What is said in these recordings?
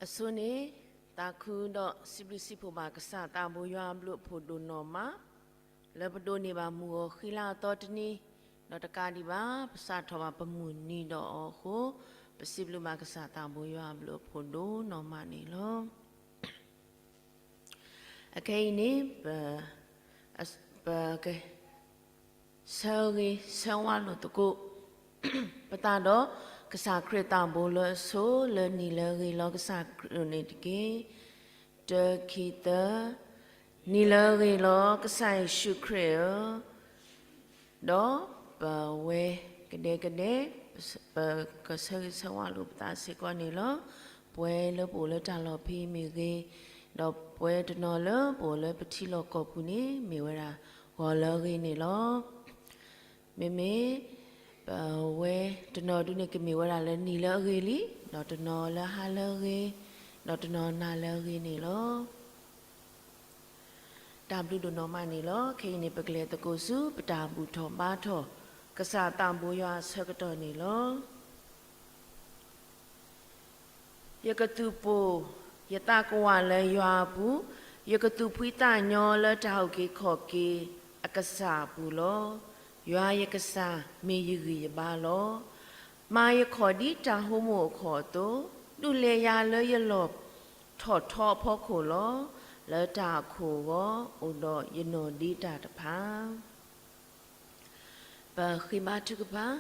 အဆိန့ၣ် သးခုဒီးစံးဘျုးစံးဖှိၣ်ဘၣ်ကစၢ်သးဘိယွၤအဘျုးအဖှိၣ်ဒိၣ်နီၢ်မး လၢပဒိးန့ၢ်ဘၣ်မုၢ်ဂီၤဃံလၤအသီတနံၤ, ဒီးတကးဒံးဘၣ် ပစးထီၣ်ဘၣ်ပမုၢ်နံၤဒီးအီၤအဃိ, ပစံးဘျုးဘၣ်ကစၢ်သးဘိယွၤအဘျုးအဖှိၣ်ဒိၣ်နီၢ်မးန့ၣ်လီၤ. အခဲအံၤန့ၣ် ပ ပက ဆၢဂ့ၤဆၢဝါလိာ်သကိး ပသးဒီးကစၢ်ခရံာ်သးဘိလၢအဆိ လၢနံၤလၢအဂ့ၤလီၤကစၢ်ခရံာ်န့ၣ်တက့ၢ်. တၢ ခံ သၢ, နံၤလၢအဂ့ၤလီၤကစၢ်ယ့ၣ်ၡူးခရံာ်ဧၢ, ဒီးပဝဲကဒဲကဒဲ ပကဆၢဂ့ၤဆၢဝါလိာ်ပသးစ့ၢ်ကီးန့ၣ်လီၤ. ပဝဲလၢပအိၣ်လၢတၢ်လီၢ်ဖဲအံၤမ့ၢ်ဂ့ၤ, ဒီးပဝဲတနီၤလၢပအိၣ်လၢပထံလီၢ်ကီၢ်ပူၤန့ၣ် မ့ၢ်ဝဲဒၣ်ဂီၤလၢအဂ့ၤန့ၣ်လီၤ. မ့မ့ၢ် ပဝဲတနီၤဒုန့ၣ်ကမ့ၢ်ဝဲဒၣ်လၢနံၤလၢအဂ့ၤလံ, ဒီးတနီၤလၢဟါလၢအဂ့ၤ, ဒီးတနီၤနၤလၢအဂ့ၤန့ၣ်လီၤ. တၢ်ဘျုးဒိၣ်နီၢ်မးန့ၣ်လီၤ. ခဲအံၤန့ၣ် ပကလဲၤသကိးဆူ ပတၢ်ဘူၣ်ထီၣ်ဘါထီၣ် ကစၢ်သးဘိယွၤအဆၢကတီၢ်န့ၣ်လီၤ. ယကသူၣ်ပိၢ်ယသးကဝၢ်လၢယွၤအပူၤ, ယကသူၣ်ဖှံသးညီလၢတၢ်အုၣ်က့ၤခီၣ်က့ၤအကစၢ်အပူၤလီၤ. ယွၤယကစၢ်မ့ၢ်ယဂံၢ်ယဘါလီၤ. မၤယခီၣ်ဒ်တၢ်ဟိမိၣ်အခီၣ်အသိး, ဒုးလဲၤယၤလၢယလီၢ်ထီၣ်ထီအဖီခိၣ်လီၤ. လၢတၢ်အခိၣ်အဂီၢ် အိၣ်ဒီးယနီၢ်ဒ့တၢ်တဖၣ် ပဃ့ဘါထုကဖၣ်.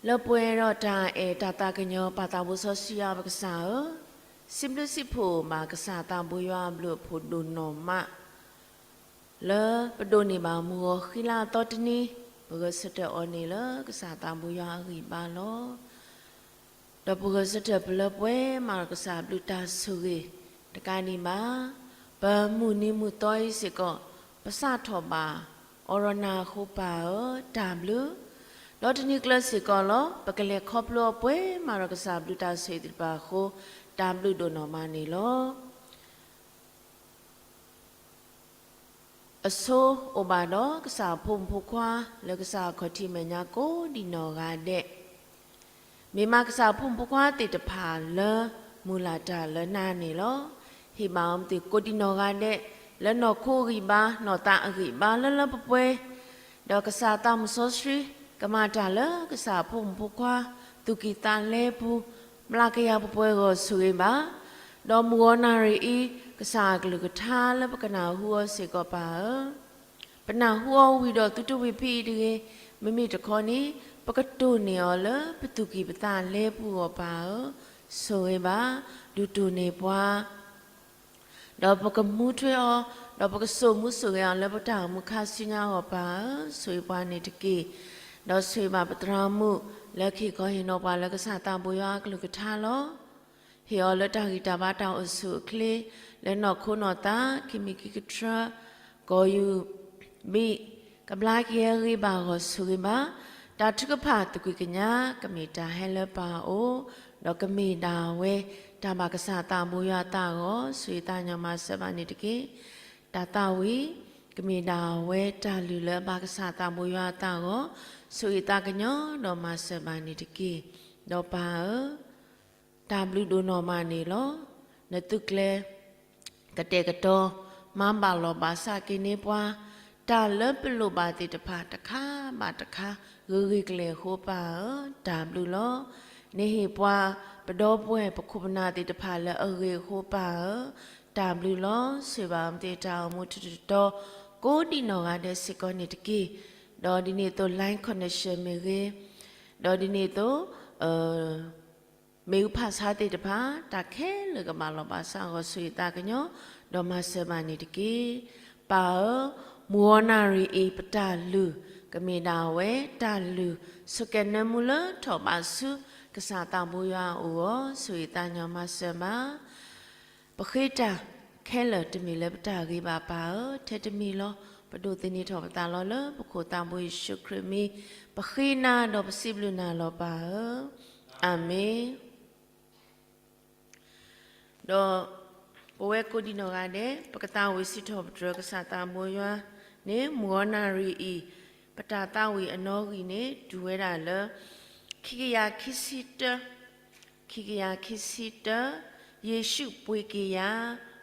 လၢပှဲၤဒီးတၢ်အဲၣ်တၢ်သးကညီၤပၢ်သးဘိစီဆှံယွၤပကစၢ်ဧၢ, စံးဘျုးစံးဖှိၣ်ဘၣ်ကစၢ်သးဘိယွၤအဘျုးအဖှိၣ်ဒိၣ်နီၢ်မး လၢပဒိးန့ၢ်ဘၣ်မုၢ်ဂီၤဃံလၤအသီတနံၤ, ပဂဲၤဆၢထၢၣ်အီၤန့ၣ်လၢကစၢ်သးဘိယွၤအဂံၢ်ဘါလီၤ. ဒီးပဂဲၤဆၢထၢၣ်ပလၢပှဲၤမးဒီးကစၢ်ဘျုးတၢ်ဆိၣ်ဂ့ၤတကးဒံးဘၣ်, ပမုၢ်နံၤမုၢ်သီအံၤစ့ၢ်ကီး ပစးထီၣ်ဘၣ်အီၤဒီးနၤအဃိပၢ်ဧၢ, တၢ်ဘျုး. ဒီးတနံၤကျၢၤစ့ၢ်ကီးလီၤ ပကလဲၤခီဖျိအီၤပှဲၤမးဒီးကစၢ်ဘျုးတၢ်ဆိၣ်ဂ့ၤသ့ၣ်တဖၣ်အဃိ, တၢ်ဘျုးဒိၣ်နီၢ်မးန့ၣ်လီၤ. အဆိအိၣ်ဘၣ်ဒီးကစၢ်အဖိမုၣ်ဖိခွါ လၢကစၢ်အခီၣ်ထံးမဲာ်ညါကိးဒံးနီၢ်ဂၤဒဲး, မ့ၢ်မးကစၢ်အဖိမုၣ်ဖိခွါသ့ၣ်တဖၣ်လၢမုၢ်လၢ်တၢ်လၢနၤန့ၣ်လီၤ. ဟ့ၣ်ဘၣ်အီၤမ့ၢ်သ့ၣ်ကိးဒံးနီၢ်ဂၤဒဲး လၢနီၢ်ခိအဂံၢ်ဘါ နီၢ်သးအဂံၢ်ဘါလၢလၢပှဲၤပှဲၤ, ဒီးကစၢ်သးမုၣ်စီဆှံ ကမၤတၢ်လၢကစၢ်အဖိမုၣ်ဖိခွါ သူၣ်ကံၢ်သးလဲပူၤ ဘျါကယၤပှဲၤပှဲၤဂီၢ်ဆိၣ်ဂ့ၤဘၣ်. ဒီးမုၢ်ဂီၤနၣ်ရံၣ်အံၤ ကစၢ်အကလုၢ်ကထါလၢပကနၢ်ဟူအီၤစ့ၢ်ကီးပၢ်ဧၢ, ပနၢ်ဟူအီၤဝံၤဒီးသုတဝံၤဖဲအံၤတဂ့ၤ, မ့မ့ၢ်တခီန့ၣ် ပကတိၢ်န့ၢ်အီၤလၢပသူၣ်ကံၢ်ပသးလဲပူၤအဂီၢ်ပၢ်ဧၢ, ဆိၣ်ဂ့ၤဘၣ်, ဒုးတိၢ်န့ၢ်ပှၤ ဒီးပကမူထွဲအီၤ, ဒီးပကစိာ်မူဆိၣ်ဂ့ၤအီၤလၢပတၢ်အိၣ်မူခါဆူညါအဂီၢ်ပၢ်ဧၢ, ဆိၣ်ဂ့ၤပှၤန့ၣ်တက့ၢ်. ဒီးဆိၣ်ဂ့ၤဘၣ်ပသရၣ်မုၣ် လၢကဟ့ၣ်ခီဟ့ၣ်နီၤပှၤလၢကစၢ်သးဘိယွၤအကလုၢ်ကထါလီၤ. ဟ့ၣ်အီၤလၢတၢ်ဂံၢ်တၢ်ဘါတၢ်အိၣ်ဆူၣ်အိၣ်ချ့, လၢနီၢ်ခိနီၢ်သး ခံမံၤခံကထြၢ ကီၢ်ယူၢ်ဘံၣ် ကဘျါကယဲၢ်ဂ့ၤဘၣ်ဂီၢ်ဆိၣ်ဂ့ၤဘၣ်, တၢ်ထုကဖၣ်သူၣ်ကွံာ်ကညး ကမ့ၢ်တၢ်ဟဲလၢပၢ်အအိၣ်, ဒီးကမ့ၢ်ဒၣ်ဝဲ တၢ်ဘၣ်ကစၢ်သးဘိယွၤအသးအဂီၢ် ဆိၣ်ဂ့ၤသးကညီၤမၤစၢၤဘၣ်န့ၣ်တက့ၢ်. တၢ်သးဝံၣ် ကမ့ၢ်ဒၣ်ဝဲတၢ်လုၢ်လၢအဘၣ်ကစၢ်သးဘိယွၤအသးအဂီၢ် ဆိၣ်ဂ့ၤသးကညီၤဒီးမၤစၢၤဘၣ်န့ၣ်တက့ၢ်. ဒီးပၢ်ဧၢ တၢ်ဘျုးဒိၣ်နီၢ်မးန့ၣ်လီၤ. နသုကျဲ ကတဲာ်ကတီၤ မၤဘၣ်လီၢ်ဘၣ်စးက့ၤန့ၢ်ပှၤ တၢ်လၢပလိၣ်ဘၣ်သ့ၣ်တဖၣ်တခါဘၣ်တခါ ဂ့ၤဂ့ၤကျဲၤကျဲၤအဃိပၢ်ဧၢ တၢ်ဘျုးလီၤ. နဟ့ၣ်ပှၤ ပဒီပုၢ်ဝဲၢ်ပခိၣ်ပနၢ်သ့ၣ်တဖၣ်လၢအဂ့ၤအဃိပၢ်ဧၢ တၢ်ဘျုးလီၤ. ဆိၣ်ဂ့ၤဘၣ်အီၤမ့ၢ်သ့ၣ်တၢ်အိၣ်မူထူးထူးတီၤတီၤ ကိးဒံးနီၢ်ဂၤဒဲးစ့ၢ်ကီးန့ၣ်တက့ၢ်. ဒီးဒ်န့ၣ်အသိး line connection မ့ၢ်ဂ့ၤ, ဒီးဒ်န့ၣ်အသိး မ့ၣ်အူဖးဆါသ့ၣ်တဖၣ် တၢ်ခဲလၢာ်ကဘၣ်လီၢ်ဘၣ်စးအဂီၢ် ဆိၣ်ဂ့ၤသးကညီၤ ဒီးမၤစၢၤဘၣ်န့ၣ်တက့ၢ်. ပၢ်ဧၢ, မုၢ်ဂီၤနၣ်ရံၣ်အံၤ ပတၢ်လုၢ် ကမ့ၢ်ဒၣ်ဝဲတၢ်လုၢ် ဆိၣ်ကဲၤနၢမူလၢထီၣ်ဘးဆူ ကစၢ်သးဘိယွၤအအိၣ်အဂီၢ် ဆိၣ်ဂ့ၤသးကညီၤမၤစၢၤဘၣ် ပဃ့တၢ်ခဲလၢာ်တမ့ၢ်လၢပတၢ်ဂ့ၤဘၣ်ပၢ်ဧၢ, ထဲတမံၤလီၤ. ပဒိးသန့ၤထီၣ်ပသးလီၤလၢပခိၣ်သးဘိယ့ၣ်ၡူးခရံာ်မံၤ ပဃ့နၤဒီးပစံးဘျုးနၤလီၤပၢ်ဧၢ, အၤမ့ၣ်. ဒီးပဝဲကိးဒံးနီၢ်ဂၤဒဲး ပကသးဝံၣ်စံးထီၣ်ပတြၢၤကစၢ်သးဘိယွၤန့ၣ် မုၢ်ဂီၤနၣ်ရံၣ်အံၤ ပတၢ်သးဝံၣ်အနီၣ်ဂံၢ်န့ၣ် တုၤဝဲဒၣ်လၢ ခံကယၤခံဆံတၢ ခံကယၤခံဆံတၢ, ယ့ၣ်ၡူးပှ့ၤက့ၤယၤ,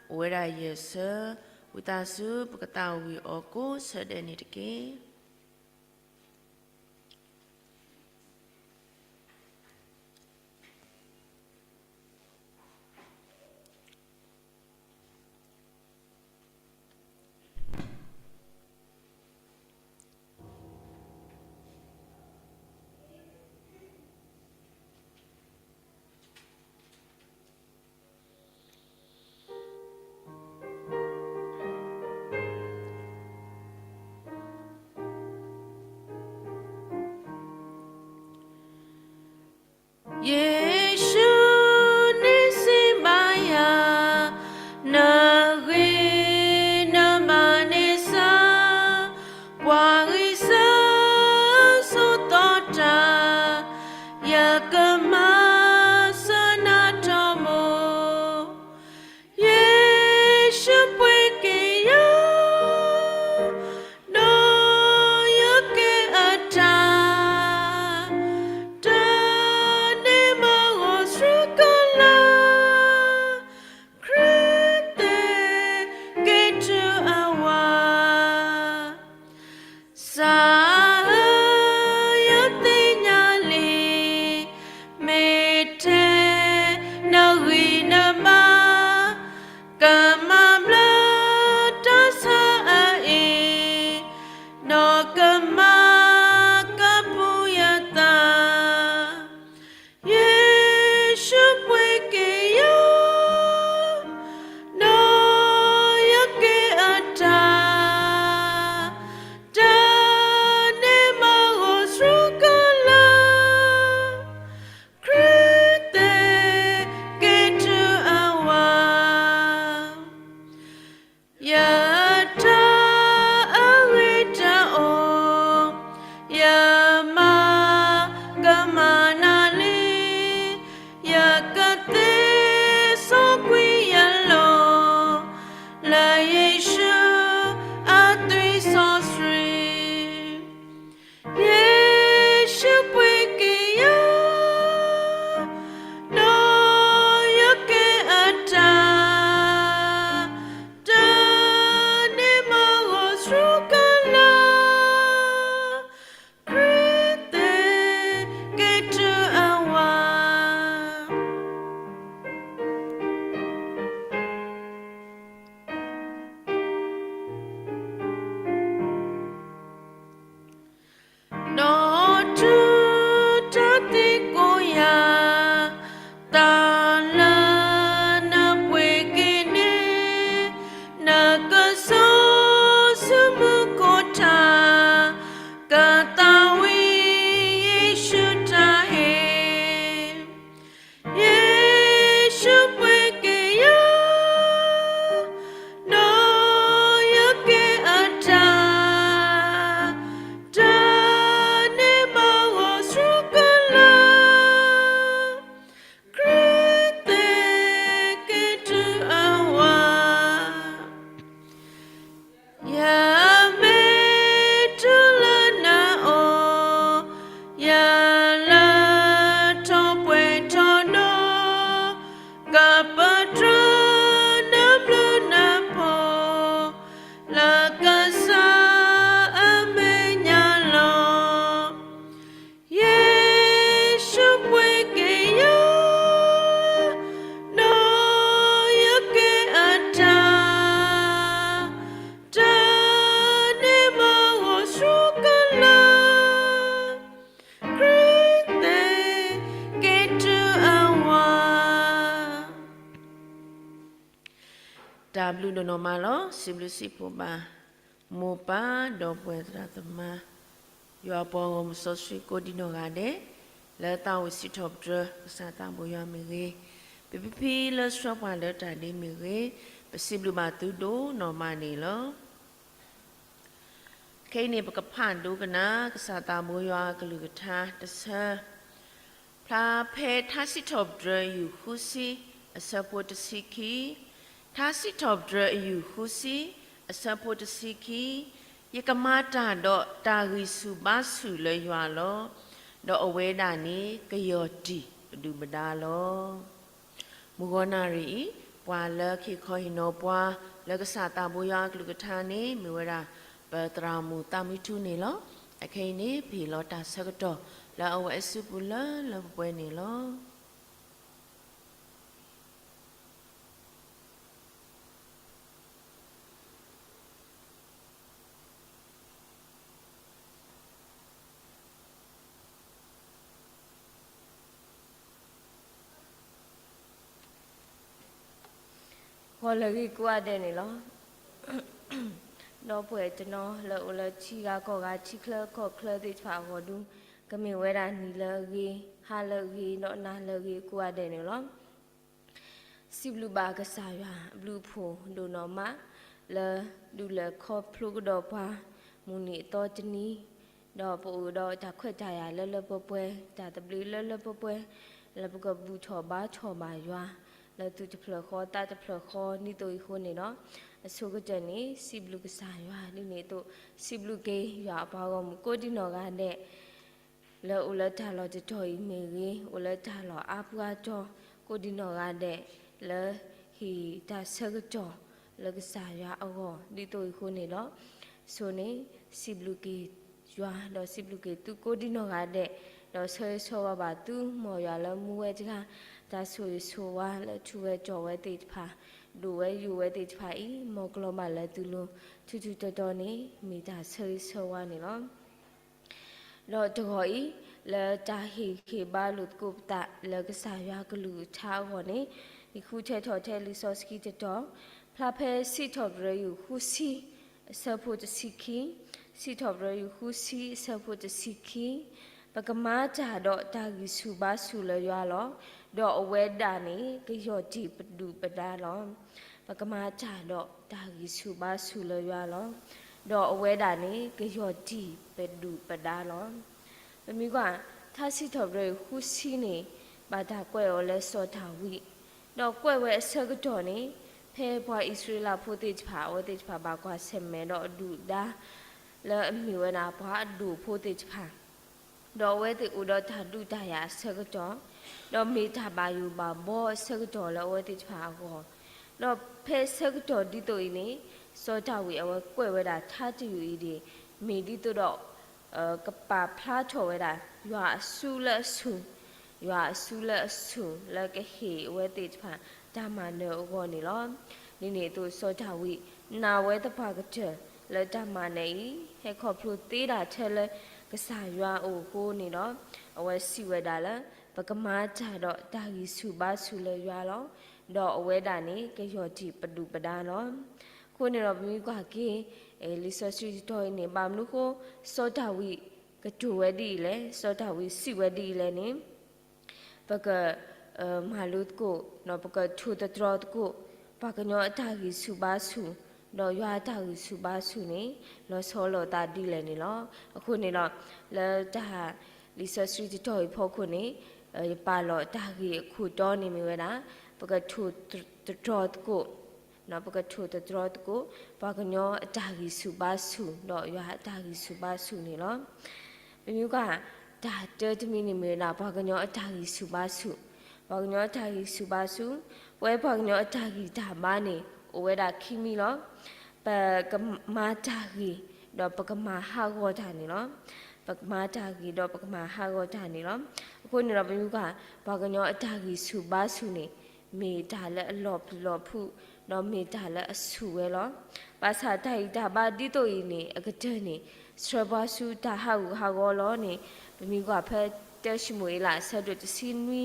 အိၣ်ဝဲဒၣ်ယဲၢ်ဆၢ, ဝံသးစူၤ ပကသးဝံၣ်အီၤကိးဆၢဒဲးန့ၣ်တက့ၢ်. ယ့ၣ်ၡူးန့ၣ်စံးဘၣ်ယၤ, နဂ့ၤနဘၣ်န့ၣ်စၢ်, ပှၤဂံၢ်စၢ်ဆိးသီတၢ်, ယကမၤစၢၤနၤထီဘိ. ယ့ၣ်ၡူးပှ့ၤက့ၤယၤ, ဒီးယကဲအတၢ်, တၢ်န့ၣ်မၤဂီၤဆှၢကလၢ, ခရံာ်သ့ၣ်က့ၤတုၤအဝၤ. စၢ်ဧၢ, ယသ့ၣ်ညါလံ, မ့ၢ်ထဲနဂံၢ်နဘါ, ကမၤဘျါတၢ်ဆါအံၤ, ဒီးကမၤကပူၤယသး. ယ့ၣ်ၡူးပှ့ၤက့ၤယၤ, ဒီးယကဲအတၢ်, တၢ်န့ၣ်မၤဂီၤဆှၢကလၢ, ခရံာ်သ့ၣ်က့ၤတုၤအဝၤ. ယတၢ်အဂ့ၤတအိၣ်, ယမၤကမၣ်နၤလံ, ယကသ့စီကွံာ်ယလီၢ်, လၢယ့ၣ်ၡူးအသွံၣ်စီဆှံ. ယ့ၣ်ၡူးပှ့ၤက့ၤယၤ, ဒီးယကဲအတၢ်, တၢ်န့ၣ်မၤဂီၤဆှၢကလၢ, ခရံာ်သ့ၣ်က့ၤတုၤအဝၤ. ဒီးတုၤတၢ်သံကွၢ်ယၤ, တၢ်လၢနပှ့ၤက့ၤန့ၣ်, နကစီၤဆူမူခိၣ်တၢ်, ကသးဝံၣ်ယ့ၣ်ၡူးတၢ်ဟ့ၣ်. ယ့ၣ်ၡူးပှ့ၤက့ၤယၤ, ဒီးယကဲအတၢ်, တၢ်န့ၣ်မၤဂီၤဆှၢကလၢ, ခရံာ်သ့ၣ်က့ၤတုၤအဝၤ. ယမ့ၢ်တုၤလၢနအိၣ်, ယလၢထီၣ်ပှဲၤထီၣ်ဒီး, ကပတြၢၤနဘျုးနဖှိၣ်, လၢကစၢ်အမဲာ်ညါလီၤ. ယ့ၣ်ၡူးပှ့ၤက့ၤယၤ, ဒီးယကဲအတၢ်, တၢ်န့ၣ်မၤဂီၤဆှၢကလၢ, ခရံာ်သ့ၣ်က့ၤတုၤအဝၤ. တၢ်ဘျုးဒိၣ်နီၢ်မးလီၤ. စံးဘျုးစံးဖှိၣ်ဘၣ် မိၢ်ပၢ်ဒီးပှၤသရၣ်သမါ, ယွၤပှၤဂီၢ်မုၢ်စီဆှံကိးဒံနီၢ်ဂၤဒဲး, လၢသးဝံၣ်စံးထီၣ်ပတြၢၤ ကစၢ်သးဘိယွၤမ့ၢ်ဂ့ၤ, ပဖံဖံလၢဆှၢပှၤလၢတၢ်ဒ့မ့ၢ်ဂ့ၤ, ပစံးဘျုးဘၣ်သုဒိၣ်နီၢ်မးန့ၣ်လီၤ. ခဲအံၤန့ၣ် ပကဖးဒိကနၣ် ကစၢ်သးဘိယွၤအကလုၢ်ကထါတဆၢ, ဖျါဖဲထါစံးထီၣ်ပတြၢၤ အယူၢ်ဃုဆံ အဆၢဖိတဆံခံ, ထါစံးထီၣ်ပတြၢၤ အယူၢ်ဃုဆံ အဆၢဖိတဆံခံ, ယကမၤတၢ်ဒီးတၢ်ဂံၢ်ဆူၣ်ဘါဆူၣ်လၢယွၤလီၤ. ဒီးအဝဲဒၣ်န့ၣ် ကယီၢ်တံၢ် ပဒုၣ်ပဒါလီၤ. မုၢ်ဂီၤနၣ်ရံၣ်အံၤ ပှၤလၢကဟ့ၣ်ခီဟ့ၣ်နီၤပှၤ လၢကစၢ်သးဘိယွၤအကလုၢ်ကထါန့ၣ် မ့ၢ်ဝဲဒၣ် ပသရၣ်မုၣ်သးမုၢ်ထူန့ၣ်လီၤ. အခဲအံၤန့ၣ် ပဟ့ၣ်လီၤတၢ်ဆၢကတီၢ် လၢအဝဲအစုပူၤလၢလၢပှဲၤပှဲၤန့ၣ်လီၤ. ဂီၤလၢအဂ့ၤကိးဂၤဒဲးန့ၣ်လီၤ. ဒီပုၢ်ဝဲၢ်တနီၤလၢအိၣ်လၢထံဂၤကီၢ်ဂၤ ထံချၢကီၢ်ချၢသ့ၣ်တဖၣ်အဂီၢ်ဒု ကမ့ၢ်ဝဲဒၣ်နံၤလၢအဂ့ၤ, ဟါလၢအဂ့ၤ, ဒီးနၤလၢအဂ့ၤကိးဂၤဒဲးန့ၣ်လီၤ. စံးဘျုးဘၣ်ကစၢ်ယွၤအဘျုးအဖှိၣ်ဒိၣ်နီၢ်မး လၢဒုးလဲၤခီဖျိကဒီးပှၤ မုၢ်နံၤအသီတနံၤ, ဒီးပအိၣ်ဒီးတၢ်ခွဲးတၢ်ယာ်လၢလၢပှဲၤပှဲၤ, တၢ်သဘျ့လၢလၢပှဲၤပှဲၤ, လၢပကဘူၣ်ထီၣ်ဘါထီၣ်ဘၣ်ယွၤ လၢသူၣ်တဖျၢၣ်ဃီသးတဖျၢၣ်ဃီ ဒ်သိးအံၤအဃိန့ၣ်ဒီး, အဆိကတၢၢ်န့ၣ် စံးဘျုးကစၢ်ယွၤဒ်န့ၣ်အသိး စံးဘျုးက့ၤယွၤအပှၤဂီၢ်မုၢ်ကိးဒံနီၢ်ဂၤဒဲး လၢအိၣ်လၢတၢ်လီၢ်တတီၤအံၤမ့ၢ်ဂ့ၤ, အိၣ်လၢတၢ်လီၢ်အါပှၤတီၤ ကိးဒံနီၢ်ဂၤဒဲး လၢဟ့ၣ်တၢ်ဆၢကတီၢ်လၢကစၢ်ယွၤအဂီၢ် ဒ်သိးအံၤအဃိန့ၣ်ဒီး, ဆိန့ၣ် စံးဘျုးက့ၤယွၤ ဒီးစံးဘျုးက့ၤသုကိးဒံနီၢ်ဂၤဒဲး, ဒီးဆၢဂ့ၤဆၢဝါဘၣ်သု မ်ယွၤလၢမူဝဲတဂၤ, တၢ်ဆိၣ်ဂ့ၤဆိၣ်ဝါလၢထူဝဲတီၢ်ဝဲသ့ၣ်တဖၣ်, ဒိၣ်ဝဲယိာ်ဝဲသ့ၣ်တဖၣ်အံၤ မ်ကလီၤဘၣ်လၢသုလိၤ, ထူးထူးတီၤတီၤန့ၣ် မ့ၢ်တၢ်ဆၢဂ့ၤဆၢဝါန့ၣ်လီၤ. ဒီးတဂီၤအံၤ, လၢတၢ်ဟ့ၣ်ဂံၢ်ဟ့ၣ်ဘါလိာ်သကိးပသးလၢကစၢ်ယွၤကလုၢ်ကထါအဂီၢ်န့ၣ်, ယဃုထၢထီၣ်ထဲလံာ်စီဆှံတတီၤ, ဖျါဖဲစံးထီၣ်ပတြၢၤယုၢ်ဃုဆံ, အဆၢဖိတဆံခံ, စံးထီၣ်ပတြၢၤယုၢ်ဃုဆံ အဆၢဖိတဆံခံ, ပကမၤတၢ်ဒီးတၢ်ဂံၢ်ဆူၣ်ဘါဆူၣ်လၢယွၤလီၤ. ဒီးအဝဲဒၣ်န့ၣ် ကယီၢ်တံၢ်ပဒုၣ်ပဒါလီၤ. ပကမၤတၢ်ဒီးတၢ်ဂံၢ်ဆူၣ်ဘါဆူၣ်လၢယွၤလီၤ. ဒီးအဝဲဒၣ်န့ၣ် ကယီၢ်တံၢ်ပဒုၣ်ပဒါလီၤ. ပမ့ၢ်ကွၢ် ထါစံးထီၣ်ပတြၢၤယုၢ်ဃုဆံန့ၣ် ဘၣ်တၢ်ကွဲးအီၤလၢစီၤဒၤဝံး, ဒီးကွဲးဝဲအဆၢကတီၢ်န့ၣ် ဖဲပှၤအံၣ်စရ့လးဖိသ့ၣ်တဖၣ် အဝဲသ့ၣ်တဖၣ်ဘၣ်ကွၢ်ဆၢၣ်မဲာ်ဒီးအဒုၣ်အဒါ လၢအမ့ၢ်ဝဲဒၣ်ပှၤအဒိၣ်ဖိသ့ၣ်တဖၣ် ဒီးအဝဲသ့ၣ်အိၣ်ဒီးတၢ်ဒုးတၢ်ယၤအဆၢကတီၢ်, ဒီးမ့ၢ်တၢ်ဘၣ်ယိၣ်ဘၣ်ဘီအဆၢကတီၢ်လၢအဝဲသ့ၣ်တဖၣ်အဂီၢ်, ဒီးဖဲဆၢကတီၢ်ဒ်သိးအံၤန့ၣ် စီၤဒၤဝံးအဝဲကွဲးဝဲဒၣ်ထါတယုၢ်အံၤန့ၣ် မ့ၢ်ဒ်သိးဒီး ကပာ်ဖျါထီၣ်ဝဲဒၣ် ယွၤအစုလၢအဆူၣ်, ယွၤအစုလၢအဆူၣ်လၢကဟ့ၣ်အဝဲသ့ၣ်တဖၣ်တၢ်မၤနၢၤအဂီၢ်န့ၣ်လီၤ. ဒ်န့ၣ်အသိးစီၤဒၤဝံး နာ်ဝဲသပှၢ်ကတၢၢ်လၢတၢ်မၤနၢၤအံၤ ဟဲခီဖျိသ့ဒၣ်ထဲလၢကစၢ်ယွၤအအိၣ်အဃိန့ၣ်ဒီး, အဝဲစံးဝဲဒၣ်လၢ ပကမၤတၢ်ဒီးတၢ်ဂံၢ်ဆူၣ်ဘါဆူၣ်လၢယွၤလီၤ. ဒီးအဝဲဒၣ်န့ၣ် ကယီၢ်တံၢ်ပဒုၣ်ပဒါလီၤ. အဃိန့ၣ်ဒီးပမ့ၢ်ကွၢ်က့ၤ လံာ်စီဆှံတတီၤအံၤန့ၣ် ဘၣ်မနုၤအဃိ စီၤဒၤဝံးကတိၤဝဲဒ်အံၤလဲၣ်, စီၤဒၤဝံးစံးဝဲဒ်အံၤလဲၣ်န့ၣ် ပက မၤလိသကိး ပကထိၣ်သတြီၤသကိး ပှၤကညီအတၢ်ဂံၢ်ဆူၣ်ဘါဆူၣ် ဒီးယွၤအတၢ်ဂံၢ်ဆူၣ်ဘါဆူၣ်န့ၣ် လီၤဆီလိာ်သးဒ်လဲၣ်န့ၣ်လီၤ. အဃိန့ၣ်ဒီး လၢတၢ်လံာ်စီဆှံတတီၤအံၤဖီခိၣ်န့ၣ် ယပာ်လီၤတၢ်ဂ့ၢ်အခိၣ်တီန့ၣ်မ့ၢ်ဝဲဒၣ် ပကထိၣ်သတြီၤသကိး ပကထိၣ်သတြီၤသကိး ပှၤကညီအတၢ်ဂံၢ်ဆူၣ်ဘါဆူၣ် ဒီးယွၤအတၢ်ဂံၢ်ဆူၣ်ဘါဆူၣ်န့ၣ်လီၤ. ပမ့ၢ်ကွၢ် တၢ်တၢတမံၤန့ၣ်မ့ၢ်ဝဲဒၣ် ပှၤကညီအတၢ်ဂံၢ်ဆူၣ်ဘါဆူၣ်, ပှၤကညီအတၢ်ဂံၢ်ဆူၣ်ဘါဆူၣ်, ပဝဲပှၤကညီအတၢ်ဂံၢ်တၢ်ဘါန့ၣ် အိၣ်ဝဲဒၣ်ခံမံၤလီၤ. ပကမၤတၢ်ဂ့ၤ ဒီးပကမၤဟးဂီၤတၢ်န့ၣ်လီၤ. ပကမၤတၢ်ဂ့ၤ ဒီးပကမၤဟးဂီၤတၢ်န့ၣ်လီၤ. အဃိန့ၣ်ဒီးပမ့ၢ်ကွၢ် ပှၤကညီအတၢ်ဂံၢ်ဆူၣ်ဘါဆူၣ်န့ၣ် မ့ၢ်တၢ်လၢအလီၤပျံၤလီၤဖုး ဒီးမ့ၢ်တၢ်လၢအဆူၣ်ဝဲလီၤ. ဘၣ်ဆၣ်တၢ်ဂံၢ်တၢ်ဘါဒ်သိးအံၤန့ၣ် အကတၢၢ်န့ၣ် ဆှၢပှၤဆူတၢ်ဟးဂူာ်ဟးဂီၤလီၤန့ၣ် ပမ့ၢ်ကွၢ်ဖဲ တၢၡမူၤအ့လးအဆၢဒိၣ်တဆံနွံ,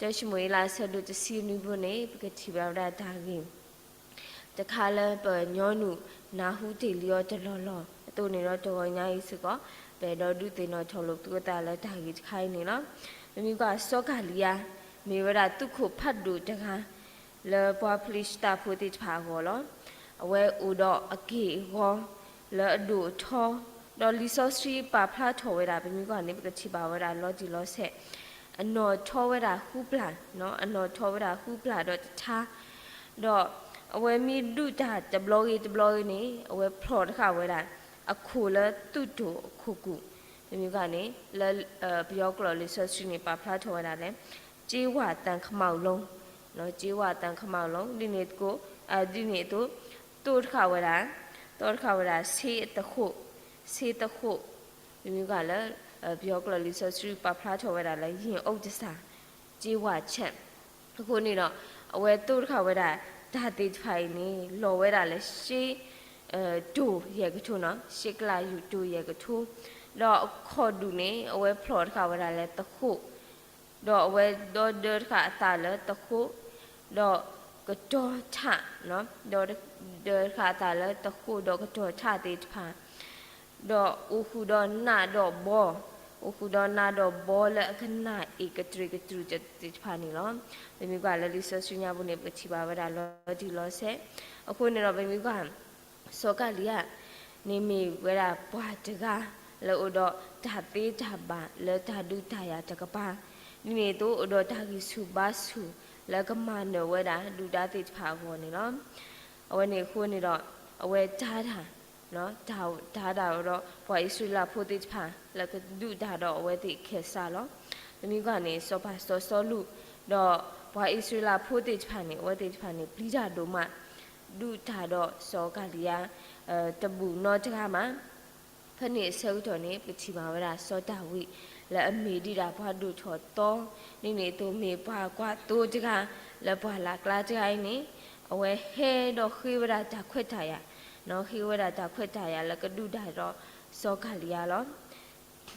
တၢၡမူၤအ့လးအဆၢဒိၣ်တဆံနွံပူၤန့ၣ် ပကထံၣ်ဘၣ်ဝဲဒၣ်တၢ်ဂ့ၢ် တခါလၢပှၤကညီနုၢ်နၢ်ဟူတ့ၢ်လံအီၤတလီၢ်လီၢ်အသိးန့ၣ်ဒီး တဂီၤညါအံၤစ့ၢ်ကီး ပအဲၣ်ဒိးဒုးသ့ၣ်နီၣ်ထီၣ်လိာ်ပသးလၢတၢ်ဂ့ၢ်တခါအံၤန့ၣ်လီၤ. ပမ့ၢ်ကွၢ်စီၤကၤလံယၤ မ့ၢ်ဝဲဒၣ်သုးခိၣ်ဖးဒိၣ်တဂၤ လၢပှၤဖလံၡသးဖိသ့ၣ်တဖၣ်အဂီၢ်လီၤ. အဝဲအိၣ်ဒီးအက့ၢ်အဂီၤ လၢအဒိၣ်အထီ ဒီးလံာ်စီဆှံပာ်ဖျါထီၣ်ဝဲဒၣ် ပမ့ၢ်ကွၢ်န့ၣ် ပကထံၣ်ဘၣ်ဝဲဒၣ်လီၤတံၢ်လီၤဆဲး အနီၣ်ထီဝဲဒၣ်ဃုပျၢ်, အနီၣ်ထီဝဲဒၣ်ဃုပျၢ်ဒီးတထါ ဒီးအဝဲမ့ၢ်ဒုးတၢ်တဘျီဂ့ၤတဘျီဂ့ၤန့ၣ် အဝဲဖျိးတဃာ်ဝဲဒၣ် အခိၣ်လၢသုးတိၢ်အခိၣ်ကူၣ်, ပမ့ၢ်ကွၢ်န့ၣ် လၢပယီၤကျိာ်လံာ်စီဆှံန့ၣ် ပာ်ဖျါထီၣ်ဝဲဒၣ်လၢ ကြေးဝါသံခမောက်လုံး, ကြေးဝါသံခမောက်လုံး, ဒ်န့ၣ်သကိး, ဒ်န့ၣ်အသိး, သိတခါဝဲဒၣ်, သိတခါဝဲဒၣ် ဆ့သဃိး, ဆ့သဃိး, ပမ့ၢ်ကွၢ်လၢ ပယီၤကျိာ်လံာ်စီဆှံပာ်ဖျါထီၣ်ဝဲဒၣ်လၢ ရင်အုတ်အစၢ်, ကြေးဝါချက်, အဃိန့ၣ်ဒီး အဝဲသိတခါဝဲဒၣ် တၢ်သ့ၣ်တဖၣ်အံၤန့ၣ် လီၤဝဲဒၣ်လၢ ရှ့ တိၢ်ယဲၢ်ကထိနီၤ, ရှ့ကလးယူၤတိၢ်ယဲၢ်ကထိ, ဒီးအခီၣ်ဒူၣ်န့ၣ် အဝဲဖျိးတခါဝဲဒၣ်လၢသဃိး, ဒီးအဝဲဒီဒၢတခါအသးလၢသဃိး, ဒီးကတီၤထၣ်, ဒီဒၢတခါအသးလၢသဃိးဒီးကတီၤထၣ်သ့ၣ်တဖၣ်, ဒီးအိၣ်ဃုာ်ဒီးနးဒီးဘီ, အိၣ်ဃုာ်ဒီးနးဒီးဘီလၢအကနၣ်အ့ၣ်ကတြူၢ်ကတြူၢ်သ့ၣ်တဖၣ်န့ၣ်လီၤ. ပမ့ၢ်ကွၢ်လၢလံာ်စီဆှံညါပူၤန့ၣ် ပကထံၣ်ဘၣ်ဝဲဒၣ်လီၤတံၢ်လီၤဆဲး, အဃိန့ၣ်ဒီးပမ့ၢ်ကွၢ် စီၤကၤလံယါ န့ၣ်မ့ၢ်ဝဲဒၣ်ပှၤတဂၤလၢအိၣ်ဒီးတၢ်သ့တၢ်ဘၣ်လၢတၢ်ဒုးတၢ်ယၤတကပၤ, ဒ်န့ၣ်အသိးအိၣ်ဒီးတၢ်ဂံၢ်ဆူၣ်ဘါဆူၣ်လၢကမၤနၢၤဝဲဒၣ်ဒုၣ်ဒါသ့ၣ်တဖၣ်အဂီၢ်န့ၣ်လီၤ. အဝဲန့ၣ်အဃိန့ၣ်ဒီး အဝဲတၢ်ဒၣ် တၢ်ဒၣ်ဒီးပှၤအံၣ်စရ့လးဖိသ့ၣ်တဖၣ် လၢကဒုးတၢ်ဒီးအဝဲသ့ၣ်ခဲစၢ်လီၤ. ပမ့ၢ်ကွၢ်န့ၣ် စီၤပၤစီၤစီလူး ဒီးပှၤအံၣ်စရ့လးဖိသ့ၣ်တဖၣ်န့ၣ် အဝဲသ့ၣ်တဖၣ်န့ၣ် ပျံၤတၢ်ဒိၣ်မး ဒုးတၢ်ဒီးစီၤကၤလံယါ တဘူၣ်နီတဂၤမး. ဖဲန့ၣ်အဆၢကတီၢ်န့ၣ် ပကထံၣ်ဘၣ်ဝဲဒၣ်စီၤဒၤဝံး လၢအမ့ၢ်ဒံးဒၣ်ပှၤဒိၣ်ထီၣ်သီ, ဒ်န့ၣ်အသိးမ့ၢ်ပှၤကွၢ်သိတဂၤ လၢပှၢ်လၢ်ကျါတဂၤအံၤန့ၣ် အဝဲဟဲဒီးဃ့ဝဲဒၣ်တၢ်ခွဲးတၢ်ယာ်, ဃ့ဝဲဒၣ်တၢ်ခွဲးတၢ်ယာ်လၢကဒုးတၢ်ဒီးစီၤကၤလံယါလီၤ.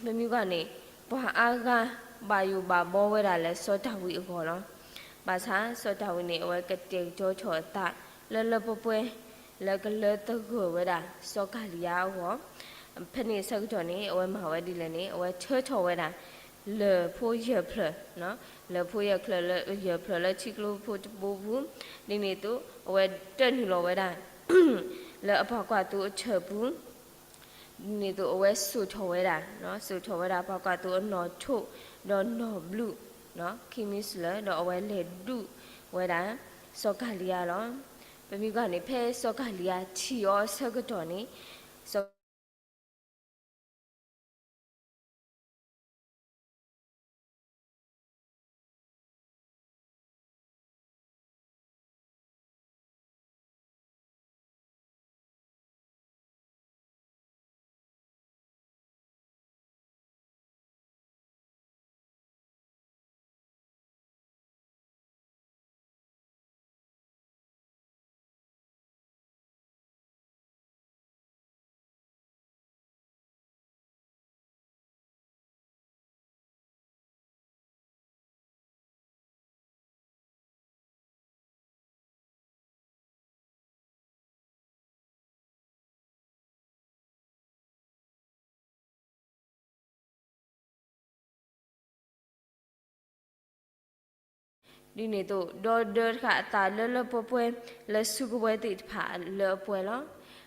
ပမ့ၢ်ကွၢ်န့ၣ် ပှၤအါဂၤဘၣ်ယိၣ်ဘၣ်ဘီဝဲဒၣ်လၢစီၤဒၤဝံးအဂီၢ်လီၤ. ဘၣ်ဆၣ်စီၤဒၤဝံးန့ၣ် အဝဲကတဲာ်ကတီၤထီၣ်အသးလၢလၢပှဲၤပှဲၤ လၢကလၢသဂၢၢ်ဝဲဒၣ်စီၤကၤလံယါအဂီၢ်. ဖဲန့ၣ်အဆၢကတီၢ်န့ၣ် အဝဲမၤဝဲဒ်လဲၣ်န့ၣ် အဝဲထၢထီၣ်ဝဲဒၣ် လၢၢ်ဖိယဲၢ်ဖျၢၣ်, လၢၢ်ဖိယဲၢ်ဖျၢၣ်လၢ ယဲၢ်ဖျၢၣ်လၢထံကျိဖိတဘိပူၤ, ဒ်န့ၣ်အသိး အဝဲတၢၣ်နုာ်လီၤဝဲဒၣ် လၢအပှၤကွၢ်သိအထၢၣ်ပူၤ ဒ်န့ၣ်အသိးအဝဲစိာ်ထီၣ်ဝဲဒၣ်, စိာ်ထီၣ်ဝဲဒၣ်ပှၤကွၢ်သိအနီၣ်ထိး ဒီးနီၣ်ဘျုး, ခံမံၤစလၢၤ ဒီးအဝဲလဲၤဒုးဝဲဒၣ် စီၤကၤလံယါလီၤ. ပမ့ၢ်ကွၢ်န့ၣ် ဖဲစီၤကၤလံယါထံၣ်အီၤအဆၢကတီၢ်န့ၣ် စီၤ ဒ်န့ၣ်အသိး ဒီဒၢတခါအသးလၢလၢပှဲၤပှဲၤ လၢစုကဝဲၤသ့ၣ်တဖၣ်လၢအပှဲၤ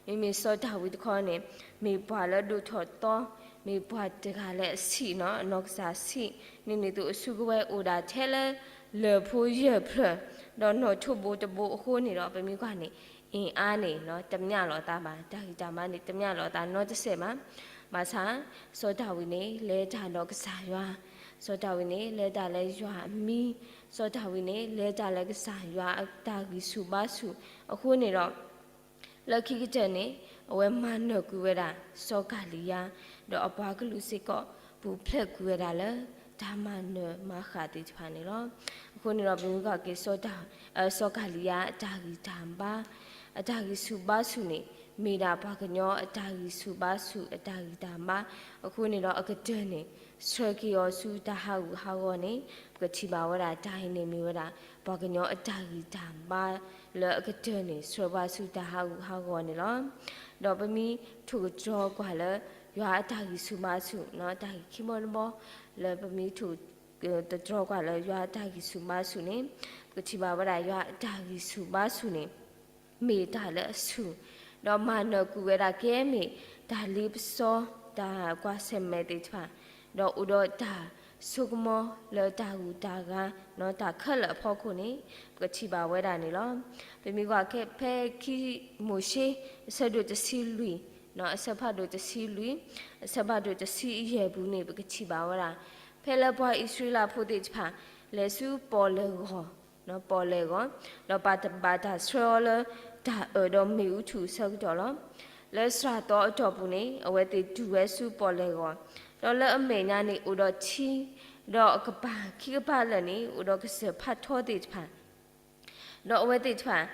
လီၤ. မ့မ့ၢ်စီၤဒၤဝံးတခီန့ၣ် မ့ၢ်ပှၤလၢဒိၣ်ထီၣ်သီ, မ့ၢ်ပှၤတဂၤလၢအဆံးနီၤ, အနီၢ်ကစၢ်ဆံး, ဒ်န့ၣ်အသိးအစုကဝဲၤအိၣ်ဒၣ်ထဲလၢ လၢၢ်ဖိယဲၢ်ဖျၢၣ် ဒီးနီၣ်ထိးဘိတဘိအဃိန့ၣ်ဒီး ပမ့ၢ်ကွၢ်န့ၣ် အ့ၣ်အါန့ၣ် တမျၢ်လီၤသးဘၣ်, တၢ်ဂံၢ်တၢ်ဘါန့ၣ် တမျၢ်လီၤသးနီတစဲးဘၣ်. ဘၣ်ဆၣ် စီၤဒၤဝံးန့ၣ် လဲၤတၢ်ဒီးကစၢ်ယွၤ, စီၤဒၤဝံးန့ၣ် လဲၤတၢ်လၢယွၤအမံၤ, စီၤဒၤဝံးန့ၣ် လဲၤတၢ်လၢကစၢ်ယွၤအတၢ်ဂံၢ်ဆူၣ်ဘါဆူၣ်အဃိန့ၣ်ဒီး လၢခံကတၢၢ်န့ၣ် အဝဲမၤနၢၤကွံာ်ဝဲဒၣ် စီၤကၤလံယါ ဒီးအပှၤကလုာ်စ့ၢ်ကီး ပူၤဖျဲးကွံာ်ဝဲဒၣ်လၢ တၢ်မၤနၢၤမၤဃၣ်သ့ၣ်တဖၣ်န့ၣ်လီၤ. အဃိန့ၣ်ဒီး ပမ့ၢ်ကွၢ်က့ၤ စီၤကၤလံယါအတၢ်ဂံၢ်တၢ်ဘါ အတၢ်ဂံၢ်ဆူၣ်ဘါဆူၣ်န့ၣ် မ့ၢ်ဒၣ်ပှၤကညီအတၢ်ဂံၢ်ဆူၣ်ဘါဆူၣ်အတၢ်ဂံၢ်တၢ်ဘါအဃိန့ၣ်ဒီး အကတၢၢ်န့ၣ် ဆှၢက့ၤအီၤဆူတၢ်ဟးဂူာ်ဟးဂီၤန့ၣ် ပကထံၣ်ဘၣ်ဝဲဒၣ်တၢ်အံၤန့ၣ်မ့ၢ်ဝဲဒၣ် ပှၤကညီအတၢ်ဂံၢ်တၢ်ဘါလၢအကတၢၢ်န့ၣ် ဆှၢဘၣ်ဆူတၢ်ဟးဂူာ်ဟးဂီၤန့ၣ်လီၤ. ဒီးပမ့ၢ်ထိၣ်ကတြီကွၢ်လၢ ယွၤအတၢ်ဂံၢ်ဆူၣ်ဘါဆူၣ် တၢ်ဂ့ၢ်ခံဘီတဘီ လၢပမ့ၢ်ထိၣ် တတြီကွၢ်လၢယွၤအတၢ်ဂံၢ်ဆူၣ်ဘါဆူၣ်န့ၣ် ပကထံၣ်ဘၣ်ဝဲဒၣ်ယွၤအတၢ်ဂံၢ်ဆူၣ်ဘါဆူၣ်န့ၣ် မ့ၢ်တၢ်လၢအဆူၣ်, ဒီးမၤနၢၤကွံာ်ဝဲဒၣ်ကဲမ့ၢ်တၢ်လ့ပစီ တၢ်ကွၢ်ဆၢၣ်မဲာ်သ့ၣ်တဖၣ်, ဒီးအိၣ်ဒီးတၢ်ဆိကမိၣ်လၢတၢ်ဂုၤတၢ်ဂၤ တၢ်ခဲလၢာ်အဖီခိၣ်န့ၣ် ပကထံၣ်ဘၣ်ဝဲဒၣ်န့ၣ်လီၤ. ပမ့ၢ်ကွၢ်က့ၤဖဲခံမိၤၡ့ အဆၢဒိၣ်တဆံလွံၢ် အဆၢဖးဒိၣ်တဆံလွံၢ် အဆၢဖးဒိၣ်တဆံယဲၢ်ပူၤန့ၣ် ပကထံၣ်ဘၣ်ဝဲဒၣ် ဖဲလၢပှၤအံၣ်စရ့လးဖိသ့ၣ်တဖၣ် လဲၤဆူပီၣ်လဲၣ်ဂီၤ, ပီၣ်လဲၣ်ဂီၤ, ဒီးဘၣ်တၢ်ဆှၢအီၤလၢတၢ်အၢၣ်ဒီးမ့ၣ်အူထူၣ်အဆၢကတီၢ်လီၤ. လၢစှၤသီအတီၢ်ပူၤန့ၣ် အဝဲသ့ၣ်တုၤဝဲဆူပီၣ်လဲၣ်ဂီၤ, ဒီးလၢအမဲာ်ညါန့ၣ်အိၣ်ဒီးထံ, ဒီးအကပၤခံကပၤလၢာ်န့ၣ် အိၣ်ဒီးကစၢၢ်ဖးထီသ့ၣ်တဖၣ် ဒီးအဝဲသ့ၣ်တဖၣ်,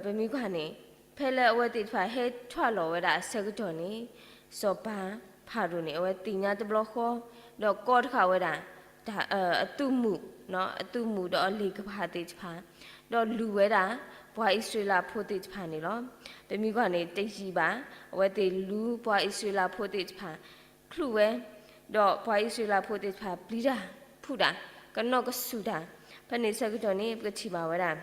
ပမ့ၢ်ကွၢ်န့ၣ်, ဖဲလၢအဝဲသ့ၣ်တဖၣ်ဟဲထွဲလီၤဝဲဒၣ်အဆၢကတီၢ်န့ၣ်, စီၤပၤဖၤရိၤန့ၣ် အဝဲသ့ၣ်ညါတဘျီဃီ, ဒီးကိးတဃာ်ဝဲဒၣ် အသုးမုၢ်, အသုးမုၢ်ဒီးအလ့ၣ်ကပၤသ့ၣ်တဖၣ်, ဒီးလူၤဝဲဒၣ်ပှၤအံၣ်စရ့လးဖိသ့ၣ်တဖၣ်န့ၣ်လီၤ. ပမ့ၢ်ကွၢ်န့ၣ်တယံာ်ဘၣ်, အဝဲသ့ၣ်လူၤပှၤအံၣ်စရ့လးဖိသ့ၣ်တဖၣ် ချုးဝဲ, ဒီးပှၤအံၣ်စရ့လးဖိသ့ၣ်တဖၣ်ပျံၤတၢ်ဖုးတၢ်, ကနီၣ်ကစူၣ်တၢ်, ဖဲန့ၣ်ဆၢကတီၢ်န့ၣ် ပကထံၣ်ဘၣ်ဝဲဒၣ်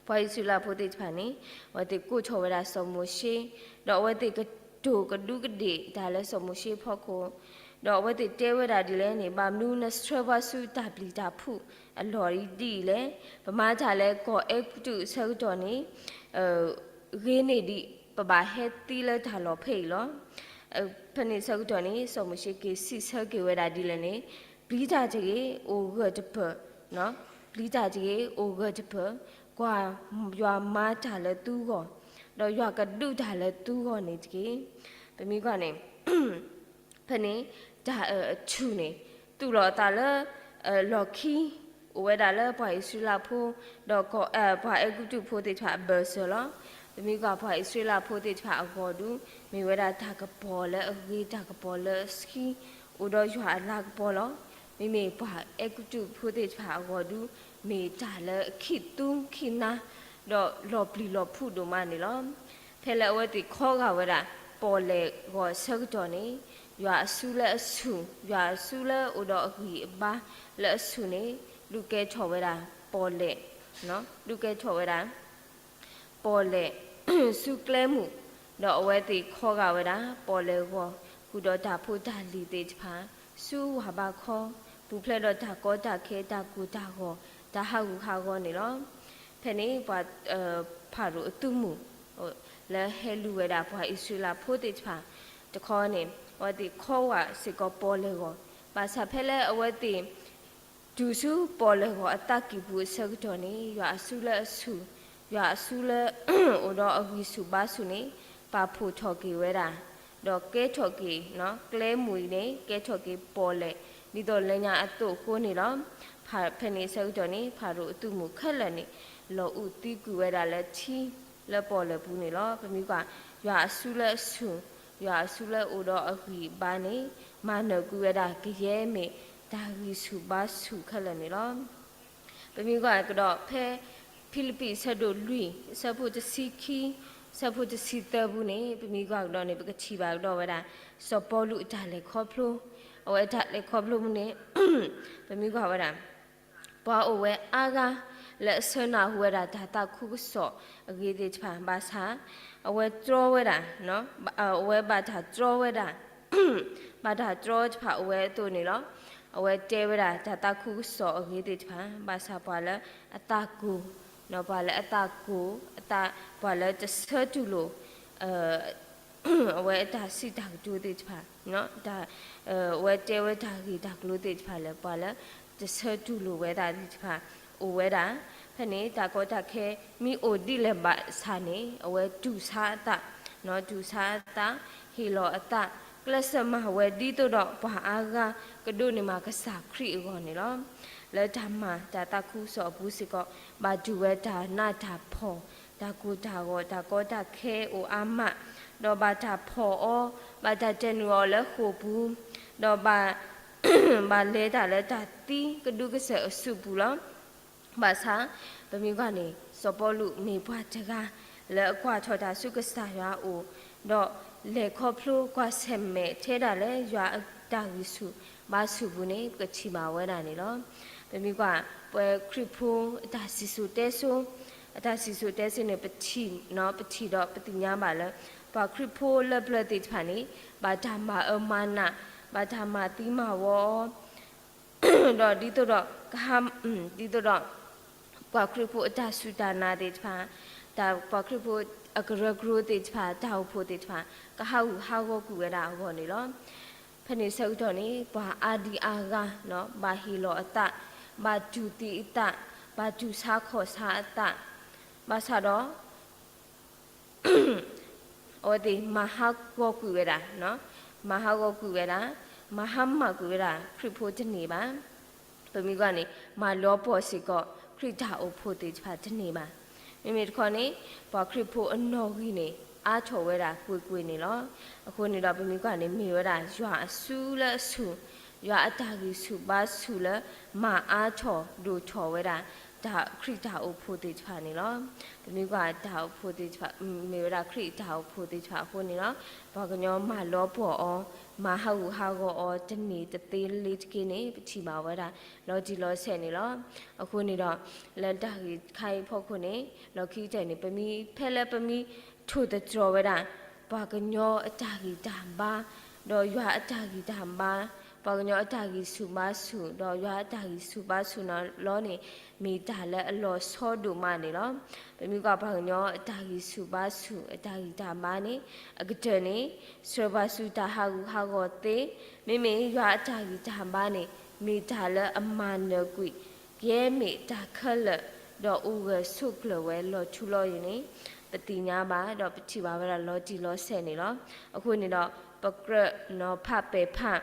ပှၤအံၣ်စရ့လးဖိသ့ၣ်တဖၣ်န့ၣ်, အဝဲသ့ၣ်ကိးထီၣ်ဝဲဒၣ်စီၤမိၤၡ့, ဒီးအဝဲသ့ၣ်ကတိၤကဒူးကဒ့ၣ်တၢ်လၢစီၤမိၤၡ့အဖီခိၣ်, ဒီးအဝဲသ့ၣ်တဲဝဲဒၣ်ဒ်လဲၣ်န့ၣ်, ဘၣ်မနုၤနဆှၢပှၤဆူတၢ်ပျံၤတၢ်ဖုးအလီၢ်ဒ်အံၤလဲၣ်. ပမၤတၢ်လၢကီၢ်အဲၤကူပတူးအဆၢကတီၢ်န့ၣ် ဂ့ၤန့ၢ်ဒံး ပဘၣ်ဟဲသံလၢတၢ်လီၢ်ဖဲအံၤလီၤ. ဖဲန့ၣ်ဆၢကတီၢ်န့ၣ် စီၤမိၤၡ့က့ၤစံးဆၢက့ၤဝဲဒၣ်ဒ်လဲၣ်န့ၣ်, ပျံၤတၢ်တဂ့ၤ, အိၣ်ဂၢၢ်တပၢၢ်, ပျံၤတၢ်တဂ့ၤ, အိၣ်ဂၢၢ်တပၢၢ်, ကွၢ်ယွၤမၤတၢ်လၢသုဂီၢ်, ဒီးယွၤကဒုးတၢ်လၢသုဂီၢ်န့ၣ်တက့ၢ်. ပမ့ၢ်ကွၢ်န့ၣ် ဖဲန့ၣ် တၢ်အၢၣ်အထူၣ်န့ၣ် သူၣ်လီၤအသးလၢ လီၢ်ခံ အိၣ်ဝဲဒၣ်လၢပှၤအံၣ်စရ့လးဖိ ဒီးပှၤအဲၤကူပတူးဖိသ့ၣ်တဖၣ်အဘၢၣ်စၢၤလီၤ. ပမ့ၢ်ကွၢ်ပှၤအံၣ်စရ့လးဖိသ့ၣ်တဖၣ်အဂီၢ်ဒုး မ့ၢ်ဝဲဒၣ်တၢ်ကပီၤလၢအဂ့ၤ တၢ်ကပီၤလၢအဆှံ အိၣ်ဒီးယွၤအလၤကပီၤလီၤ. မ့မ့ၢ်ပှၤအဲၤကူပတူးဖိသ့ၣ်တဖၣ်အဂီၢ်ဒုး မ့ၢ်တၢ်လၢအခံးသူခံးနါ ဒီးလီၤပျံၤလီၤဖုးဒိၣ်မးန့ၣ်လီၤ. ဖဲလၢအဝဲသ့ၣ်ခီဂာ်ဝဲဒၣ် ပီၣ်လဲၣ်ဂီၤအဆၢကတီၢ်န့ၣ် ယွၤအစုလၢအဆူၣ်, ယွၤအစုလၢအိၣ်ဒီးအဂံၢ်အဘါလၢအဆူၣ်န့ၣ် ဒုးကဲထီၣ်ဝဲဒၣ်ပီၣ်လဲၣ်, ဒုးကဲထီၣ်ဝဲဒၣ် ပီၣ်လဲၣ် ဆူကျဲမုၢ်, ဒီးအဝဲသ့ၣ်ခီဂာ်ဝဲဒၣ် ပီၣ်လဲၣ်ဂီၤ ဃုာ်ဒီးတၢ်ဖိတၢ်လံၤသ့ၣ်တဖၣ် ဆူဝၢ်ဘါခီ, ပူၤဖျဲးဒီးတၢ်ကီတၢ်ခဲ တၢ်ကိၢ်တၢ်ဂီၤ တၢ်ဟးဂူာ်ဟးဂီၤန့ၣ်လီၤ. ဖဲန့ၣ်ပှၤ ဖၤရိၤအသုးမုၢ် လၢဟဲလူၤဝဲဒၣ်ပှၤအံၣ်စရ့လးဖိသ့ၣ်တဖၣ် တခီန့ၣ် အဝဲသ့ၣ်ခီဂာ်စ့ၢ်ကီးပီၣ်လဲၣ်ဂီၤ, ဘၣ်ဆၣ်ဖဲလၢအဝဲသ့ၣ် တုၤဆူပီၣ်လဲၣ်ဂီၤအသးကံၢ်ပူၤအဆၢကတီၢ်န့ၣ် ယွၤအစုလၢအဆူၣ်, ယွၤအစုလၢ အိၣ်ဒီးအဂံၢ်ဆူၣ်ဘါဆူၣ်န့ၣ် ပာ်ဖှိၣ်ထီၣ်က့ၤဝဲဒၣ်, ဒီးကဲထီၣ်က့ၤ ကျဲမုၢ်အံၤန့ၣ် ကဲထီၣ်က့ၤပီၣ်လဲၣ် ဒ်သိးလၢညါအသိးအဃိန့ၣ်လီၤ. ဖဲန့ၣ်အဆၢကတီၢ်န့ၣ် ဖၤရိၤအသုးမုၢ်ခဲလၢာ်န့ၣ် လီၤအုၣ်သံကွံာ်ဝဲဒၣ်လၢထံလၢပီၣ်လဲၣ်ပူၤန့ၣ်လီၤ. ပမ့ၢ်ကွၢ် ယွၤအစုလၢအဆူၣ်, ယွၤအစုလၢအိၣ်ဒီးအဂံၢ်အဘါန့ၣ် မၤနၢၤကွံာ်ဝဲဒၣ်ကယဲၢ်မ့ၢ် တၢ်ဂံၢ်ဆူၣ်ဘါဆူၣ်ခဲလၢာ်န့ၣ်လီၤ. ပမ့ၢ်ကွၢ်ကဒီးဖဲ ဖံလံးပံးအဆၢဒိၣ်လွံၢ် အဆၢဖိတဆံခံ, အဆၢဖိတဆံသၢပူၤန့ၣ် ပမ့ၢ်ကွၢ်ကဒီးန့ၣ် ပကထံၣ်ဘၣ်ကဒီးဝဲဒၣ် စီၤပီလူးအတၢ်လဲၤခီဖျိ, အဝဲအတၢ်လဲၤခီဖျိပူၤန့ၣ် ပမ့ၢ်ကွၢ်ဝဲဒၣ် ပှၤအိၣ်ဝဲအါဂၤ လၢအဆၢနၢ်ဟူဝဲဒၣ်တၢ်သးခုကစီၣ်အဂ့ၢ်သ့ၣ်တဖၣ် ဘၣ်ဆၣ် အဝဲတြီဝဲဒၣ် အဝဲဘၣ်တၢ်တြီဝဲဒၣ် ဘၣ်တၢ်တြီတဖၣ်အိၣ်ဝဲအသိးန့ၣ်လီၤ. အဝဲတဲဝဲဒၣ်တၢ်သးခုကစီၣ်အဂ့ၢ်သ့ၣ်တဖၣ် ဘၣ်ဆၣ်ပှၤလၢအသးကိၢ်, ပှၤလၢအသးကိၢ်, ပှၤလၢတဆၢတူၢ်လိာ် အဝဲအတၢ်စံးတၢ်ကတိၤသ့ၣ်တဖၣ်, အဝဲတဲဝဲတၢ်ဂ့ၢ်တၢ်ကျိၤသ့ၣ်တဖၣ်လၢ ပှၤလၢတဆၢတူၢ်လိာ်ဝဲဒၣ်သ့ၣ်တဖၣ် အိၣ်ဝဲဒၣ်. ဖဲန့ၣ် တၢ်ကီတၢ်ခဲမ့ၢ်အိၣ်ဒ်လဲၣ်ဘၣ်ဆၣ်န့ၣ် အဝဲတူၢ်ဆါအသး, တူၢ်ဆါအသး, ဟ့ၣ်လီၤအသး, ကျဲးစၢးမၤဝဲဒ်သိးဒီးပှၤအါဂၤကဒိးန့ၢ်မးကစၢ်ခရံာ်အဂီၢ်န့ၣ်လီၤ. လၢတၢ်မၤတၢ်သးခုကစီၣ်အပူၤစ့ၢ်ကီး ဘၣ်တူၢ်ဝဲတၢ်နးတၢ်ဖှီၣ်, တၢ်ကိၢ်တၢ်ဂီၤ, တၢ်ကီတၢ်ခဲအိၣ်အါမး, ဒီးဘၣ်တၢ်ဖီၣ်အီၤ, ဘၣ်တၢ်တဲာ်နုာ်အီၤလၢဃိာ်ပူၤ, ဒီး ဘၣ်လဲၤတၢ်လၢတၢ်သံကဒုကစၢၢ်အစုပူၤလီၤ. ဘၣ်ဆၣ် ပမ့ၢ်ကွၢ်န့ၣ် စီၤပီလူးမ့ၢ်ပှၤတဂၤ လၢအကွၢ်ထီၣ်တၢ်ဆူကစၢ်ယွၤအအိၣ်, ဒီးလဲၤခီဖျိကွၢ်ဆၢၣ်မဲာ်ထဲဒၣ်လၢယွၤအတၢ်ဂံၢ်ဆူၣ်ဘါဆူၣ်ပူၤန့ၣ် ပကထံၣ်ဘၣ်ဝဲဒၣ်န့ၣ်လီၤ. ပမ့ၢ်ကွၢ် ပှၤခရံာ်ဖိအတၢ်စံၣ်စိၤတဲစိၤ, အတၢ်စံၣ်စိၤတဲစိၤန့ၣ် ပထံၣ်, ပထံၣ်ဒီးပသ့ၣ်ညါဘၣ်လၢ ပှၤခရံာ်ဖိလၢပျၢၤသ့ၣ်တဖၣ်န့ၣ် ဘၣ်တၢ်မၤအၢမၤနး, ဘၣ်တၢ်မၤသံမၤဝီအီၤ ဒီးဒ်သိးဒီး ကဟါ, ဒ်သိးဒီး ပှၤခရံာ်ဖိအတၢ်စူၢ်တၢ်နာ်သ့ၣ်တဖၣ်, ပှၤခရံာ်ဖိအကရၢကရိသ့ၣ်တဖၣ်, တၢ်အိၣ်ဖှိၣ်သ့ၣ်တဖၣ် ကဟးဂူာ်ဟးဂီၤကွံာ်ဝဲဒၣ်အဂီၢ်န့ၣ်လီၤ. ဖဲန့ၣ်ဆၢကတီၢ်န့ၣ် ပှၤအါဒံအါဂၤ ဘၣ်ဟ့ၣ်လီၤအသး ဘၣ်တူၢ်သံအသး, ဘၣ်တူၢ်ဆါခီၣ်ဆါအသး, ဘၣ်ဆၣ်ဒီး အဝဲသ့ၣ်မၤဟးဂီၤကွံာ်ဝဲဒၣ်, မၤဟးဂီၤကွံာ်ဝဲဒၣ်, မၤဟါမၢ်ကွံာ်ဝဲဒၣ် ခရံာ်ဖိတန့ၢ်ဘၣ်. ပမ့ၢ်ကွၢ်န့ၣ် မၤလီၤပှီၢ်စ့ၢ်ကီး ခရံာ်တၢ်အိၣ်ဖှိၣ်သ့ၣ်တဖၣ်တန့ၢ်ဘၣ်. မ့မ့ၢ်တခီန့ၣ် ပှၤခရံာ်ဖိအနီၣ်ဂံၢ်န့ၣ် အါထီၣ်ဝဲဒၣ်ကွ့ၢ်ကွ့ၢ်န့ၣ်လီၤ. အဃိန့ၣ်ဒီး ပမ့ၢ်ကွၢ်န့ၣ် မ့ၢ်ဝဲဒၣ်ယွၤအစုလၢအဆူၣ်, ယွၤအတၢ်ဂံၢ်ဆူၣ်ဘါဆူၣ်လၢ မၤအါထီၣ်ဒိၣ်ထီၣ်ဝဲဒၣ် တၢ်ခရံာ်တၢ်အိၣ်ဖှိၣ်သ့ၣ်တဖၣ်န့ၣ်လီၤ. ပမ့ၢ်ကွၢ်တၢ်အိၣ်ဖှိၣ်သ့ၣ်တဖၣ်, မ့ၢ်ဝဲဒၣ်ခရံာ်တၢ်အိၣ်ဖှိၣ်သ့ၣ်တဖၣ်အဃိန့ၣ်လီၤ. ပှၤကညီမၤလီၤပှီၢ်အီၤ, မၤဟးဂူာ်ဟးဂီၤအီၤ တန့ၢ်တသ့လ့ၤတက့ၢ်န့ၣ် ပထံၣ်ဘၣ်ဝဲဒၣ် လီၤတံၢ်လီၤဆဲးန့ၣ်လီၤ. အဃိန့ၣ်ဒီး လၢတၢ်ဂ့ၢ်တခါအံၤအဖီခိၣ်န့ၣ် လီၢ်ခံကတၢၢ်န့ၣ် ပမ့ၢ်ဖဲလၢပမ့ၢ်ထိၣ်သတြီၤဝဲဒၣ် ပှၤကညီအတၢ်ဂံၢ်တၢ်ဘါ, ဒီးယွၤအတၢ်ဂံၢ်တၢ်ဘါ, ပှၤကညီအတၢ်ဂံၢ်ဆူၣ်ဘါဆူၣ် ဒီးယွၤအတၢ်ဂံၢ်ဆူၣ်ဘါဆူၣ်န့ၣ်လီၤန့ၣ် မ့ၢ်တၢ်လၢအလီၤဆီဒိၣ်မးန့ၣ်လီၤ. ပမ့ၢ်ကွၢ်ပှၤကညီအတၢ်ဂံၢ်ဆူၣ်ဘါဆူၣ် အတၢ်ဂံၢ်တၢ်ဘါန့ၣ် အကတၢၢ်န့ၣ် ဆှၢပှၤဆူတၢ်ဟးဂူာ်ဟးဂီၤသ့, မ့မ့ၢ်ယွၤအတၢ်ဂံၢ်တၢ်ဘါန့ၣ် မ့ၢ်တၢ်လၢအမၤနၢၤကွံာ် ကယဲၢ်မ့ၢ်တၢ်ခဲလၢာ် ဒီးအိၣ်ဂၢၢ်ဆိးကျၢၤဝဲလီၤထူလီၤယိာ်န့ၣ် ပသ့ၣ်ညါဘၣ် ဒီးပထံၣ်ဘၣ်ဝဲဒၣ်လီၤတံၢ်လီၤဆဲးန့ၣ်လီၤ. အဃိန့ၣ်ဒီး ပကြၢးနီၤဖးပဲာ်ဖး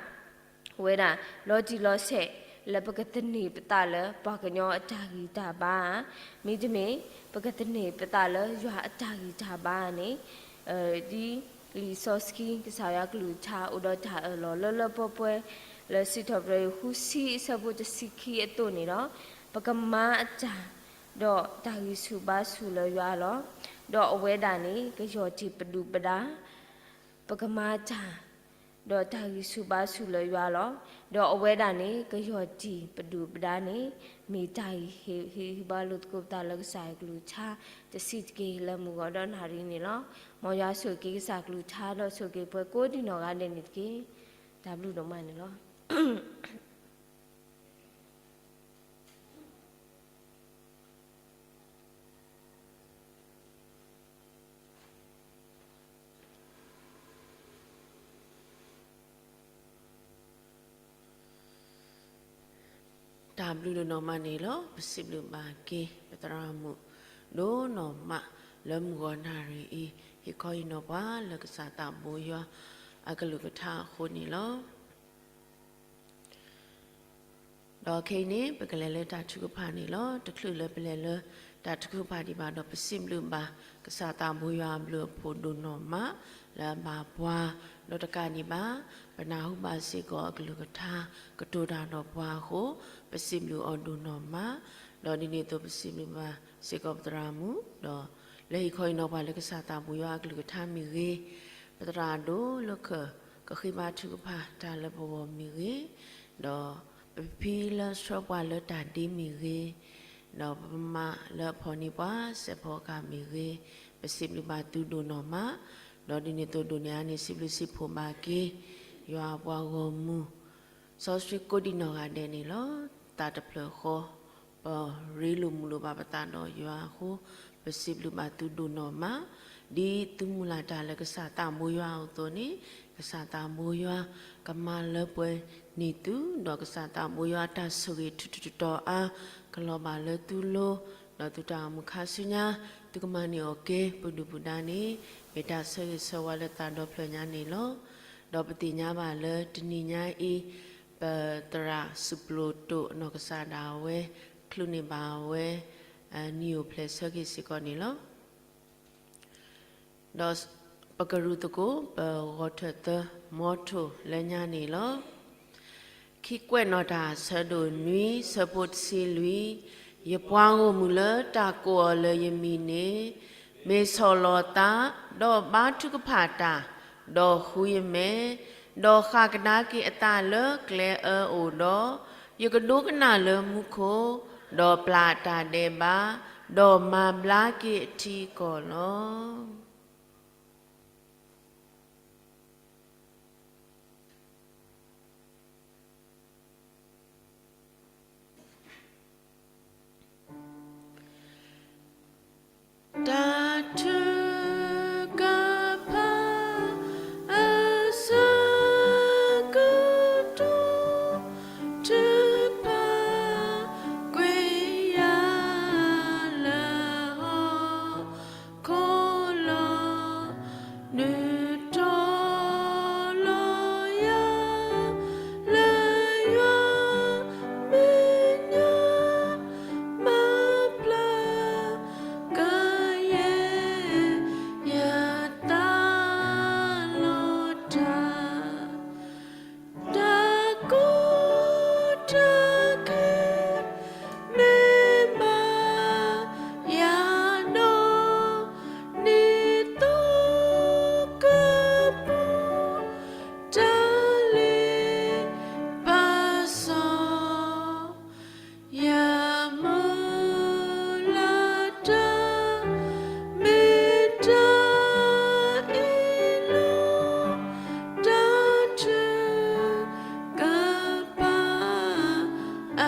ဝဲဒၣ် လီၤတံၢ်လီၤဆဲး လၢပကသန့ၤပသးလၢ ပှၤကညီအတၢ်ဂံၢ်တၢ်ဘါဧါ, မ့တမ့ၢ် ပကသန့ၤပသးလၢ ယွၤအတၢ်ဂံၢ်တၢ်ဘါန့ၣ်, ဒ်လံာ်စီဆှံ ကစၢ်ယွၤကလုၢ်ကထါ အိၣ်ဒီးတၢ်အၢၣ်လီၤလၢလၢပှဲၤပှဲၤ လၢစံးထီၣ်ပတြၢၤ ဃုဆံ အဆၢဖိတဆံခံအသိးန့ၣ်ဒီး, ပကမၤအတၢ် ဒီးတၢ်ဂံၢ်ဆူၣ်ဘါဆူၣ်လၢယွၤလီၤ. ဒီးအဝဲဒၣ်န့ၣ် ကယီၢ်တံၢ်ပဒုၣ်ပဒါ ပကမၤတၢ် ဒီးတၢ်ဂံၢ်ဆူၣ်ဘါဆူၣ်လၢယွၤလီၤ. ဒီးအဝဲဒၣ်န့ၣ် ကယီၢ်တံၢ်ပဒုၣ်ပဒါန့ၣ် မ့ၢ်တၢ်ဟ့ၣ်ဂံၢ်ဟ့ၣ်ဘါလိာ်သကိးပသးလၢကစၢ်ယွၤကလုၢ်ကထါ တဆံးတက့ၢ် လၢမုၢ်ဂီၤဒီးနၣ်ရံၣ်န့ၣ်လီၤ. မ်ယွၤဆိၣ်ဂ့ၤက့ၤကစၢ်ကလုၢ်ကထါ ဒီးဆိၣ်ဂ့ၤပှၤကိးဒံနီၢ်ဂၤဒဲးန့ၣ်တက့ၢ်. တၢ်ဘျုးဒိၣ်မးန့ၣ်လီၤ. တၢ်ဘျုးဒိၣ်နီၢ်မးန့ၣ်လီၤ. ပစံးဘျုးဘၣ်က့ၤ ပသရၣ်မုၣ်ဒိၣ်နီၢ်မး လၢမုၢ်ဂီၤနၣ်ရံၣ်အံၤ ဟ့ၣ်ခီဟ့ၣ်နီၤပှၤလၢကစၢ်သးဘိယွၤ အကလုၢ်ကထါအဃိန့ၣ်လီၤ. ဒီးခဲအံၤန့ၣ် ပကလဲၤလၢတၢ်ထုကဖၣ်န့ၣ်လီၤ. တချုးလၢပလဲၤလၢတၢ်ထုကဖၣ်ဒံးဘၣ်ဒီး ပစံးဘျုးဘၣ် ကစၢ်သးဘိယွၤအဘျုးအဖှိၣ်ဒိၣ်နီၢ်မး လၢအဘၣ်ပှၤ ဒီးတကးဒံးဘၣ် ပနၢ်ဟူဘၣ်စ့ၢ်ကီးအကလုၢ်ကထါ ကတိၤတၢ်ဒီးပှၤအဃိ ပစံးဘျုးအီၤဒိၣ်နီၢ်မး, ဒီးဒ်န့ၣ်အသိးပစံးဘျုးဘၣ်စ့ၢ်ကီးပသရၣ်မုၣ် ဒီးလၢဟ့ၣ်ခီဟ့ၣ်နီၤပှၤလၢကစၢ်သးဘိယွၤအကလုၢ်ကထါမ့ၢ်ဂ့ၤ, ပသရၣ်ဒိၣ်လၢခၢၣ် ကဃ့ဘါထုကဖၣ်တၢ်လၢပဂီၢ်မ့ၢ်ဂ့ၤ, ဒီးပဖံလၢဆှၢပှၤလၢတၢ်ဒ့မ့ၢ်ဂ့ၤ, ဒီးပမါလၢအဖီၣ်န့ၢ်ပှၤစဲးဖီကဟၣ်မ့ၢ်ဂ့ၤ, ပစံးဘျုးဘၣ်သုဒိၣ်နီၢ်မး, ဒီးဒ်န့ၣ်အသိးဒိၣ်န့ၢ်အါန့ၣ် စံးဘျုးစံးဖှိၣ်ဘၣ်က့ၤ ယွၤအပှၤဂီၢ်မုၢ် စီဆှံကိးဒံနီၢ်ဂၤဒဲးန့ၣ်လီၤ. သးတဖျၢၣ်ဃီ ပရ့လိာ်မုာ်လိာ်ဘၣ်ပသးဒီးယွၤအဃိ, ပစံးဘျုးဘၣ်သုဒိၣ်နီၢ်မး, ဒ်သုမုၢ်လၢ်တၢ်လၢကစၢ်သးဘိယွၤအသိးန့ၣ်, ကစၢ်သးဘိယွၤကမၤလၢပှဲၤန့ၢ်သု, ဒီးကစၢ်သးဘိယွၤအတၢ်ဆိၣ်ဂ့ၤထူးထူးတီၤတီၤအါ ကလီၤဘၣ်လၢသုလိၤ, ဒီးသုတၢ်အိၣ်မူခါဆူညါ သုကမၤန့ၢ်အီၤက့ၤ ပဒုၣ်ပဒါန့ၣ် မ့ၢ်တၢ်ဆၢဂ့ၤဆၢဝါလၢသးဒီဖျၢၣ်ညါန့ၣ်လီၤ. ဒီးပသ့ၣ်ညါဘၣ်လၢတနံၤညါအံၤ ပသရၣ်စူၣ်ပျိၢ်တိာ်အနီၢ်ကစၢ်ဒၣ်ဝဲ ချုးန့ၢ်ဘၣ်ဝဲ နံၣ်အိၣ်ဖျဲၣ်ဆၢက့ၤစ့ၢ်ကီးန့ၣ်လီၤ. ဒီးပကရူၢ်သကိး ပဂီၤထၢၣ်သၢမီထိၣ်လၢညါန့ၣ်လီၤ. ခံကွဲးနီၣ်တၢ်ဆၢဒိၣ်နွံ ဆၢဖိတဆံလွံၢ်, ယပှၤဂီၢ်မုၢ်လၢတၢ်ကိးအီၤလၢယမံၤန့ၣ်, မ့ၢ်ဆီၣ်လီၤသး, ဒီးဘါထုကဖၣ်တၢ်, ဒီးဃုယမဲာ်, ဒီးဃၣ်ကဒါက့ၤအသးလၢကျဲအၢအိၣ်ဒီး, ယကဒိကနၣ်လၢမူခိၣ်, ဒီးပျၢ်အတၢ်ဒဲးဘး, ဒီးမၤဘျါက့ၤအထံအကီၢ်လီၤ. တၢ်ထုကဖၣ်အဆၢကတီၢ် ထုကဖၣ် တၢ်မ့ၢ်တၢ်အ့ၣ်လိာ် တၢ်ထုကဖၣ်အ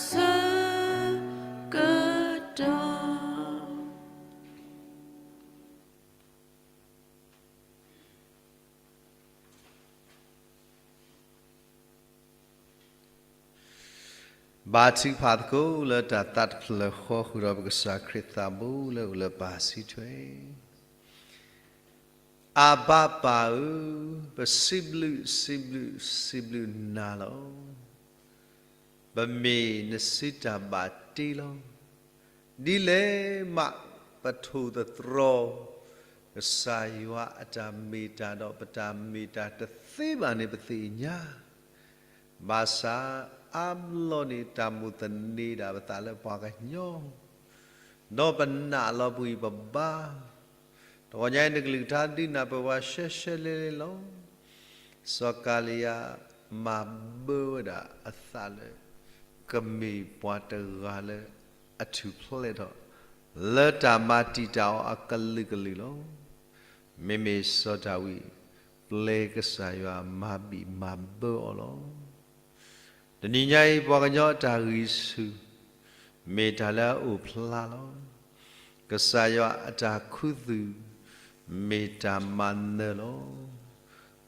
ဆၢကတီၢ်. ဘါထုကဖၣ်သကိးလၢတၢ်သးတဖျၢၣ်ဃီ ဃုာ်ဒီးပကစၢ်ခရံာ်သးဘိလၢအိၣ်လၢပၢ်စုထွဲ, အဘးပၢ်ဧၢ, ပစံးဘျုးစံးဘျုးစံးဘျုးနၤလီၤ. ပမ့ၢ်နစုတၢ်ဘၣ်တ့လီၤ. ဒ်လဲၣ်မးပထိၣ်သတြီၤ ကစၢ်ယွၤအတၢ်မ့ၢ်တၢ်ဒီးပတၢ်မ့ၢ်တၢ်တသ့ဘၣ်န့ၣ် ပသ့ၣ်ညါ, ဘၣ်ဆၣ်အါဘျီန့ၣ် တၢ်မိၣ်သန့ၤဒၣ်ပသးလၢပှၤကညီ ဒီးပနာ်လီၤပှၤပဘါ, တဂီၤညါအံၤ နကလုၢ်ကထါဒုးနၢ်ပၢၢ်ပှၤရှဲရှဲလ့လ့လီၤ. စီၤကၤလံယၤမၤဘၢဝဲဒၣ်အသးလၢ ကမ့ၢ်ပှၤတဂၤလၢအထူၣ်ဖျဲးထီၣ် လၢတၢ်မၤတံာ်တာ်အီၤအကလုာ်ကလုာ်လီၤ. မ့မ့ၢ်စီၤဒၤဝံး ပျဲကစၢ်ယွၤမၤဘံၣ်မၤဘၢအီၤလီၤ. တနံၤညါအံၤ ပှၤကညီအတၢ်ဂံၢ်ဆူၣ် မ့ၢ်တၢ်လၢအအိၣ်ဖျါလီၤ. ကစၢ်ယွၤအတၢ်ခူသူၣ် မ့ၢ်တၢ်မၤနၢၤလီၤ.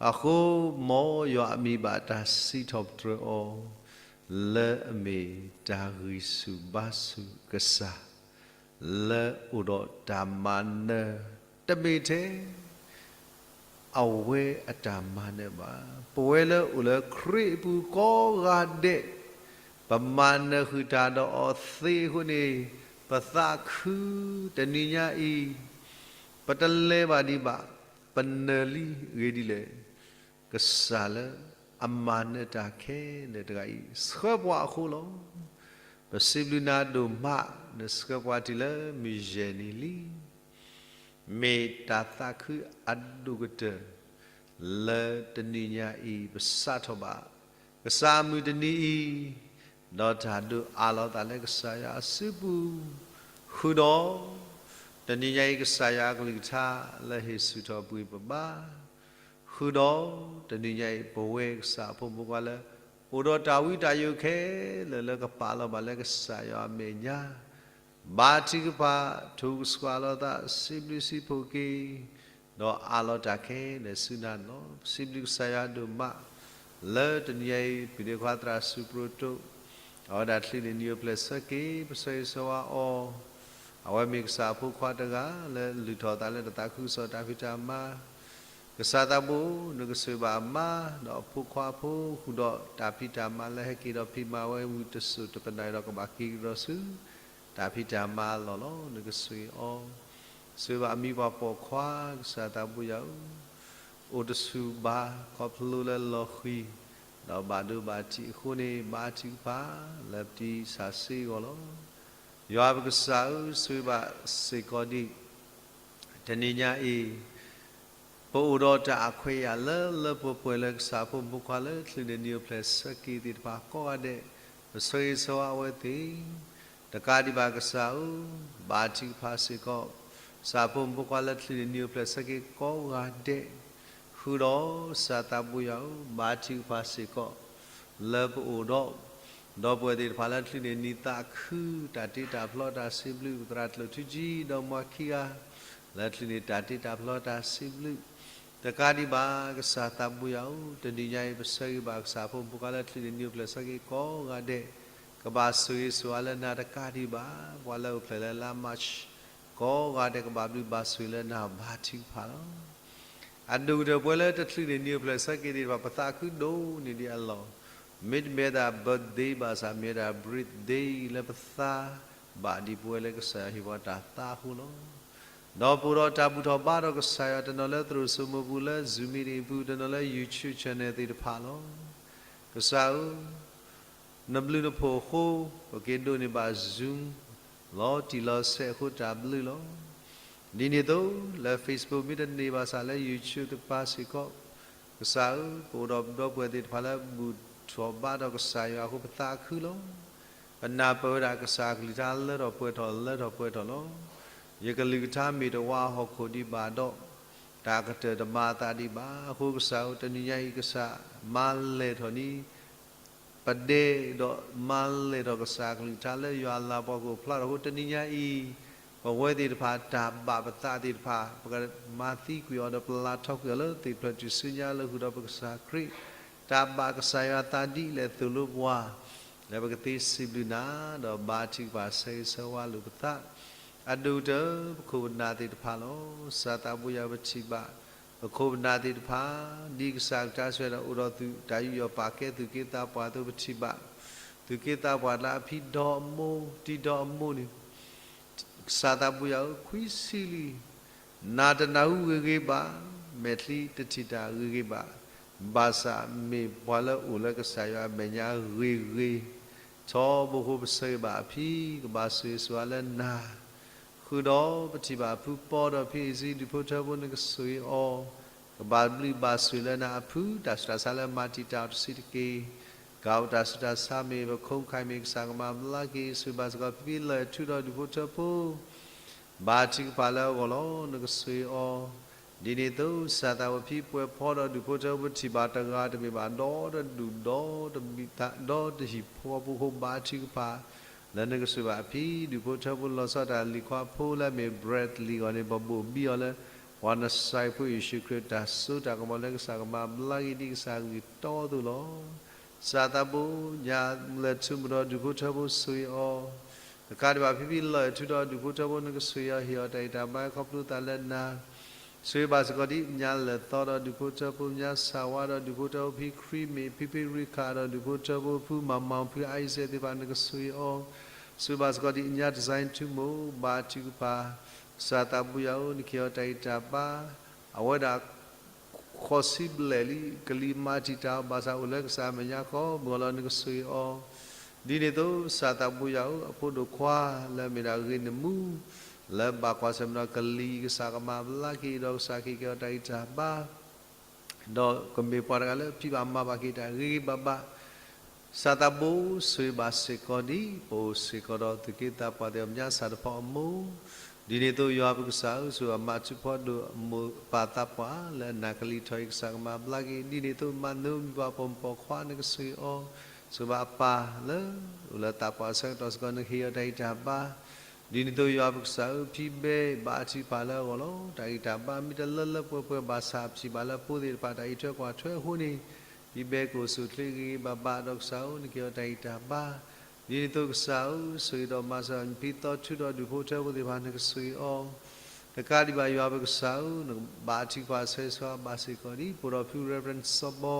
အဃိ မ်ယွၤအမံၤဘၣ်တၢ်စံးထီၣ်ပတြၢၤအီၤ လၢအမ့ၢ်တၢ်ဂံၢ်ဆူၣ်ဘါဆူၣ်ကစၢ် လၢအိၣ်ဒီးတၢ်မၤနၢၤ တမ့ၢ်ထဲ အဝဲအတၢ်မၤနၢၤဘၣ်. ပဝဲလၢအိၣ်လၢခရံာ်အပူၤကိးဂၤဒဲး, ပမၤနၢၤဃုာ်တၢ်ဒီးအီၤသ့အဃိန့ၣ်, ပသးခုတနံၤညါအံၤ, ပတလဲၤဘၣ်ဒံးဘၣ်, ပနၢၤလံအဂ့ၢ်ဒ်လဲၣ်. ကစၢ်လၢအမၤနၢၤတၢ်ခဲလၢာ်တဂၤအံၤ ဆှၢပှၤအဃိလီၤ. ပစံးဘျုးနၤဒိၣ်မး နဆှၢပှၤတုၤလၢမုၢ်ယဲၢ်နံၤလံ. မ့ၢ်တၢ်သးခုအဒိၣ်ကတၢၢ် လၢတနံၤညါအံၤ ပစးထီၣ်ဘၣ် ကစၢ်အမုၢ်တနံၤအံၤ, ဒီးတၢ်ဒိးအးလီၤသးလၢကစၢ်ယွၤအစုပူၤ, ဃုာ်ဒီး တနံၤညါအံၤ ကစၢ်ယွၤအကလုၢ်ကထါလၢဟ့ၣ်ဆူၣ်ထီၣ်ပှၤပဘါ ဃုာ်ဒီးတနံၤညါအံၤ ပဝဲကစၢ်အဖိမုၣ်ဖိခွါလၢ အိၣ်ဒီးတၢ်ဝံတၢ်ယိးခဲလၢာ်လၢကပာ်လီၤဘၣ်လၢကစၢ်ယွၤအမဲာ်ညါ, ဘါထုကဖၣ် ထိၣ်ကဆှီလီၤသး စံးဘျုးစံးဖှိၣ်က့ၤ, ဒီးအးလီၤတၢ်ခဲလၢာ်ဆူနၤန့ၣ်လီၤ. ပစံးဘျုးကစၢ်ယွၤဒိၣ်မး လၢတနံၤညါအံၤ ပုၢ်ဒ့ခွါသရၣ်စူးပျိတိၣ် အဝဲဒၣ်ချုးန့ၢ်နံၤအိၣ်ဖျဲၣ်ဆၢက့ၤ ပဆၢဂ့ၤဆၢဝါအီၤ, အဝဲမ့ၢ်ကစၢ်အဖိခွါတဂၤလၢလုၢ်ထီၣ်အသးလၢတၢ်သးခုကစီၣ်တၢ်ဖံးတၢ်မၤ, ကစၢ်သးဘိ နကဆိၣ်ဂ့ၤဘၣ်အမါ ဒီးအဖိခွါဖိဃုာ်ဒီးတၢ်ဖံးတၢ်မၤလၢဟဲက့ၤဒီးဖံးမၤဝဲဝံၤတစိၢ်တပနၢ်ဒီးကဘၣ်က့ၤကဒီးဆူ တၢ်ဖံးတၢ်မၤအလီၢ်လီၤ. နကဆိၣ်ဂ့ၤအီၤ, ဆိၣ်ဂ့ၤဘၣ်အမံၤပှၤပိာ်ခွါ ကစၢ်သးဘိယွၤဧၢ, အိၣ်တဆူၣ်ဘၣ် ခီဖျိလၢလီၤဃံၤ ဒီးဘၣ်ဒိဘၣ်ထံးအဃိန့ၣ် ဘါထုကဖၣ်လၢပတံၢ်စၢ်စ့အဂီၢ်လီၤ. ယွၤပကစၢ်ဧၢ, ဆိၣ်ဂ့ၤဘၣ်စ့ၢ်ကီးဒံး တနံၤညါအံၤ ပအိၣ်ဒီးတၢ်အခွဲးအယာ်လၢလၢပှဲၤပှဲၤလၢကချုးန့ၢ်နံၤအိၣ်ဖျဲၣ်ဆၢက့ၤသ့ၣ်တဖၣ်ကိးဂၤဒဲး, ပဆၢဂ့ၤဆၢဝါအဝဲသ့ၣ်, တကးဒံးဘၣ်ကစၢ်ဧၢ, ဘါထုကဖၣ်စ့ၢ်ကီး ကစၢ်ဖိမုၣ်ဖိခွါလၢချုးန့ၢ်နံၤအိၣ်ဖျဲၣ်ဆၢက့ၤကိးဂၤဒဲး, ဃုာ်ဒီးကစၢ်သးဘိယွၤဧၢ, ဘါထုကဖၣ်စ့ၢ်ကီး လၢပအိၣ်ဒီး ဒီပုၢ်ဝဲၢ်သ့ၣ်တဖၣ်လၢချုးန့ၢ်နံၤသးခု တၢ်တ့တၢ်ဖျီတၢ်စံးဘျုး ပသရၣ်ကျိာ်ထူကၠံ ဒီးမါခံဂၤ လၢချုးန့ၢ်တၢ်တ့တၢ်ဖျီတၢ်စံးဘျုး, တကးဒံးဘၣ်ကစၢ်သးဘိယွၤဧၢ, တနံၤညါအံၤ ပဆၢဂ့ၤဘၣ်ကစၢ်ဖိမုၣ်ဖိခွါလၢချုးန့ၢ်နံၤအိၣ်ဖျဲၣ်ဆၢက့ၤကိးဂၤဒဲး, ကဘၣ်ဆိၣ်ဂ့ၤဆိၣ်ဝါလၢနၤတကးဒံးဘၣ်, ပှၤလၢအိၣ်ဖျဲၣ်လၢလါ March ကိးဂၤဒဲးကဘၣ်ဘျုးဘၣ်ဆိၣ်ဂ့ၤလၢနၤဘါထုကဖၣ်လီၤ. အဒိၣ်ကတၢၢ်ပဝဲလၢတချုးန့ၢ်နံၤအိၣ်ဖျဲၣ်ဆၢက့ၤသ့ၣ်တဖၣ် ပသးခုဒိၣ်န့ၢ်ဒံးအလီၢ်, မ့တမ့ၢ်ဒၣ် birthday ဘၣ်ဆၣ် မ့ၢ်ဒၣ် birthday လၢပသးဘၣ်ဒံးပဝဲလၢကစၢ်ယွၤဟ့ၣ်ပှၤတၢ်သးအဃိလီၤ. ဒီးပအိၣ်ဒီးတၢ်ဘူၣ်ထီၣ်ဘါထီၣ်ကစၢ်ယွၤ တနီၤလၢသရိာ်စိမိၤပူၤ လၢ Zoom meeting ပူၤ, တနီၤလၢ YouTube channel သ့ၣ်တဖၣ်လီၤ. ကစၢ်ဧၢ, နဘျုးနဖှိၣ်အဃိ ပက့ၤဒိးန့ၢ်ဘၣ် Zoom လီၤတံၢ်လီၤဆဲးအဃိတၢ်ဘျုးလီၤ. ဒ်န့ၣ်အသိး လၢ Facebook မ့ၢ်တန့ၢ်ဘၣ်ဆၣ် လၢ YouTube တကပၤစ့ၢ်ကီး, ကစၢ်ဧၢ, ပအိၣ်ဒီးပဒီပုၢ်ဝဲၢ်သ့ၣ်တဖၣ်လၢဘူၣ်ထီၣ်ဘါထီၣ်ကစၢ်ယွၤအဃိ ပသးခုလီၤ. ပနၢ်ပၢၢ်ဝဲဒၣ်ကစၢ်အကလုၢ်ကထါလၢထီၣ်ပှဲၤထီၣ်လၢထီၣ်ပှဲၤထီၣ်လီၤ. ယကလုၢ်ကထါမ့ၢ်တဝါဟီၣ်ခိၣ်ဒံးဘၣ်ဒီး, တၢ်ကတၢၢ်တမၤအသးဒံးဘၣ်. အဃိကစၢ်ဧၢ, တနံၤညါအံၤကစၢ်မၤလဲၢ်ထီၣ်န့ၣ် ပဒဲဒီးမၤလဲၢ်ထီၣ်ကစၢ်အကလုၢ်ကထါလၢယွၤအလၤပှၤကအိၣ်ဖျါထီၣ်အဃိ တနံၤညါအံၤ ပဝဲသ့ၣ်တဖၣ်တၢ်ဘၣ်ပသးသ့ၣ်တဖၣ် ပကမၤသံကွံာ်အီၤဒီးပလၤထီကွံာ်အီၤလၢသ့ၣ်ဖျၢၣ်ထူၣ်စုညါလၢဃုာ်ဒီးပကစၢ်ခရံာ် တၢ်ဘၣ်ကစၢ်ယွၤသးဒ်လဲၣ်သိၣ်လိပှၤ လၢပကသ့စံးဘျုးနၤ ဒီးဘါထုကဖၣ်ဆၢဂ့ၤဆၢဝါလိာ်ပသး အဒိၣ်ကတၢၢ်ပခိၣ်ပနၢ်သ့ၣ်တဖၣ်လီၤ. ကစၢ်သးဘိယွၤပထံၣ်ဘၣ် ပခိၣ်ပနၢ်သ့ၣ်တဖၣ် ဒ်ကစၢ်အကလုၢ်ကထါစံးဝဲဒၣ် အိၣ်ဒီးတၢ်ယူးယီၣ်ပာ်ကဲသူၣ်က့သးပှၢ်အသိးပထံၣ်ဘၣ် သူၣ်က့သးပှၢ်လၢအဖံဒီးအမိၢ် တံၤဒီးအမိၢ်န့ၣ် ကစၢ်သးဘိယွၤဧၢ ခွံဆံလံ နၤတနၢ်ဟူဂ့ၤဂ့ၤဘၣ်, မဲာ်ချံတထံၣ်တၢ်ဂ့ၤဂ့ၤဘၣ်, ဘၣ်ဆၣ်မ့ၢ်ပှၤလၢအိၣ်လၢကစၢ်ယွၤအမဲာ်ညါဂ့ၤဂ့ၤ, ထီဘိဃိပဆၢဂ့ၤဘၣ်အဖံ ကဘၣ်ဆိၣ်ဂ့ၤဆိၣ်ဝါလၢနၤ, ဃုာ်ဒီးပထံၣ်ဘၣ်အဖုပီဒီးဖံအံၤစံဒူၣ်ဖိထၢဖိနကဆိၣ်ဂ့ၤအီၤ, ကဘၣ်ဘျုးဘၣ်ဆိၣ်လၢနၤအဖု တၢ်ဆူးတၢ်ဆါလၢမၤတံာ်တာ်အီၤတဆံးတက့ၢ်. ကအိၣ်တၢ်ဆူးတၢ်ဆါမ့ၢ်ပခိၣ်ခါမ့ၢ်ကစၢ်ကမၤဘျါက့ၤ ဆိၣ်ဂ့ၤဘၣ်စ့ၢ်ကီးဖံဖံလၢၢ်ထူဒီးဒူၣ်ဖိထၢဖိ ဘါထုကဖၣ်လၢအဂီၢ်လီၤ နကဆိၣ်ဂ့ၤအီၤ, ဒ်န့ၣ်အသိး ကစၢ်သးဘိဖံပှဲၤဖီဒီးဒူၣ်ဖိထၢဖိထံၣ်ဘၣ်တဂၤတမ့ၢ်ဘၣ် ဒီတဒူၣ်ဒီတဘံၣ်သး ဒီတဟံၣ်ဖိဃီဖိအဃိ ဘါထုကဖၣ် လၢနကဆိၣ်ဂ့ၤဘၣ်အဖံ ဒူၣ်ဖိထၢဖိလီၤဆီဒၣ်တၢ်လံၤခွါဖိလၢအမ့ၢ် Bradley အဂီၢ်န့ၣ် ပဘိၣ်ဘံအီၤလၢ ပှၤနစဲးဖိယ့ၣ်ၡူးခရံာ် တၢ်စိတၢ်ကမီၤလၢကစၢ်ကမၤဘျါက့ၤဒ်ကစၢ်ဂံၢ်တီသိးလီၤ. ကစၢ်သးဘိ ညါလၢထူမဒီးဒူၣ်ဖိထၢဖိဆိၣ်ဂ့ၤအီၤ, တကးဒံးဘၣ်ဖံဖံလၢၢ်ထူဒီးဒူၣ်ဖိထၢဖိနကဆိၣ်ဂ့ၤအီၤ ဟ့ၣ်အီၤတၢ်အံၣ်တၢ်ဘါခီဖျိသးလၢနၤ, ဆိၣ်ဂ့ၤဘၣ်စ့ၢ်ကီးဒ်ညါလၢာ်သီဒီးဒူၣ်ဖိထၢဖိ ညါစၢ်ဝါဒီးဒူၣ်ဖိထၢဖိ ဖံခရံမ့ၢ် ဖံဖံရံခၣ်ဒီးဒူၣ်ဖိထၢဖိ ဖုမၤမၤဖုအါအံၤစဲးသ့ၣ်တဖၣ် နကဆိၣ်ဂ့ၤအီၤ, ဆိၣ်ဂ့ၤဘၣ်စ့ၢ်ကီးဒ်ညါတစဲးထူမိၢ် ဘါထုကဖၣ် ကစၢ်သးဘိယွၤဧၢ နကဟ့ၣ်အီၤတၢ်အံၣ်တၢ်ဘါ, အဝဲဒၣ် ဃိးဆံဘျဲၣ်လံ ကလံၤမၤတံာ်တာ်အီၤ ဘၣ်ဆၣ်အိၣ်လၢကစၢ်အမဲာ်ညါဃီ မုၢ်အီၤလီၤနကဆိၣ်ဂ့ၤအီၤ, ဒ်န့ၣ်အသိး ကစၢ်သးဘိယွၤဧၢ အဖိဒိၣ်ခွါလၢအမ့ၢ်ဒၣ်ဂ့ၤနမူ လၢဘၣ်ကွၢ်ဆၢၣ်မဲာ်ဒီးကလံၤ ကစၢ်ကမၤဘျါက့ၤဒီးကစၢ်ကဟ့ၣ်က့ၤအီၤတၢ်အံၣ်တၢ်ဘါ ဒီးကမ့ၢ်ပှၤတဂၤလၢဖံးဘၣ်မၤဘၣ်က့ၤတၢ်ဂ့ၤဂ့ၤဘၣ်ဘၣ်, ကစၢ်သးဘိဆိၣ်ဂ့ၤဘၣ်စ့ၢ်ကီးဒ် ပအိၣ်စ့ၢ်ကီးဒီးသူၣ်က့သးပှၢ်သ့ၣ် အမဲာ်ညါစၢ်တဖီအမိၢ်, ဒ်န့ၣ်အသိးယွၤပကစၢ်ဧၢ ဆိၣ်ဂ့ၤဘၣ်မၤထူဖီဒိၣ်အမိၢ်ပၢ်သးပှၢ်လၢအနၢ်ကလံၤထီၣ်အံၤ ကစၢ်ကမၤဘျါက့ၤ, ဒ်န့ၣ်အသိးမၤနၢၤမုၣ်ပှၢ်ပိာ်မုၣ်ပိာ်ခွါနကဆိၣ်ဂ့ၤအီၤ, ဆိၣ်ဂ့ၤဘၣ်အပၢ်လၢ အိၣ်လၢသးပှၢ်အဆၢကတီၢ်စ့ၢ်ကီး နကဟ့ၣ်အီၤတၢ်ဂံၢ်တၢ်ဘါ ဒ်န့ၣ်အသိးယွၤပကစၢ်ဧၢ ဖံဘဲဘၣ်အထံးဖးလၢအဂီၢ်လီၤ. တၢ်ဂံၢ်တၢ်ဘါမ့ၢ်တလၢလၢပှဲၤပှဲၤဘၣ်ဆၣ် ပထံၣ်ဘၣ်လၢဖိသ့ၣ်တဖၣ်တၢ်အံးထွဲကွၢ်ထွဲအဃိန့ၣ်, ဖံဘဲကအိၣ်ဆူၣ်အိၣ်ချ့ဂ့ၤဂ့ၤဘၣ်ဘၣ် ဒီးကစၢ်ဧၢ နကဟ့ၣ်အီၤတၢ်ဂံၢ်တၢ်ဘါ, ဒ်န့ၣ်အသိးကစၢ်ဧၢ ဆိၣ်ဂ့ၤဒီးမၤစၢၤ ဖံသီထူဒီးဒူၣ်ဖိထၢဖိသ့ၣ်တဖၣ် နကဆိၣ်ဂ့ၤအီၤ, တကးဒံးဘၣ်ယွၤပကစၢ်ဧၢ နဘၣ်အထံးဖးဆၢဂ့ၤဆၢဝါဘၣ်စ့ၢ်ကီးဒ် ဖိဒီးဖု Reverend စီၤဘီ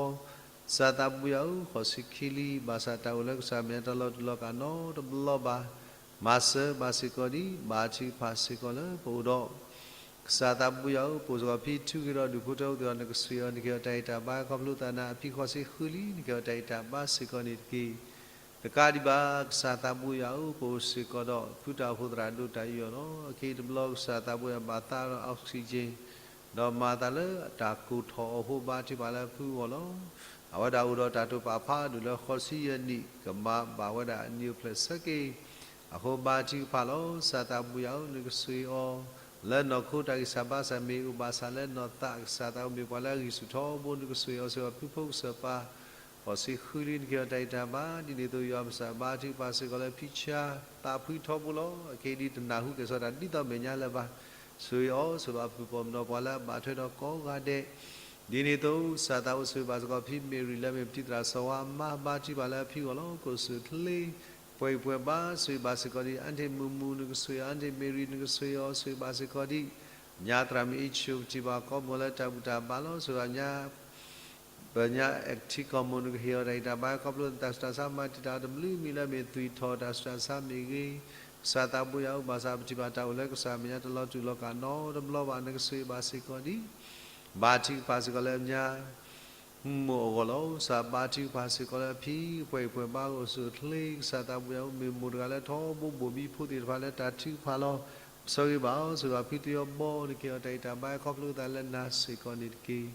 ကစၢ်သးဘိယွၤဧၢ ဃိးဆံခံလံ ဘၣ်ဆၣ်တၢ်အိၣ်လၢကစၢ်မဲာ်ညါတလီၤတူာ်လီၤကာ်နီတဘျီဘၣ်, မၤစၢၤဘၣ်စ့ၢ်ကီးဒ် ဘၣ်အထံးဖးစ့ၢ်ကီးလၢပအိၣ်ဒီး ကစၢ်သးဘိယွၤဧၢ ပအိၣ်စ့ၢ်ကီးဖံထူဂ့ၤဒီးဒူၣ်ဖိထၢဖိသ့ၣ်တဖၣ် နကဆိၣ်ဂ့ၤအီၤ နကဟ့ၣ်အီၤတၢ်ဂံၢ်တၢ်ဘါ ခီဖျိသးနၤ အဖံဃိးဆံဃုလံ နကဟ့ၣ်အီၤတၢ်ဂံၢ်တၢ်ဘါစ့ၢ်ကီးန့ၣ်တက့ၢ်. တကးဒံးဘၣ် ကစၢ်သးဘိယွၤဧၢ ပအိၣ်စ့ၢ်ကီးဒီးဖုတၢ်အိၣ်ဖှိၣ်သရၣ်ဒိၣ်တၢ်ယူးယီၣ်လီၤ. အခဲအံၤတဘျီကစၢ်သးဘိယွၤဘၣ်သးဒီး oxygen ဒီးမၤသးလၢတၢ်ကိၢ်ထီၣ်အဃိ ဘါထုကဖၣ်လၢဖုအဂီၢ်လီၤ. အဝဲဒၣ်အိၣ်ဒီးတၢ်တိာ်ပာ်ဖးဒိၣ်လၢဃိးဆံယဲၢ်နံၣ် ကမၤဘၣ်ဝဲဒၣ် nuclear ဆၢက့ၤ အဃိဘါထုကဖၣ်လီၤ. ကစၢ်သးဘိယွၤဧၢ နကဆိၣ်ဂ့ၤအီၤ လၢနီၢ်ခိတၢ်ဂံၢ်စၢ်ဘါစၢ်မ့ၢ်အိၣ်ဘၣ်ဆၣ်လၢနီၢ်သး ကစၢ်သးဘိမ့ၢ်ပှၤလၢအဂံၢ်ဆူၣ်ထီဘိ နကဆိၣ်ဂ့ၤအီၤ ဆိၣ်ဂ့ၤအီၤဖုဖိကစၢၢ်ပၢ် ဃိးဆံဃုလံ နကဟ့ၣ်အီၤတၢ်ဂံၢ်တၢ်ဘါ ဒ်န့ၣ်အသိးယွၤပကစၢ် ဘါထုကဖၣ်စ့ၢ်ကီးလၢဖံဆါ သးဖှံထီဘိလီၤ. အခဲအံၤဒ်တနၢ်ဟူကဲၣ်ဆိးတၢ်ဒ်သိးအမဲာ်ညါလၢၤဘၣ်, ဆိၣ်ဂ့ၤအီၤ ဆိၣ်ဂ့ၤဘၣ်ဖုပိာ်မုၣ်ဒီးပှၤလၢအဘၣ်ထွဲဒီးကိးဂၤဒဲး, ဒ်န့ၣ်အသိး ကစၢ်သးဘိဆိၣ်ဂ့ၤဘၣ်စ့ၢ်ကီးဖံမ့ၢ်ရံၤလၢမ့ၢ်ပတံၤသရၣ်စီၤဝါအမါ ဘါထုကဖၣ်လၢအဖံအဂီၢ်လီၤ. ကအိၣ်ဆူၣ်အိၣ်ချ့ ပှဲၤဂံၢ်ပှဲၤဘါ ဆိၣ်ဂ့ၤဘၣ်စ့ၢ်ကီးဒ် အါတ့ၢ်မုၢ်မုၢ် နကဆိၣ်ဂ့ၤအီၤ အါတ့ၢ်မ့ၢ်ရံၤ နကဆိၣ်ဂ့ၤအီၤ ဆိၣ်ဂ့ၤဘၣ်စ့ၢ်ကီးဒ် ညါသရၣ်မုၣ်အ့ၣ်ဆိၣ် ပထံၣ်ဘၣ်ကိးမုၢ်လၢတၢ်ဘူၣ်တၢ်ဘါလီၤ. ဆိၣ်ဂ့ၤညါ ပညါ acting ကိးမုၢ် နကဟ့ၣ်အီၤတၢ်ဂံၢ်တၢ်ဘါ ခီဖျိတၢ်ဆူးတၢ်ဆါ မၤတံာ်တာ်အီၤတဘျုးမံၤလၢမ့ၢ်သွံၣ်ထီၣ် တၢ်ဆူးတၢ်ဆါမ့ၢ်ဂ့ၤ, ကစၢ်သးဘိယွၤဧၢ ဘၣ်ဆၣ်ပထံၣ်ဘၣ်တၢ်အိၣ်လၢကစၢ်အမဲာ်ညါတလီၤတူာ်လီၤကာ်နီတဘျီဘၣ် နကဆိၣ်ဂ့ၤဘၣ်စ့ၢ်ကီးဒ် ဘါထုကဖၣ်စ့ၢ်ကီးလၢညါ မိၢ်အဂီၢ်လီၤ. ကစၢ်ဘါထုကဖၣ်စ့ၢ်ကီးလၢအဖံ ပှဲၤဂံၢ်ပှဲၤဘါ ကအိၣ်ဆူၣ်အိၣ်ချ့ ကစၢ်သးဘိယွၤဧၢ မ့ၢ်မိၢ်တဂၤလၢထီဘိဘိၣ်ဘံဖိသ့ၣ်တဖၣ်လၢတၢ်ထုကဖၣ်လီၤ. ဆိၣ်ဂ့ၤဘၣ်အီၤ ဆိၣ်ဂ့ၤဘၣ်ဖံသယီဘီ နကဟ့ၣ်အီၤတၢ်ဂံၢ်တၢ်ဘါ ခီဖျိသးလၢနၤစ့ၢ်ကီးန့ၣ်တက့ၢ်.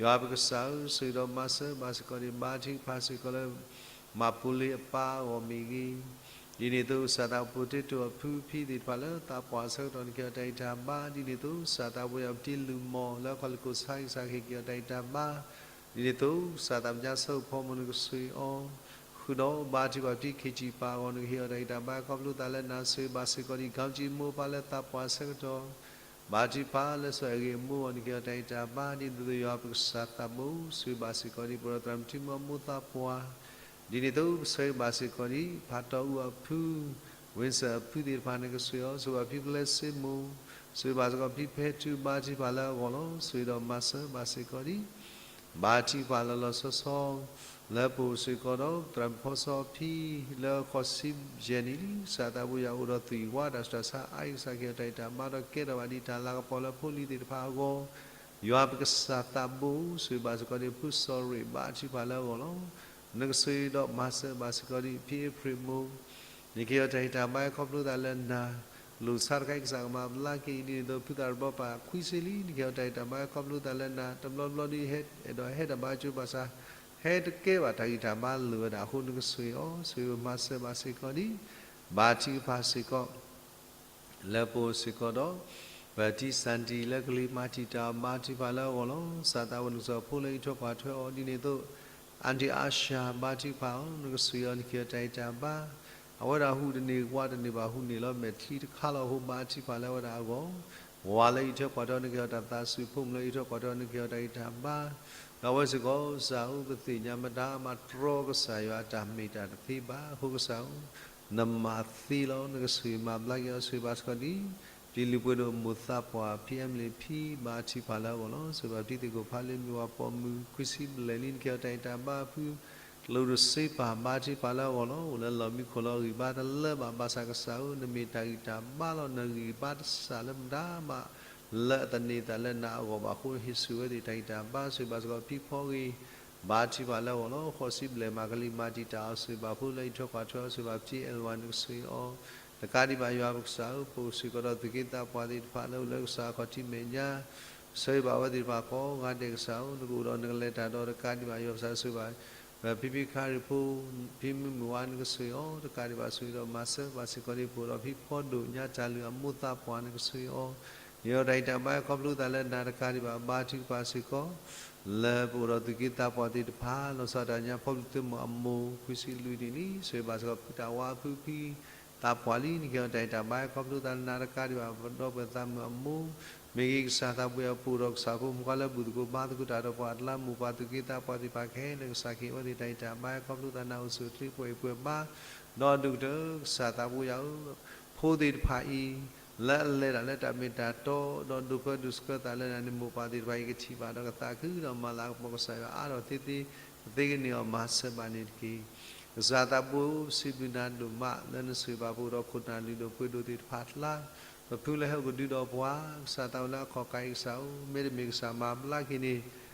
ယွၤပကစၢ်ဧၢ ဆိၣ်ဂ့ၤဒီးမၤစၢၤဘၣ်စ့ၢ်ကီးန့ၣ် ဘါထုကဖၣ်စ့ၢ်ကီးလၢ မၤပူၤလ့ၤအပၢ်အဂီၢ်မ့ၢ်ဂ့ၤ, ဒ်န့ၣ်အသိး ကစၢ်သး ပကတိၤအဖုအဖံသ့ၣ်တဖၣ်လၢသးပှၢ်အဆၢကတီၢ်န့ၣ် ကဟ့ၣ်အီၤတၢ်ဂံၢ်တၢ်ဘါ, ဒ်န့ၣ်အသိး ကစၢ်သး ပဝဲယၤပတံၤလုၢ်မီၢ်လၢအခီၣ်လ့ၢ်ခိၣ်ဆါ ကစၢ်ကဟ့ၣ်က့ၤအီၤတၢ်ဂံၢ်တၢ်ဘါ, ဒ်န့ၣ်အသိး ကစၢ်သး ပညါဆၢဖိမုၢ်နကဆိၣ်ဂ့ၤအီၤ, ဃုာ်ဒီးဘါထုကဖၣ်ပတံၤ ခ့ၣ်စံၣ်ပၢ်အဂီၢ် နကဟ့ၣ်အီၤတၢ်ဂံၢ်တၢ်ဘါ ခီဖျိသးလၢနၤ ဆိၣ်ဂ့ၤဘၣ်စ့ၢ်ကီးဒံး ခီၣ်ကၠံမိၢ်ပၢ်လၢသးပှၢ်အဆၢကတီၢ် ဘါထုကဖၣ်လၢစီၤအဲၣ်ဂ့ၤအမိၢ်အဂီၢ် နကဟ့ၣ်အီၤတၢ်ဂံၢ်တၢ်ဘါ, ဒ်န့ၣ်အသိးယွၤပကစၢ်သးဘိ ဆိၣ်ဂ့ၤဘၣ်စ့ၢ်ကီးဒံး ပအိၣ်ဒီးသရၣ်မုၣ်ထံမုၣ်အမိၢ်သးပှၢ်, ဒ်န့ၣ်အသိး ကဆိၣ်ဂ့ၤဘၣ်စ့ၢ်ကီးဒံး ဖးတီအူအဖု, ဝ့စၢၣ်အဖုသ့ၣ်တဖၣ် နကဆိၣ်ဂ့ၤအီၤ, ဆိၣ်ဂ့ၤဘၣ်ဖံပလဲစ့မိၢ်, ဆိၣ်ဂ့ၤဘၣ်စ့ၢ်ကီးဖံဖဲထူ ဘါထုကဖၣ်လၢအဂီၢ်လီၤ. ဆိၣ်ဂ့ၤဒီးမၤစၢၤဘၣ်စ့ၢ်ကီးဒံး ဘါထုကဖၣ်လီၤလီၤဆီဆီ လၢပအိၣ်စ့ၢ်ကီးဒီး သရၣ်မုၣ်ဖီစီဖံ လၢဃိးဆံယဲၢ်နံၣ်လံ, ကစၢ်သးဘိယွၤအိၣ်ဒီးသွံၣ်ဝါတၢ်ဆူးတၢ်ဆါအါအံၤ ကစၢ်ကဟ့ၣ်အီၤတၢ်ဂံၢ်တၢ်ဘါဒီးကဲထီၣ်ဘၣ်ဒံးတၢ်လၤကပီၤလၢဖိလံၤသ့ၣ်တဖၣ်အဂီၢ်, ယွၤပကစၢ်သးဘိ ဆိၣ်ဂ့ၤဘၣ်စ့ၢ်ကီးဒံး ဖုစီၤရ့ၣ် ဘါထုကဖၣ်လၢအဂီၢ်လီၤ. နကဆိၣ်ဂ့ၤဒီးမၤစၢၤဘၣ်စ့ၢ်ကီးဒံး ဖံအ့ဖြ့ၣ်မိၢ် နကဟ့ၣ်အီၤတၢ်ဂံၢ်တၢ်ဘါ ခီဖျိသးလၢနၤ, လိၣ်ဆါတခါအံၤ ကစၢ်ကမၤဘျါက့ၤအံၤ ဒ်န့ၣ်အသိး ဖုသရၣ်တဘျီပာ်ခွံဆံလံ နကဟ့ၣ်အီၤတၢ်ဂံၢ်တၢ်ဘါ ခီဖျိသးလၢနၤ, တဘျီဘျီဒ်အဟဲ အဲၣ်ဒိးဟဲတၢ်ဘါကၠိဘၣ်ဆၣ် ဟဲတကဲဘၣ် တၢ်ဂံၢ်တၢ်ဘါလိၣ်ဝဲဒၣ်အဃိ နကဆိၣ်ဂ့ၤအီၤ, ဆိၣ်ဂ့ၤမၤစၢၤဘၣ်စ့ၢ်ကီးဒံး ဘါထုကဖၣ်စ့ၢ်ကီး လၢပအိၣ်စ့ၢ်ကီးဒီး ပတံၢ်စၣ်တံၢ်လၢကလံၤမၤတံာ်တာ် ဘါထုကဖၣ်လၢအဂီၢ်လီၤ. ကစၢ်သးဝဲနကစၢ်ဖိလၢအံးထွဲကွၢ်ထွဲအီၤ ဒ်န့ၣ်အသိး အၣ်တံၢ်အါရှၢ် ဘါထုကဖၣ်အီၤ, နကဆိၣ်ဂ့ၤအီၤ နကဟ့ၣ်အီၤတၢ်ဂံၢ်တၢ်ဘါ, အဝဲဒၣ်ဟူးတန့ၢ် ဝးတန့ၢ်ဘၣ် ဟူးန့ၢ်လီၤမဲာ်ချံတခါလီၤအဃိ ဘါထုကဖၣ်လၢအဝဲဒၣ်အဂီၢ်, ဝၤလၢအံးထွဲကွၢ်ထွဲအီၤ နကဟ့ၣ်အီၤတၢ်သးစူၤ ဖိမုၣ်လၢအံးထွဲကွၢ်ထွဲအီၤ နကဟ့ၣ်အီၤတၢ်ဂံၢ်တၢ်ဘါ ဒီးအဝဲစ့ၢ်ကီး ကစၢ်ဧၢ ပသ့ၣ်ညါမတၤမးတြီကစၢ်ယွၤအတၢ်မ့ၢ်တၢ်တသ့ဘၣ်အဃိ ကစၢ်ဧၢ နမၤသ့လီၤ. နကဆိၣ်ဂ့ၤမၤဘျါက့ၤအီၤ ဆိၣ်ဂ့ၤဘၣ်စ့ၢ်ကီးဒံး ပတံၤလုၢ်ပှ့ၤဒိၣ်မိၢ်သးပှၢ် ဖံအဲမလ့ၣ်ဖံ ဘါထုကဖၣ်လၢအဂီၢ်လီၤ. ဆိၣ်ဂ့ၤဘၣ်ပတံၤသ့ၣ်ခိၣ်ဖးလ့ မုၢ်ဝၤပိာ်မုၣ် ခွံဆံဘျဲၣ်လံ နကဟ့ၣ်အီၤတၢ်ဂံၢ်တၢ်ဘါဖု ကျိၣ်ဒိၣ်စ့ပၢ် ဘါထုကဖၣ်လၢအဂီၢ်လီၤ. အိၣ်လၢလီၢ်မံခိၣ်လီၤဂံၢ်ဘါတလၢဘၣ် ဘၣ်ဆၣ်ကစၢ်ဧၢ နမ့ၢ်တၢ်ဂံၢ်တၢ်ဘါလီၤ. နဂံၢ်ဘါတစၢ်လၢမတၤမး လၢအသန့ၤသးလၢနၤအဂီၢ်ဘၣ်အဃိ ဟ့ၣ်ဆိၣ်ဝဲသ့ၣ်တၢ်ဂံၢ်တၢ်ဘါ ဆိၣ်ဂ့ၤဘၣ်စ့ၢ်ကီးဖံဖီဂ့ၤ ဘါထုကဖၣ်လၢအဂီၢ်လီၤ. ဃိးဆံဘျဲၣ်မး ကလံၤမၤတံာ်တာ်အီၤ ဆိၣ်ဂ့ၤဘၣ်အဃိ လၢအံးထွဲကွၢ်ထွဲအီၤ ဆိၣ်ဂ့ၤဘၣ်ပတံၤအဲၣ်ဝၤ နကဆိၣ်ဂ့ၤအီၤ တကးဒံးဘၣ် ယွၤပကစၢ်ဧၢ ပအိၣ်စ့ၢ်ကီးဒီးသူၣ်က့သးပှၢ်သ့ၣ်တဖၣ် လၢအိၣ်လၢကစၢ်အခီၣ်ထံးမဲာ်ညါ ဆိၣ်ဂ့ၤဘၣ်အဝဲသ့ၣ်တဖၣ်ကိးဂၤဒဲး ကစၢ်ဧၢ နကအိၣ်ဒီးနကလဲၤတၢ်ဒီး တကးဒံးဘၣ် ယွၤပကစၢ်ဆိၣ်ဂ့ၤဘၣ် ဖံဖံခါရံၣ်ဖိ ဖံမုၢ်မုၢ်ဝါ နကဆိၣ်ဂ့ၤအီၤ တကးဒံးဘၣ် ဆိၣ်ဂ့ၤဒီးမၤစၢၤဘၣ်စ့ၢ်ကီးဒံး ပအိၣ်ဒီးဖံဖီဒိၣ်ညါတၢ်လုၢ်အမိၢ်သးပှၢ် နကဆိၣ်ဂ့ၤအီၤ ယွၤတၢ်ဂံၢ်တၢ်ဘါ ခီဖျိသးလၢနၤ တကးဒံးဘၣ် ဘါထုကဖၣ်စ့ၢ်ကီး လၢပအိၣ်ဒီးသူၣ်က့သးပှၢ်သ့ၣ်တဖၣ် လီၤဆီဒၣ်တၢ်ညါ ဖီဘျုးသုးမုၢ်အမိၢ် ခွံဆံလွံၢ်နံၣ်လံ ဆိၣ်ဂ့ၤဘၣ်စ့ၢ်ကီး ဖုတၢ်ဝါအဖုဖံ သးပှၢ်လံ နကဟ့ၣ်အီၤတၢ်ဂံၢ်တၢ်ဘါ ခီဖျိသးလၢနၤ တကးဒံးဘၣ် ပဒီပုၢ်ဝဲၢ်သးမုၣ်အမိၢ် မ့ၢ်ဂ့ၤ ကစၢ်သးပှၢ်အပူၤဒီး ကစၢ်ဖိမုၣ်ခွါလၢဘူၣ်သကိးဘါသကိးတၢ်ဒီးပှၤအကျါ မိၢ်ပၢ်သူၣ်က့သးပှၢ်သ့ၣ်တဖၣ်ခဲလၢာ် ကစၢ်ကဟ့ၣ်အဝဲသ့ၣ်တၢ်ဂံၢ်တၢ်ဘါ ခီဖျိသးနၤအိၣ်ဆူၣ်အိၣ်ချ့ ပှဲၤအံၤပှဲၤဘါ ဒီးဒိၣ်ကတၢၢ် ကစၢ်သးပှၢ်ယွၤဧၢ ဖိသ့ၣ်တဖၣ်အံၤ လၢအလဲၤတၢ်လၢတၢ်မ့ၢ်တၢ်တီ ဒီးဒိးပၢဒိးဆှၢသးလၢနၤန့ၣ် မိၢ်ပၢ်သ့ၣ်တဖၣ်အံၤ ကထံၣ်ဘၣ်ဒီးကသးခုဒီး မၤလၤကပီၤကစၢ်ယွၤအါထီၣ်သ့သ့ ကသ့ကန့ၢ်အီၤ မၤစၢၤဘၣ်န့ၣ်တက့ၢ်. ကစၢ်သးပှၢ်ဧၢ ပစံးဘျုးနၤဒိၣ်မး လၢနဆိၣ်ဂ့ၤဘၣ်ပအိၣ်ဒီးခိၣ်နၢ်လုၢ်ဒိၣ်ပှ့ၤဒိၣ်သ့ၣ်တဖၣ်အကျါ ပဖုလၢဟဲအိၣ်ကဒုဒီးပှၤ ကစၢ်သးဝဲလၢအခီၣ်ကါအံၤ ကစၢ်ဧၢ မ့တမ့ၢ်ကစၢ်မၤဘျါက့ၤန့ၣ်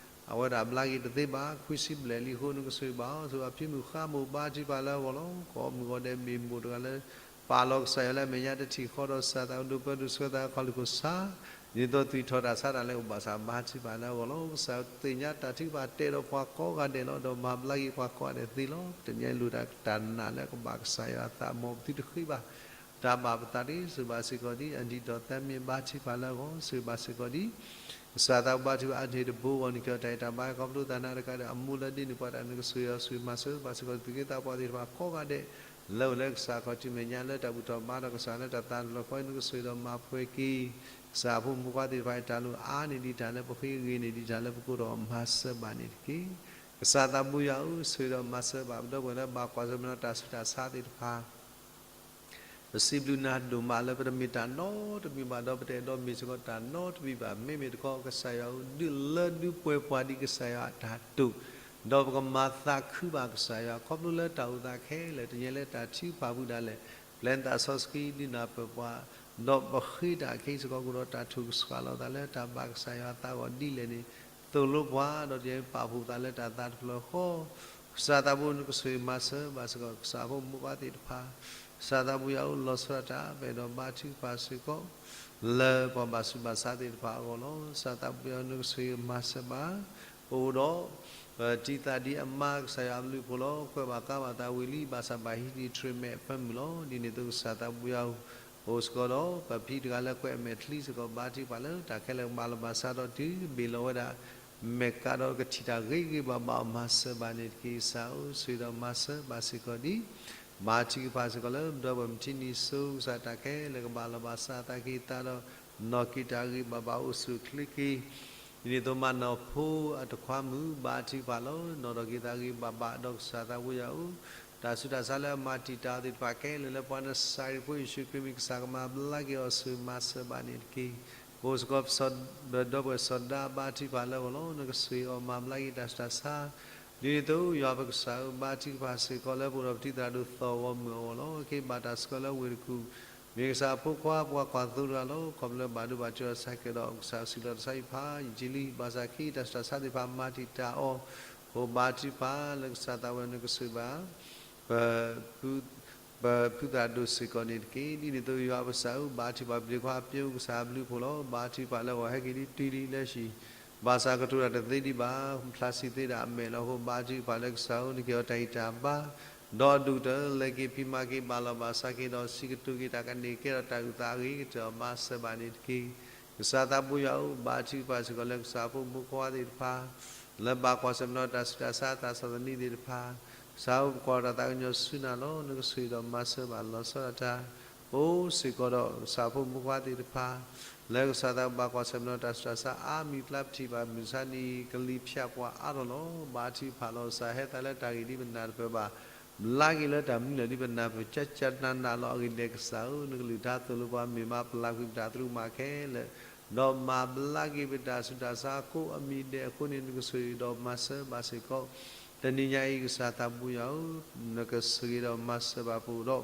အဝဲဒၣ်ဘျါက့ၤတသ့ဘၣ် ခွံဆံဘျဲၣ်လံအဃိ နကဆိၣ်ဂ့ၤဘၣ်အီၤ ဆိၣ်ဂ့ၤဘၣ်ဖံမုၣ်ဃါမိၢ် ဘါထုကဖၣ်လၢအဂီၢ်လီၤ. ကိးမုၢ်ဂီၤဒဲးမ့ၢ်မိၢ်တဂၤလၢ ပာ်လီၤကစၢ်ယွၤလၢအမဲာ်ညါ တထံၣ်ဃီဒီး ကစၢ်သးဒိးပၢဒိးဆှၢသး ခီၣ်လ့ၢ်ခိၣ်ဆါ ဒ်သိးသွံၣ်ထီၣ်တၢ်ဆါတၢ်လဲၤအိၣ်ဘၣ်ဆၣ် ဘါထုကဖၣ်လၢအဂီၢ်လီၤ. ကစၢ်သ့ၣ်ညါတၢ်ထုကဖၣ် တဲဒီးပှၤကိးဂၤဒဲးလီၤ. ဒီးမၤဘျါက့ၤပှၤကိးဂၤဒဲးသ့လီၤ. တနံၤအံၤလိၣ်တၢ်တၢ်နာ်လၢအကဘၣ်ကစၢ်ယွၤအသး မ်ပသုတဃ့ဘၣ် တၢ်ဘၣ်ပသးတဂ့ၤ ဆိၣ်ဂ့ၤဘၣ်စ့ၢ်ကီးဒ် အဒံးဒီးသၢမံၤ ဘါထုကဖၣ်လၢအဂီၢ် ဆိၣ်ဂ့ၤဘၣ်စ့ၢ်ကီးဒ် ကစၢ်သးဘါထုကဖၣ်အန့ၣ်တဘိအဂီၢ် နကဟ့ၣ်အီၤတၢ်ဂံၢ်တၢ်ဘါ ခီဖျိသးနၤတကးဒီး အမိၢ်လၢဒ်န့ၣ်ပှၤတၢ် နကဆိၣ်ဂ့ၤအီၤ ဆိၣ်ဂ့ၤမၤစၢၤဘၣ်စ့ၢ်ကီး သူၣ်က့သးပှၢ်သ့ၣ်တဖၣ်ကိးဂၤဒဲး လၢအိၣ်လၢကစၢ်အခီၣ်ထံးမဲာ်ညါ လၢတၢ်ဘူၣ်ထီၣ်ဘါထီၣ်ကစၢ်လၢတၢ်သးတဖျၢၣ်ဃီ နကဆိၣ်ဂ့ၤဒီးမၤပှဲၤက့ၤ ကစၢ်အဖိမုၣ်ဖိခွါသ့ၣ်တဖၣ်အံၤ တၢ်လိၣ်အါန့ၢ်ဒံးတၢ်လၢပဃ့ ဂ့ၤန့ၢ်ဒံးတၢ်လၢပကိးဒီး မၤစၢၤဘၣ်န့ၣ်တက့ၢ်. ကစၢ်သးဘိယွၤဧၢ ဆိၣ်ဂ့ၤဒီးမၤစၢၤဘၣ်ပဒီပုၢ်ဝဲၢ်လၢဘၣ်ကွၢ်ဆၢၣ်မဲာ်ဒီးတၢ်ဆူးတၢ်ဆါသ့ၣ်တဖၣ် ပစံးဘျုးနၤဒိၣ်မးလၢပတမ့ၢ်တၢ်နီတမံၤဘၣ်ဒီး ပတအဲၣ်ဒိးမ့ၢ်စ့ၢ်ကီးတၢ်နီတမံၤဘၣ်. မ့မ့ၢ်တခီ ကစၢ်ယွၤဧၢ ဒုးလၢဒုးပှဲၤပှၤဒ်ကစၢ်ယွၤအတၢ်တိာ်, ဒီးပကမၤသးခုဘၣ်ကစၢ်ယွၤ ခီဖျိလၢတၢ်အိၣ်သးခဲလၢာ် တညါလၢတၢ်ထုကဖၣ်ပူၤဒၣ်လဲာ် ပျဲနသးစီဆှံဒုးနၢ်ပၢၢ်ပှၤ, ဒီးပဃ့တၢ်ခဲအံၤစ့ၢ်ကီး ကအိၣ်ဒီးတၢ်ထိၣ်ကဆှီလီၤသးလၢတၢ်ဘၣ်ကစၢ်ယွၤအသးအဂီၢ်ဒ်လဲၣ်န့ၣ် သိၣ်လိပှၤ ဒီးတညါပာ်ဖှိၣ်သးလၢတၢ်သးတဖျၢၣ်ဃီ ကစၢ်သးဘိနကဆိၣ်ဂ့ၤမၤစၢၤဘၣ်စ့ၢ်ကီး ကစၢ်ဖိမုၣ်ဖိခွါသ့ၣ်တဖၣ်, ကစၢ်သးဘိယွၤဧၢ လီၤဆီဒၣ်တၢ် ပအဲၣ်ဒိးဘါထုကဖၣ်စ့ၢ်ကီး လၢပှၤဘၣ်ဆူးဘၣ်ဆါသ့ၣ်တဖၣ်အဂီၢ်လီၤ. ကစၢ်သးဘိယွၤဧၢ နကဆိၣ်ဂ့ၤမၤစၢၤဘၣ် ပအိၣ်ဒီး ပတံၢ်သးဒ်အမါကစၢ်ယွၤအဘျုးအဖှိၣ်လီၤ. ကွဲးဘၣ်ကါဘၣ်သးဝံၤလံ ဘၣ်ဆၣ်ဘၣ်ဟံးန့ၢ် treatment အဖၢမုၢ်လီၤ. ဒ်န့ၣ်အသိးကစၢ်သးဘိယွၤဧၢ, အိၣ်စ့ၢ်ကီးဒီး ပဖံတဂၤလၢကွဲးအမဲာ်ချံစ့ၢ်ကီး ဘါထုကဖၣ်လၢတၢ်ခဲလၢာ်ကဘၣ်လီၤဘၣ်စးဒီးတုၤဘ့ၣ်လီၤဝဲဒၣ် မဲာ်ကးဒီးကထံၣ်တၢ်ဂ့ၤဂ့ၤဘၣ်ဘၣ်အီၤ မၤစၢၤဘၣ်န့ၣ်တက့ၢ်. ကစၢ်ဧၢ, ဆိၣ်ဂ့ၤဒီးမၤစၢၤဘၣ်စ့ၢ်ကီးဒ် ဘါထုကဖၣ်စ့ၢ်ကီးလၢ ဒီပုၢ်ဝဲၢ်မုၢ်ထံနံၤစိၤ ကစၢ်တၢ်ခဲလၢာ်ကဘၣ်လီၤဘၣ်စးသနာ်က့ သးဒီးနီၢ်က့ၤတၢ်ဂ့ၤဘၣ်ဘၣ်အိၣ်ဆူၣ်အိၣ်ချ့က့ၤ ဒ်န့ၣ်အသိးမၤနီၢ်ဖိအတခွါမုၣ် ဘါထုကဖၣ်လီၤ. နီၢ်ဒီးက့ၤသးဂ့ၤဘၣ်ဘၣ်ဒီးကစၢ်သးဘိယွၤဧၢ, တၢ်ဆူးတၢ်ဆါလၢအမၤတံာ်တာ်အီၤသ့ၣ်တဖၣ်ခဲလၢာ်လၢပှၤနစၤရ့းဖိယ့ၣ်ၡူးခရံာ်မံၤ ကစၢ်ကမၤဘျါက့ၤအီၤ ဆိၣ်ဂ့ၤမၤစၢၤဘၣ်န့ၣ်တက့ၢ်. အိၣ်စ့ၢ်ကီးပစီၤ ဒီပုၢ်ဝဲၢ်စီၤဒါ ဘါထုကဖၣ်လၢအဂီၢ်လီၤ. နကဆိၣ်ဂ့ၤအီၤမၤဘျါက့ၤတၢ်ဆူးတၢ်ဆါ ဒ်န့ၣ်အသိး ယွၤပကစၢ်ဧၢ, ဘါထုကဖၣ်စ့ၢ်ကီးလၢပအိၣ်ဒီးပတံၢ်သရၣ်ဒိၣ်သီၣ်ဂီၤမုၢ်အဂီၢ်လီၤ. က့ၤဘၣ်တၢ်ဆှၢလၢဝ့ၢ်တကူၣ်, မ့ၢ်ကစၢ်အဖိခွါ ပှၤကွၢ်သိတဂၤလီၤ. ခီဖျိလၢဘၣ်ဒိဘၣ်ထံးအီၤဆၢကတီၢ်ဒီး ကစၢ်စံးလီၤတၢ်ဆါဟံၣ်ဖးယံာ်လံ, ဘၣ်ဆၣ်ခဲအံၤ တၢ်ဆူးတၢ်ဆါသ့ၣ်တဖၣ်မၤတံာ်တာ်အီၤ, အဃိဘါထုကဖၣ်လၢကစၢ်သးဘိယွၤ နကဆိၣ်ဂ့ၤဘၣ် ပ ပဖုသရၣ်ဒိၣ်စ့ၢ်ကီးန့ၣ်တက့ၢ်. ဒ်န့ၣ်အသိးယွၤပကစၢ်ဧၢ, ဘါထုကဖၣ်ပျ့ၤခွါပျိ ကစၢ်အဘျုးအဖှိၣ်လီၤ. ဘါထုကဖၣ်လၢအဂီၢ် ဟဲက့ၤဒ်တုၤလံလၢဟံၣ်, ဘၣ်ဆၣ်ကတိၤတၢ်တသ့ဒံးဘၣ်, ဖျါဆံးသ့ဒၣ်အမဲာ်လီၤ. အဃိဘါထုကဖၣ်လၢကစၢ်ဧၢ, နကဟ့ၣ်အီၤတၢ်ဂံၢ်တၢ်ဘါ, ဒီးအဒိၣ်ကတၢၢ် လဲၤက့ၤဖံးမၤက့ၤ ဘၣ်လီၤဘၣ်စးက့ၤဒီး စံးကတိၤက့ၤတၢ်ကန့ၢ်ကဲထီၣ်တၢ်အုၣ်သးအဂ့ၤကတၢၢ် မၤစၢၤဘၣ်န့ၣ်တက့ၢ်. ကစၢ်သးဘိယွၤဧၢ, ဘါထုကဖၣ်စ့ၢ်ကီးလၢကစၢ်ဖိမုၣ်ဖိခွါသ့ၣ်တဖၣ် လၢဘၣ်ကွၢ်ဆၢၣ်မဲာ်ဒီးတၢ်ဆူးတၢ်ဆါ သးစီၣ်သနံးသ့ၣ်တဖၣ်, ကစၢ်ဧၢ ပကွၢ်တၢ်သးကညီၤဆူနၤလီၤ. နကဆိၣ်ဂ့ၤဒီးမၤစၢၤဘၣ်လီၤဆီဒၣ်တၢ်, အိၣ်စ့ၢ်ကီးဒီးကစၢ်ဖိမုၣ်ဖိခွါသ့ၣ်တဖၣ် လၢကစၢ်သးဘၣ်ကွၢ်ဆၢၣ်မဲာ်ဒီးတၢ်ဆူးတၢ်ဆါ အါမံၤအကျါ ပထံၣ်ဘၣ်မုၢ်ဆါနံၤ ကလံၤဖၠးပှၤအါထီၣ်လီၤ. ဘါထုကဖၣ်လီၤ. ကစၢ်ဟဲသးလၢတၢ်ဂ့ၢ်ဒ်ပနၢ်တပၢၢ်ဘၣ်, ဘျါက့ၤလၢတၢ်မနုၤလဲၣ်ဒ်ပနၢ်ပၢၢ် ကကနးနးလီၤအဂ့ၢ်ဒ်လဲၣ်. ကစၢ်ဧၢ, နကလုၢ်ကထါသိၣ်လိပှၤ မ့ၢ်မၤပလၢကွံာ်ပတၢ်သရူးမးခဲလၢာ်, ဒီးမၤဘျါက့ၤပတၢ်ဆူးတၢ်ဆါကိးအမံၤဒဲးအဃိန့ၣ် နကဆိၣ်ဂ့ၤဒီးမၤစၢၤဘၣ်စ့ၢ်ကီး တနံၤညါအံၤ ကစၢ်သးဘိယွၤဧၢ, နကဆိၣ်ဂ့ၤဒီးမၤစၢၤဘၣ်ပအိၣ်ဒီး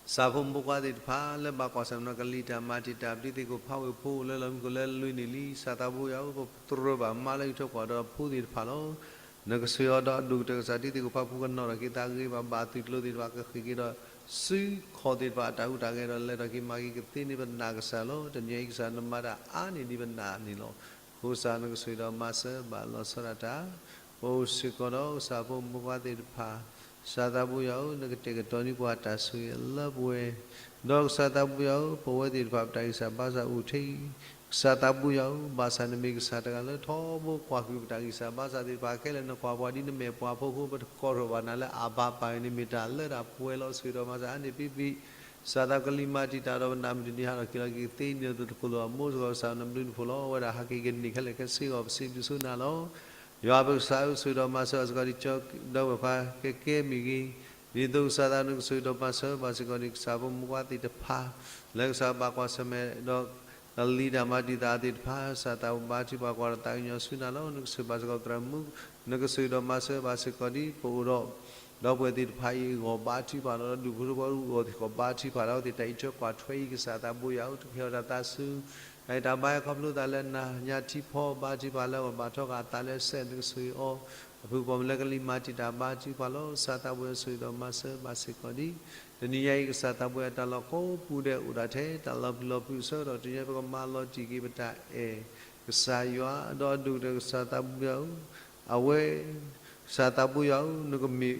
ကစၢ်ဖိမုၣ်ဖိခွါသ့ၣ်တဖၣ် လၢဘၣ်ကွၢ်ဆၢၣ်မဲာ်ဒီးကလံၤတၢ်မၤတံာ်တာ် ပတံၤသကိးဖးဝ့ၢ်ဖိ အိၣ်လၢလီၢ်မံခိၣ်လၢလွံၢ်နံၣ်လံ. ကစၢ်သးဘိယွၤဧၢ, ပတြီဘၣ်မါလၢအံးထွဲကွၢ်ဒီးဖိသ့ၣ်တဖၣ်လီၤ. နကဆိၣ်ဂ့ၤအီၤဒီးအဒိၣ်ကတၢၢ် ကစၢ်တံၤသကိးဖးဖှူ ကနီၣ်ထီၣ်က့ၤသးဂ့ၤဘၣ်ဘၣ် သုးကျိၤသ့ၣ်တဖၣ်ကဃ့ၢ်က့ၤဒီး စုခီၣ်သ့ၣ်တဖၣ်အတၢ်ဟူးတၢ်ဂဲၤဒီး လဲၤထီၣ်က့ၤမၤက့ၤကသ့န့ၢ်ပနၢ်ကစၢ်လီၤ. တနံၤညါအံၤ ကစၢ်နမၤတၢ်အါန့ၢ်ဒ်ပနၢ်န့ၣ်လီၤ. အဃိကစၢ်နကဆိၣ်ဂ့ၤဒီးမၤစၢၤဘၣ်လီၤဆီဒၣ်တၢ် ပအိၣ်စ့ၢ်ကီးဒီးကစၢ်ဖိမုၣ်ဖိခွါသ့ၣ်တဖၣ်, ကစၢ်သးဘိယွၤဧၢ, နကတဲာ်ကတီၤန့ၢ်ပှၤတၢ်ဆိၣ်ဂ့ၤလၢပဝဲ, ဒီးကစၢ်သးဘိယွၤဧၢ, ပဝဲသ့ၣ်တဖၣ် ပတၢ်ဂံၢ်စၢ်ဘါစၢ်အိၣ်ထဲအံၤ, ကစၢ်သးဘိယွၤဧၢ, ဘၣ်ဆၣ်နမ့ၢ်ကစၢ်တဂၤလၢထီဘိကွၢ်ဃုာ်ပတၢ်ဂံၢ်စၢ်ဘါစၢ်သ့ၣ်တဖၣ်ခဲလၢာ်, နကွၢ်ပှၤဒ်နမဲာ်ပှၤဖိအဃိ ပတကိးထီၣ်ဘၣ်နၤလၢအဘၣ်ပၢ်န့ၣ် မ့ၢ်တၢ်လၢတၢ်ပှဲၤလီၤ. ဆိၣ်ဂ့ၤဒီးမၤစၢၤအါန့ၢ်ပံပံ ကစၢ်သးကလံၤမၤတံာ်တာ်ဒီးပနၢ်မုၢ်တနံၤ ဟးထီၣ်က့ၤလီၤက့ၤသ့န့ၣ် တကိၢ်လီၤအမိၢ်စ့ၢ်ကီး ကစၢ်နဘျုးနဖှိၣ်လီၤ. အဝဲဒၣ်ဟးက့ၤကန့ၢ်ခဲလၢာ်ခဲဆ့ဂီၢ် ပစံးဘျုးဆိနၤလီၤ. ယွၤပကစၢ်ဧၢ, ဆိၣ်ဂ့ၤဒီးမၤစၢၤဘၣ်စ့ၢ်ကီး ဒီးကၠီဒီပုၢ်ဝဲၢ်ခွါကဲကဲမ့ၢ်ဂ့ၤ, ဒ်သိးကစၢ်သးနကဆိၣ်ဂ့ၤဒီးမၤစၢၤဘၣ်စ့ၢ်ကီး ကစၢ်ဖိမုၣ်ဖိခွါသ့ၣ်တဖၣ် လၢကစၢ်ဘၣ်ကွၢ်ဆၢၣ်မဲာ်ဒီး ကလံၤတၢ်မၤတံာ်တာ်သ့ၣ်တဖၣ်, ကစၢ်သးဘါထုကဖၣ်ကွၢ်ဒီးသးကညီၤဆူနၤလီၤ. နကဆိၣ်ဂ့ၤဘၣ်စ့ၢ်ကီးသရၣ်မုၣ်, နကဆိၣ်ဂ့ၤဒီးမၤစၢၤဘၣ်စ့ၢ်ကီးဒ်ပအိၣ်ဒီး ဒီပုၢ်ဝဲၢ်သ့ၣ်တဖၣ်အံၤအဂီၢ် ဘါထုကဖၣ်ဒီး ဒူၣ်ဖိထၢဖိအဂီၢ်သ့ၣ်တဖၣ် ဘါထုကဖၣ်ဒီး အဝဲသ့ၣ်တၢ်အံးထွဲကွၢ်ထွဲအံၤ ကစၢ်သးဘိယွၤဧၢ, တကဟ့ၣ်အီၤတၢ်သးစူၤ တၢ်ဘါယွၤခီဖျိသးလၢနၤညါထံဖီ ဘါထုကဖၣ်လၢအဂီၢ် ဘၣ်ထီၣ်ဃာ်အသးလၢစဲး နကဆိၣ်ဂ့ၤအီၤ, အဖုၣ်ပိာ်မုၣ်လၢကလံၤမၤတံာ်တာ် ဘါထုကဖၣ်လီၤ. ကစၢ်သးဘိယွၤဆိၣ်ဂ့ၤဒီးမၤစၢၤဘၣ်စ့ၢ်ကီးဒ် တနံၤညါအံၤ ကစၢ်သးဘိယွၤတၢ်လီၢ်ကိးပူၤဒဲးအိၣ်ဒၣ်ထဲ တၢ်လီၤပျံၤလီၤဖုးအဆၢကတီၢ် တနံၤညါပကမၤလီၤတံၢ်က့ၤပတၢ်အဲၣ် ကစၢ်ယွၤ ဒီးအဒိၣ်ကတၢၢ်ကစၢ်သးဘိယွၤဧၢ, အဝဲ ကစၢ်သးဘိယွၤဧၢ, နကမ့ၢ်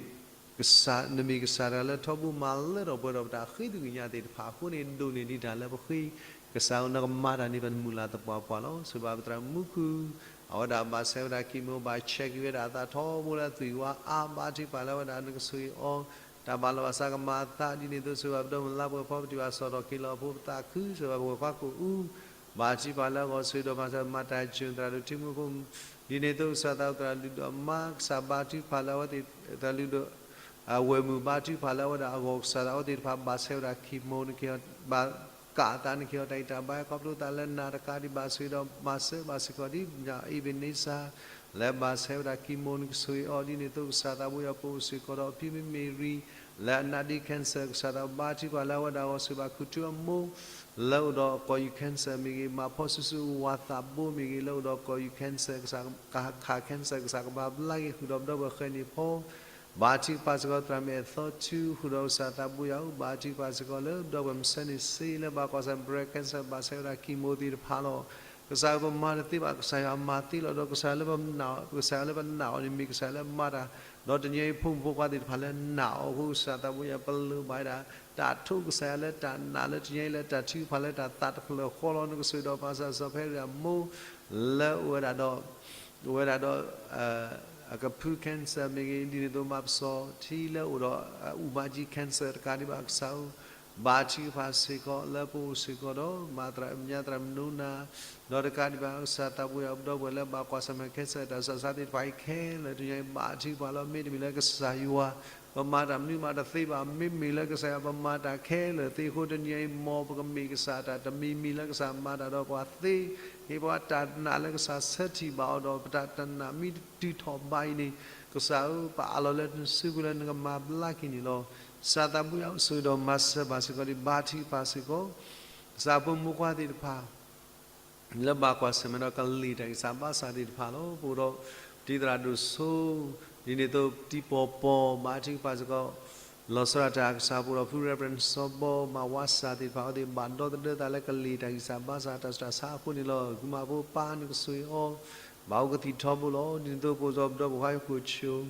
ကစၢ် နမ့ၢ်ကစၢ်တဂၤလၢထီဘိမၤလၢထီၣ်ပှဲၤထီၣ်ပတၢ်ဃ့သဂံၢ်ညါသ့ၣ်တဖၣ်အဃိန့ၣ် ဒိၣ်န့ၢ်ဒံးတၢ်လၢပဃ့, ကစၢ်ဧၢ နကမၤတၢ်န့ၢ်ပမုၢ်လၢ်သပှၢ်ပှၢ်လီၤ. ဆိၣ်ဂ့ၤဘၣ်ပသရၣ်မုၣ်ခုၣ်, အဝဲဒၣ်ဘၣ်ဆဲးဝဲဒၣ် chemo ဘၣ်ဆဲးက့ၤဝဲဒၣ်အသးထီဘိလၢအသွံၣ်ဝါအါ ဘါထုကဖၣ်လၢအဝဲဒၣ်နကဆိၣ်ဂ့ၤအီၤ, တၢ်ဘၣ်လီၤဘၣ်စးကမၤအသးဒ်န့ၣ်အသိး ဆိၣ်ဂ့ၤဘၣ်ပဒီပုၢ်ဝဲၢ်လါပှဲၤဖီ ပထံၣ်ဘၣ်စီၣ်ထီၣ်က့ၤလီၤအဖိပသးခု, ဆိၣ်ဂ့ၤဘၣ်ပဝဲၢ်ခွါကအိၣ် ဘါထုကဖၣ်လၢအဂီၢ် ဆိၣ်ဂ့ၤဒီးမၤစၢၤ မၤတၢ်စၢၤသရၣ်ဒိၣ်ထံမူဖိ ဒ်န့ၣ်အသိးကစၢ်သးအိၣ်သရၣ်လုၢ်ဒိၣ်အမါ ကစၢ်ဘါထုကဖၣ်လၢအဝဲသ့ၣ်သရၣ်လုၢ်ဒိၣ် အဝဲၢ်မုၣ်ဘါထုကဖၣ်လၢအဝဲဒၣ်အဂီၢ် ကစၢ်သးအဝဲသ့ၣ်တဖၣ်ဘၣ်ဆဲးဝဲဒၣ် chemo နကဟ့ၣ်အီၤဘၣ်ကးအသး နကဟ့ၣ်အီၤတၢ်ဂံၢ်တၢ်ဘါ ခီဖျိသးလၢနၤတကးဒံးဘၣ် ဆိၣ်ဂ့ၤဒီးမၤစၢၤဘၣ်စ့ၢ်ကီးဒ် ပညၣ်အ့ဘ့ၣ်န့စၢ် လၢဘၣ်ဆဲးဝဲဒၣ် chemo နကဆိၣ်ဂ့ၤအီၤ ဒ်န့ၣ်အသိးကစၢ်သးဘိယွၤပအိၣ်စ့ၢ်ကီးဒီးအဖံမ့မ့ၢ်ရံ လၢအနါဒ့ cancer ကစၢ်သးဘါထုကဖၣ်လၢအဝဲဒၣ်အဂီၢ် ဆိၣ်ဂ့ၤဘၣ်ခူၣ်ထူအမိၢ် လၢအိၣ်ဒီးကီၢ်ယူၢ် cancer မ့ၢ်ဂ့ၤ မၤဖီစုစုဝါသးဘိမ့ၢ်ဂ့ၤ လၢအိၣ်ဒီးကီၢ်ယူၢ် cancer ကစၢ်ခး cancer ကစၢ်ကဘၣ်ဘျါက့ၤဃုာ်ဒီးပဒီပုၢ်ဝဲၢ်ဃဲန့ၣ်ဖီ ဘါထုကဖၣ်စ့ၢ်ကီးသရၣ်မုၣ်အဲၣ်သီထူ ဃုာ်ဒီးကစၢ်သးဘိယွၤဧၢ ဘါထုကဖၣ်စ့ၢ်ကီးလၢပဒီပုၢ်ဝဲၢ်မုၢ်ဆ့ၣ်န့ၣ်စ့လၢဘၣ်ကွၢ်ဆၢၣ် breast cancer ဘၣ်ဆဲးဝဲဒၣ် chemo သ့ၣ်တဖၣ်လီၤ. ကစၢ်ဧၢ ပမၤတသ့ဘၣ်, ကစၢ်ယွၤမၤသ့လီၤ. ဒီးကစၢ်လၢပနာ်, ကစၢ်လၢပနာ်အီၤန့ၣ် မ့ၢ်ကစၢ်လၢမၤတၢ်, ဒီးတနံၤအံၤဖိမုၣ်ဖိခွါသ့ၣ်တဖၣ်လၢနာ်အီၤအဃိ ကစၢ်သးဘိယွၤ ပလိၣ်ဘၣ်ဝဲဒၣ် တၢ်ထိးကစၢ်ယွၤလၢတၢ်နာ်လၢတနံၤအံၤ လၢတၢ်ထုကဖၣ်လၢတၢ်သးတဖျၢၣ်ဃီလီၤ. နကဆိၣ်ဂ့ၤဒီးမၤစၢၤစီၤဖဲရံၤအမိၢ် လၢအိၣ်ဝဲဒၣ်ဒီး အိၣ်ဝဲဒၣ်ဒီး အကဖု cancer မ့ၢ်ဂ့ၤ, ဒ်န့ၣ်အသိး မၤပစီၤထံလၢအိၣ်ဒီး အအူမၤကၠံ cancer တကးဒံးဘၣ် ကစၢ်ဧၢ, ဘါထုကဖၣ်စ့ၢ်ကီး လၢပအိၣ်စ့ၢ်ကီးဒီး မၤသရၣ်ညါသရၣ်မုၣ်နိနၤ, ဒီးတကးဒံးဘၣ် ကစၢ်သးဘိယွၤ ပဒီပုၢ်ဝဲၢ်လၢဘၣ်ကွၢ်ဆၢၣ်မဲာ် cancer တၢ်ဆူးတၢ်ဆါသ့ၣ်တဖၣ်အံၤခဲလၢာ် တနံၤအံၤ ဘါထုကဖၣ်လီၤ. မ့တမ့ၢ်လၢကစၢ်ယွၤ ပမၤတၢ်မနုၤမးတသ့ဘၣ်. မ့မ့ၢ်လၢကစၢ်ယွၤ ပမၤတၢ်ခဲလၢာ်သ့အဃိ တနံၤအံၤ မ်ပကမ့ၢ်ကစၢ်တၢ်တမံၤမံၤလၢကစၢ်မၤတၢ်ဒီးပှၤသ့, ဟ့ၣ်ပှၤတၢ်နာ်လၢကစၢ်ဆၢထံၣ်ဘၣ်အီၤဒီး ပတၢ်တနာ်မ့ၢ်တတုၤထီၣ်ဘၣ်အံၤန့ၣ် ကစၢ်ဧၢ ပအးလီၤလၢနစုပူၤလၢနကမၤဘျါက့ၤန့ၣ်လီၤ. ကစၢ်သးဘိယွၤ ဆိၣ်ဂ့ၤဒီးမၤစၢၤဘၣ်စ့ၢ်ကီးဒံး ဘါထုကဖၣ်စ့ၢ်ကီး ကစၢ်ဖိမုၣ်ဖိခွါသ့ၣ်တဖၣ် လၢဘၣ်ကွၢ်ဆၢၣ်မဲာ်ဒီးကလံၤတၢ်ဂံၢ်စၢ်ဘါစၢ်သ့ၣ်တဖၣ်လီၤ. ပအိၣ်ဒီး တံၤသရၣ်ဒိၣ်စိ ဒ်န့ၣ်အသိး တံၤပီၤပီၤ ဘါထုကဖၣ်စ့ၢ်ကီး လီၤဆီဒၣ်တၢ်ကစၢ် ပအိၣ်ဒီးဖု Reverend စီၤဘီ မၤဝါစၢ်သ့ၣ်တဖၣ်အဝဲသ့ၣ် ဘၣ်ဒီသဒၢသးလၢကလံၤတၢ်ဂံၢ်စၢ်ဘါစၢ်တၢ်ဆူးတၢ်ဆါအဃိန့ၣ်လီၤ. ဂုၢ်မၤဖိပၢ် နကဆိၣ်ဂ့ၤအီၤ ဘၣ်အိၣ်ကသံၣ်ထီဘိလီၤ. ဒ်န့ၣ်အသိး ပအိၣ်ဒီးပဒီပုၢ်ဝဲၢ်ခွါဟံၣ်ခိၣ်ဆူၣ်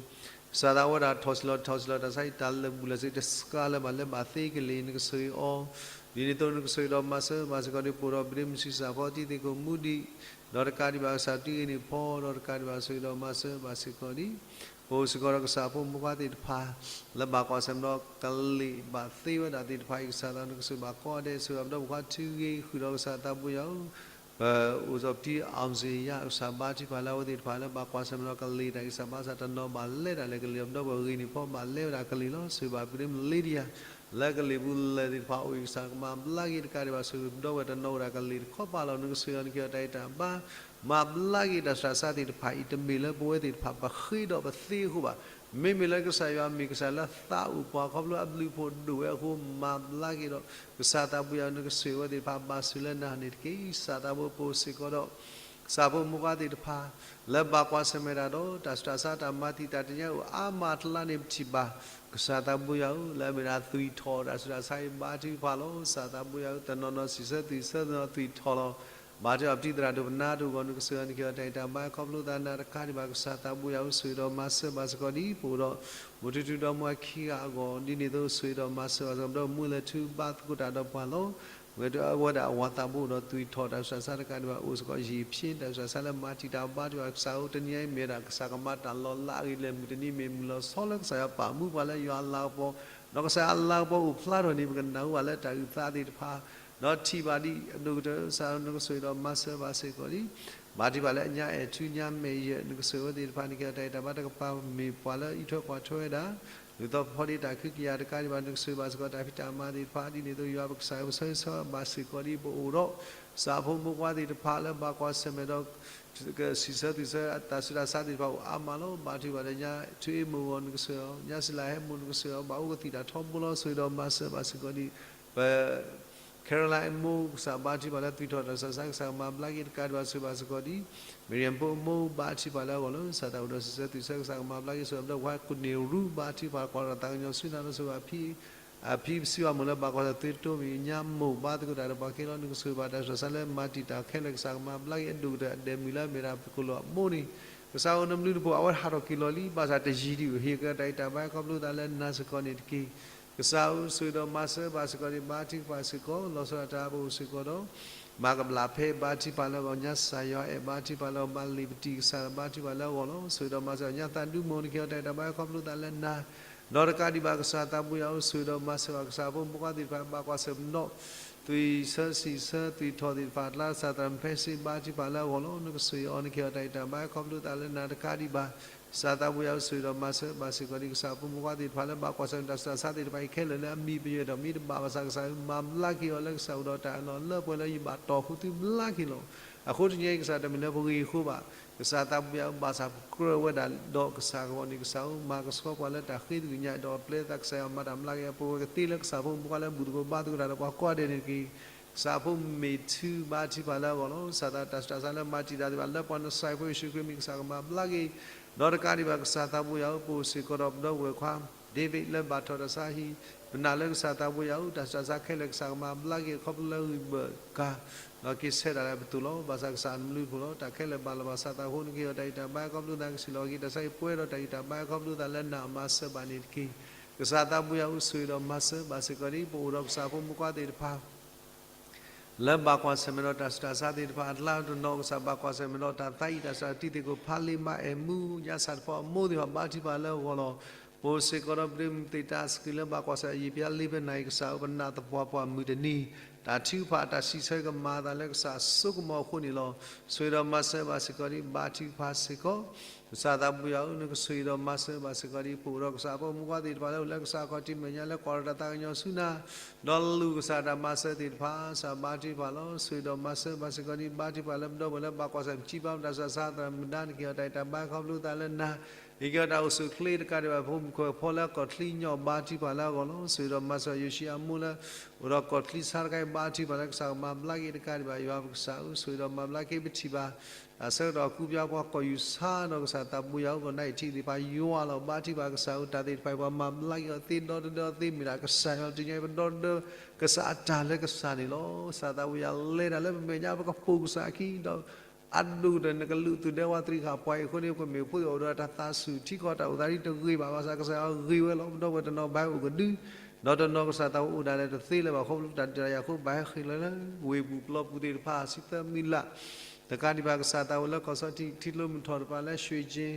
ကစၢ်သးဝဲဒၣ်ထီၣ်ဆံးလီၤထီၣ်ဆံးလီၤ တၢ်ဆါဟံၣ်တၢ်လၢာ်ဘူၣ်လၢာ်စ့ၢ် တစှၤလၢၤဘၣ်လၢဘၣ်သ့ကလံၤ နကဆိၣ်ဂ့ၤအီၤ, ဒ်န့ၣ်အသိး နကဆိၣ်ဂ့ၤဒီးမၤစၢၤဘၣ်စ့ၢ်ကီးဒံး ပအိၣ်ဒီး ပဒ့မုၣ်ဆံးစၢ်ဖီ တံၤသကိးမူဒံး, ဒီးတကးဒံးဘၣ်ကစၢ်တံၤဂ့ၤန့ၣ်ဖီ ဒီးတကးဒံးဘၣ်ဆိၣ်ဂ့ၤဒီးမၤစၢၤဘၣ်စ့ၢ်ကီးဒံး ပအိၣ်စ့ၢ်ကီးဒီးကစၢ်ဖိမုၣ်ဖိခွါသ့ၣ်တဖၣ် လၢဘၣ်ကွၢ်ဆၢၣ်မဲာ်ဒီးကလံၤဘၣ်သ့ဝဲဒၣ်သ့ၣ်တဖၣ်အံၤ ကစၢ်သးနကဆိၣ်ဂ့ၤဘၣ်ကိးဂၤဒဲး ဆိၣ်ဂ့ၤဘၣ်ပဒီပုၢ်ဝဲၢ်ခွါ ထုဂ့ၤဃုာ်ဒီးကစၢ်သးဘိယွၤဧၢ ပအိၣ်စီၤပတံၤ အောင်ဇေယျ ကစၢ်ဘါထုကဖၣ်လၢအဝဲသ့ၣ်တဖၣ်လၢဘၣ်ကွၢ်ဆၢၣ်မဲာ်ဒီးကလံၤတၢ်ဂံၢ်စၢ်ဘါစၢ် တနီၤဘၣ်လဲၤဒၣ်လၢကလံၤ ဒီးပဒီပုၢ်ဝဲၢ်ဂ့ၤန့ၣ်ဖီ ဘၣ်လဲၤဝဲဒၣ်ကလံၤလီၤ. ဆိၣ်ဂ့ၤဘၣ်ပဒ့မုၣ် Lydia လၢကလံၤပူၤလၢာ်သ့ၣ်တဖၣ်အအိၣ်အံၤ ကစၢ်ကမၤဘျါက့ၤ တကးဒံးဘၣ် ဆိၣ်ဂ့ၤပဒီပုၢ်ဝဲၢ်တနီၤအိၣ်ဒၣ်ကလံၤတခီပၤလီၤ. နကဆိၣ်ဂ့ၤအီၤ နကဟ့ၣ်အီၤတၢ်အဲၣ်တၢ်ဘါ မၤဘျါက့ၤတၢ်ဆူးတၢ်ဆါသ့ၣ်တဖၣ်အံၤ တမ့ၢ်လၢပဝဲသ့ၣ်တဖၣ်ပဃ့ဒီးပသ့အဃိဘၣ်. မ့မ့ၢ်လၢကစၢ်ယွၤမ့ၢ်ကစၢ်လၢသးအိၣ်ပှၤခီဖျိအဘျုးအဖှိၣ်ဒိၣ်ဝဲအဃိ မၤဘျါက့ၤဒီး ကစၢ်သးဘိယွၤ နကဆိၣ်ဂ့ၤဝဲသ့ၣ်တဖၣ် ဘၣ်ဆိၣ်လၢနၤန့ၣ်တက့ၢ်. ကစၢ်သးဘိပအိၣ်စ့ၢ်ကီးဒီး ကစၢ်ဖိမုၣ်ဖိခွါသ့ၣ်တဖၣ် လၢဘၣ်ကွၢ်ဆၢၣ်မဲာ်တၢ်ဒီး တၢ်ဆူးတၢ်ဆါတၢ်မၤတံာ်တာ်တနံၤအံၤအိၣ်အါမးတလါန့ၣ် ပထံၣ်ဘၣ် ကစၢ်သးဘိယွၤဧၢ လၢအမ့ၢ်ဒၣ်သွံၣ်ထီၣ်တၢ်ဆူးတၢ်ဆါအံၤ ဘါထုကဖၣ်လီၤ. ကစၢ်သးဘိယွၤဧၢ တနီၤနီၤစံးဆၢသွံၣ်ဆၢ တနီၤသွံၣ်ထီၣ်လီၤ. ဘါထုကဖၣ်ပတံၤသရၣ်ဒိၣ်ပနါတအိၣ်အဂီၢ် နကဆိၣ်ဂ့ၤအီၤ နကဟ့ၣ်အီၤတၢ်အဲၣ်တၢ်ဘါ ခီဖျိသးနၤတကးဒံးဘၣ် ကစၢ်သးဘိယွၤဧၢ ဆိၣ်ဂ့ၤဒီးမၤစၢၤဘၣ်စ့ၢ်ကီးဒံး ပအိၣ်ဒီး မိၢ်ထူထူဒီးမိၢ်အခံဂၤအဂီၢ် ဒ်န့ၣ်အသိး ဆိၣ်ဂ့ၤဒီးမၤစၢၤဘၣ်စ့ၢ်ကီး ပဒီပုၢ်ဝဲၢ်မူလၢထူဘါသကိးတၢ်ဒီးပှၤလီၤ. ဝဲဒၣ်အဝဲဒၣ်အဝၤသးဘိဒီးသွံၣ်ထီၣ်တၢ်ဆူးတၢ်ဆါတကးဒံးဘၣ် အိၣ်စ့ၢ်ကီးယံာ်ဖျ့ တၢ်ဆူးတၢ်ဆါလၢမၤတံာ်တာ်ဘါထုကဖၣ် ကစၢ်ဧၢ တနံၤအံၤမ့ၢ်ဝဲဒၣ် ကစၢ်ကမၤတၢ်လီၤလးအဂ့ၤလၢာ် မုၢ်တနံၤမ့ၢ်မုၢ်လီၤဆီလၢကစၢ်ယွၤပာ်မူပှၤလၢယွၤအလၤကပီၤ ဒီးကစၢ်ယွၤအလၤကပီၤအိၣ်ဖျါထီၣ်န့ၣ် ပကနၢ်ဟူဘၣ်လၢတၢ်အုၣ်သးသ့ၣ်တဖၣ် ဒီးထံၣ်ဘၣ်ဒံးအဒိၣ်ကတၢၢ် ကစၢ်ဧၢ နကဆိၣ်ဂ့ၤဒီးမၤစၢၤဘၣ်စ့ၢ်ကီးဒံး ဘါထုကဖၣ်လၢညါအဲၣ်ထူညါမဲာ်ယဲၢ် နကဆိၣ်ဂ့ၤဝဲသ့ၣ်တဖၣ် နကဟ့ၣ်အီၤတၢ်အဲၣ်တၢ်ဘါတကပၤ မ့ၢ်ပှၤလၢအအံးထွဲကွၢ်ထွဲဝဲဒၣ် လုၢ်သီဖီဒ့တၢ်ခုကယၤတကးဒံးဘၣ် နကဆိၣ်ဂ့ၤဘၣ်စ့ၢ်ကီး တၢ်ဖံးတၢ်မၤသ့ၣ်တဖၣ် ဒ်န့ၣ်အသိး ယွၤပကစၢ်ဧၢ ပဆၢဂ့ၤဆၢဝါဘၣ်စ့ၢ်ကီးဒံး ပအိၣ်ဒီး ကစၢ်ဖိမုၣ်ဖိခွါသ့ၣ်တဖၣ်လၢဘၣ်ကွၢ်ဆၢၣ်မဲာ်ဒီး ကစံးဆၢသွံၣ်ဆၢ တၢ်ဆူးတၢ်ဆါသ့ၣ်တဖၣ်အိၣ်အါမးလီၤ. ဘါထုကဖၣ်ဒီးညါ ထူအ့မိၢ်အဂီၢ် နကဆိၣ်ဂ့ၤအီၤ ညါစံလၤဟဲမိၢ် နကဆိၣ်ဂ့ၤအီၤ ဘၣ်အိၣ်ကသံၣ်တၢ်ထီဘိလီၤ. ဆိၣ်ဂ့ၤဒီးမၤစၢၤဘၣ်စ့ၢ်ကီးဒံး ပ Caroline အမိၢ် ကစၢ်ဘါထုကဖၣ်လၢသွံၣ်ထီၣ်တၢ်ဆူးတၢ်ဆါ ကစၢ်ကမၤဘျါက့ၤတကးဒံးဘၣ် ဆိၣ်ဂ့ၤဘၣ်စ့ၢ်ကီးဒံး Miriam ဖိအမိၢ် ဘါထုကဖၣ်လၢအဂီၢ်လီၤ. ကစၢ်သးအိၣ်ဒီးစံးဆၢသွံၣ်ဆၢ ကစၢ်ကမၤဘျါက့ၤ ဆိၣ်ဂ့ၤအီၤ ပဒီပုၢ်ဝဲၢ်ခွါ ကိးနံၣ်ရူး ဘါထုကဖၣ် ကွၢ်ထီၣ်သးကညီၤဆူနၤလီၤ. ဆိၣ်ဂ့ၤဘၣ်ဖံ အဖံပစုအမိၢ်လၢဘၣ်ကွၢ်ဆၢၣ်သွံၣ်တိမ့ၢ်ညါမိၢ် ဘါသကိးတၢ်ဒီးပှၤခဲလီၤ. နကဆိၣ်ဂ့ၤဘၣ်တၢ်ဆူးတၢ်ဆါလၢမၤတံာ်တာ်ခဲလၢာ် ကစၢ်ကမၤဘျါက့ၤအဒိၣ်ကတၢၢ်အဒဲးမုၢ်လၢအမ့ၢ်ဒၣ်ပကိၣ်လိာ်အမိၢ်န့ၣ် ကစၢ်ဧၢ နဘျုးနဖှိၣ် အဝဲဟးထီၣ်က့ၤလီၤလံ ဘၣ်ဆၣ်တယံာ်ဒံး ဟ့ၣ်က့ၤတၢ်ဂံၢ်တၢ်ဘါခီဖျိသးလၢနၤစ့ၢ်ကီးန့ၣ်တက့ၢ်. ကစၢ်ဧၢ ဆိၣ်ဂ့ၤဒီးမၤစၢၤဘၣ်စ့ၢ်ကီးဒံး ဘါထုကဖၣ်စ့ၢ်ကီး လီၤဆီဒၣ်တၢ်ပအိၣ်စ့ၢ်ကီးဒီး မၤကဘျၣ်ဖဲ ဘါထုကဖၣ်လၢအဂီၢ် ညါစၢ်ယွၤအဲၣ် ဘါထုကဖၣ်လၢအဂီၢ် မၤလံာ်ပတံၢ်ကစၢ် ဘါထုကဖၣ်လၢအဂီၢ်လီၤ. ဆိၣ်ဂ့ၤဒီးမၤစၢၤ ညါသးဒူမိၢ် နကဟ့ၣ်အီၤတၢ်အဲၣ်တၢ်ဘါခီဖျိသးလၢနၤ ဒီးတကးဒံးဘၣ် ကစၢ်သးဘိယွၤဧၢ ဆိၣ်ဂ့ၤဒီးမၤစၢၤဘၣ် ကစၢ်ဖိမုၣ်ဖိခွါသ့ၣ်တဖၣ် ဘၣ်ကွၢ်ဆၢၣ်မဲာ်ဒီး သွံၣ်ဆၢစံးဆၢသွံၣ်ထီၣ်သ့ၣ်တဖၣ် တလါကစၢ်သရၣ်ဖဲစ့ ဘါထုကဖၣ်လၢအဂီၢ်လီၤ. နကဆိၣ်ဂ့ၤအီၤ နကဟ့ၣ်အီၤတၢ်အဲၣ်တၢ်ဘါခီဖျိသးလၢနၤတကးဒံးဘၣ် ကစၢ်သးဘိယွၤဧၢ ဆိၣ်ဂ့ၤဒီးမၤစၢၤဘၣ်စ့ၢ်ကီးဒံး ကစၢ်ဖိမုၣ်ဖိခွါသ့ၣ်တဖၣ်လၢဘၣ်ကွၢ်ဆၢၣ်မဲာ်တၢ်ဆူးတၢ်ဆါသ့ၣ်တဖၣ်အံၤခဲလၢာ်လၢအမံၤပယီၤဒီးမ့ၢ်တဘၣ်ဘၣ်ဆၣ် ကစၢ်ဧၢ မၤဘျါက့ၤအီၤလၢကစၢ်အိၣ်ဒီးတၢ်အလီၢ်လၢပှဲၤလၢယဘၣ်တီၢ်ဃုာ်သုဘျါက့ၤလီၤ. အဃိတနံၤအံၤ ကစၢ်တမ့ၢ်လၢပဂ့ၢ်အဃိဘၣ် ကစၢ်သးဘိယွၤဧၢ ဘၣ်ဆၣ်ပကြၢးဝဲဒၣ်ဒီးကစၢ်အဂီၢ်န့ၣ် ကစၢ်ဧၢ မၤကဆှီပှၤလၢတၢ်ဃ့သကွံၢ်ညါ ဒီးပျဲသးကစၢ်ယွၤမၤတၢ်မျးက့ၤ ပဝဲကသ့လၢကစၢ်ဖိမုၣ်ဖိခွါလၢဘူၣ်သကိးဘါသကိးတၢ်ဒီးပှၤကိးဂၤဒဲးန့ၣ်တက့ၢ်. ကစၢ်ဖိမ့ၢ်ထု ဘါထုကဖၣ်လၢအဂီၢ်လီၤ. ကစၢ်သးတၢ်ဆူးတၢ်ဆါလၢမၤတံာ်တာ်သ့ၣ်တဖၣ် လၢပှၤနစၤရ့းဖိယ့ၣ်ၡူးခရံာ်မံၤ ကစၢ်ကမၤဘျါက့ၤ ဒီးတကးဒံးဘၣ် ကစၢ်သးဘိယွၤဧၢ ပအိၣ်စ့ၢ်ကီးဒီးပဒီပုၢ်ဝဲၢ်ခွါ David လၢဘၣ်ထီၣ်တၢ်ဆါဟံၣ် ပနာ်လၢကစၢ်သးဘိယွၤဧၢ, တၢ်ဆူးတၢ်ဆါခဲလၢာ်ကစၢ်ကမၤဘျါက့ၤ ခီဖျိလၢဂံၢ်ဘၣ်ကါ, ဒီးက့ၤဆဲးတၢ်လၢပသိၣ်လီၤ. ဘၣ်ဆၣ်ကစၢ်နဘျုးနဖှိၣ်လီၤ. တၢ်ခဲလၢာ်ဘၣ်လီၤ. ဘၣ်ဆၣ်သးအဃိ နကဟ့ၣ်အီၤတၢ်ဂံၢ်တၢ်ဘါ ခီဖျိသးကစံၣ်လီၤက့ၤတၢ်ဆါဟံၣ်ပှဲၤဒီးတၢ်ဂံၢ်တၢ်ဘါ ခီဖျိသးလၢနၤ မၤစၢၤဘၣ်န့ၣ်တက့ၢ်. ကစၢ်သးဘိယွၤဧၢ, ဆိၣ်ဂ့ၤဒီးမၤစၢၤဘၣ်စ့ၢ်ကီးဒ် ပအိၣ်ဒီးပှၤသးဖိမုၣ်ခွါသ့ၣ်တဖၣ် လၢဘၣ်ကွၢ်ဆၢၣ်မဲာ်ဒီးတၢ်ဆူးတၢ်ဆါသ့ၣ်တဖၣ်အကျါ, တနီၤကစၢ်ဘၣ်ကွၢ်ဆၢၣ်မဲာ်ဒီးတၢ်သးအံၣ်တၢ်စှၤ တံၤသကိးဖးလံာ်မၤအဲၣ်မူ ညါစၢ်တဖၣ်အမိၢ်သ့ၣ်တဖၣ် ဘါထုကဖၣ်လၢအဂီၢ်လီၤ. ပအိၣ်စ့ၢ်ကီးဒီးပဒ့မုၢ်သ့ၣ်တၢ်အဆၢက့ၤလၢဘၣ်ကွၢ်ဆၢၣ်မဲာ် ယပျၢ်လ့ပနၢ်အံၤ ကစၢ်ဧၢ, ပနာ်သပှၢ်ပှၢ်မုၢ်တနံၤ, တၢ်ထုကဖၣ်တၢ်စံးဆၢကမၤအသးလၢကစၢ်အစိကမီၤအဃိန့ၣ်လီၤ. ဆိၣ်ဂ့ၤဒီးမၤစၢၤဘၣ်စ့ၢ်ကီးဒ် ဘါထုကဖၣ်စ့ၢ်ကီး ကစၢ်သးဘိယွၤဧၢ, နကဆိၣ်ဂ့ၤဒီးမၤစၢၤဘၣ်စ့ၢ်ကီးဒ် ပအိၣ်ဒီးကစၢ်ဖိမုၣ်ဖိခွါသ့ၣ်တဖၣ်လၢအိၣ်လၢကစၢ်အခီၣ်ထံးမဲာ်ညါ လၢကွၢ်ဒီးတၢ်သးကညီၤဆူနၤ, ဒီးလူၤကစၢ်တၢ်မၤစၢၤသ့ၣ်တဖၣ် ကစၢ်ဘါထုကဖၣ်လီၤ. ဆိၣ်ဂ့ၤဒီးမၤစၢၤဘၣ်စ့ၢ်ကီးဒ် ဘါထုကဖၣ်လၢပဒီပုၢ်ဝဲၢ်လၢဘၣ်ကွၢ်ဆၢၣ်မဲာ် ပစံးဘၣ်မတၤစၢ်ဆါသရၣ်မုၣ်ဒါ နကဟ့ၣ်အီၤတၢ်ဂံၢ်တၢ်ဘါ ခီဖျိသးလၢနၤ, ဟ့ၣ်က့ၤအီၤတၢ်အိၣ်ဆူၣ်အိၣ်ချ့တကးဒံးဘၣ် ဖိမုၣ်ခွဲးဖိလၢကီၢ်ချံ ညီဘါထုကဖၣ်လၢအဂီၢ်လီၤ. ဆိၣ်ဂ့ၤဒီးမၤစၢၤယိၤၡံအမိၢ်လၢ အိၣ်ဒီးကီၢ်ချံဆါတခါအံၤ ဘါထုကဖၣ်လၢကစၢ်ကမၤဘျါက့ၤတကးဒံးဘၣ် ယွၤပကစၢ်ဧၢ, ဆိၣ်ဂ့ၤဒီးမၤဘျါက့ၤ ပထံၣ်ဘၣ် တၢ်ဆၢကတီၢ်ကူပၠီပှၤကီၢ်ယူၢ်ဆါ ဒီးကစၢ်သးဘိယွၤဧၢ ကီၢ်နါအံၤထံးသ့ၣ်တဖၣ် ယွၤလီၤ. ဘါထုကဖၣ်ကစၢ်ဧၢ တၢ်သ့ၣ်တဖၣ်အံၤ ပှၤမၤဘျါက့ၤအီၤသ့ ဒီတဒၢအီၤသ့ မ့ၢ်ဒၣ်ကစၢ်ယွၤ တနံၤအံၤ ပဒီတဒၢကစၢ်အတၢ်လၢကစၢ်န့ၣ်လီၤ. ကစၢ်သးဘိယွၤလဲၤတၢ်လၢပမဲာ်ညါ ပကပိာ်ကစၢ်အခံဒီး အဒိၣ်ကတၢၢ် နကလုၢ်သူၣ်ဒဲဝါသရံးဃာ်ပှၤအံၤအဃိန့ၣ် ပကမ့ၢ်ဖိသ့ၣ်အိၣ်ဒီးတၢ်သးဆူၣ်ထံကီၢ် တၢ်အိၣ်သးဒ်တဂ့ၤဘၣ် ဘၣ်ဆၣ်ကစၢ်ယွၤဂ့ၤဝဲလီၤ. ပဒီပုၢ်ဝဲၢ်တနီၤဘၣ်ဟဲအိၣ်ကဒု ဒီးတနီၤကစၢ်သးဘိအိၣ်ဒၣ်လဲာ်တသ့လၢၤဘၣ် ခီဖျိတၢ်ဒုးတၢ်ယၤအဃိ ဘၣ်ဟဲဃ့ၢ်လီၤလၢ ဝ့ၢ်ပူၤပျီပူၤသ့ၣ်တဖၣ် ဆံသၢမံၤလး တကးဒံးဘၣ် ကစၢ်သးဘိလၢကီၢ်စီထံ ထံကျိမုၢ်ထီၣ်တဖၣ်လၢရွှ့ၣ်ကၠ့ၣ်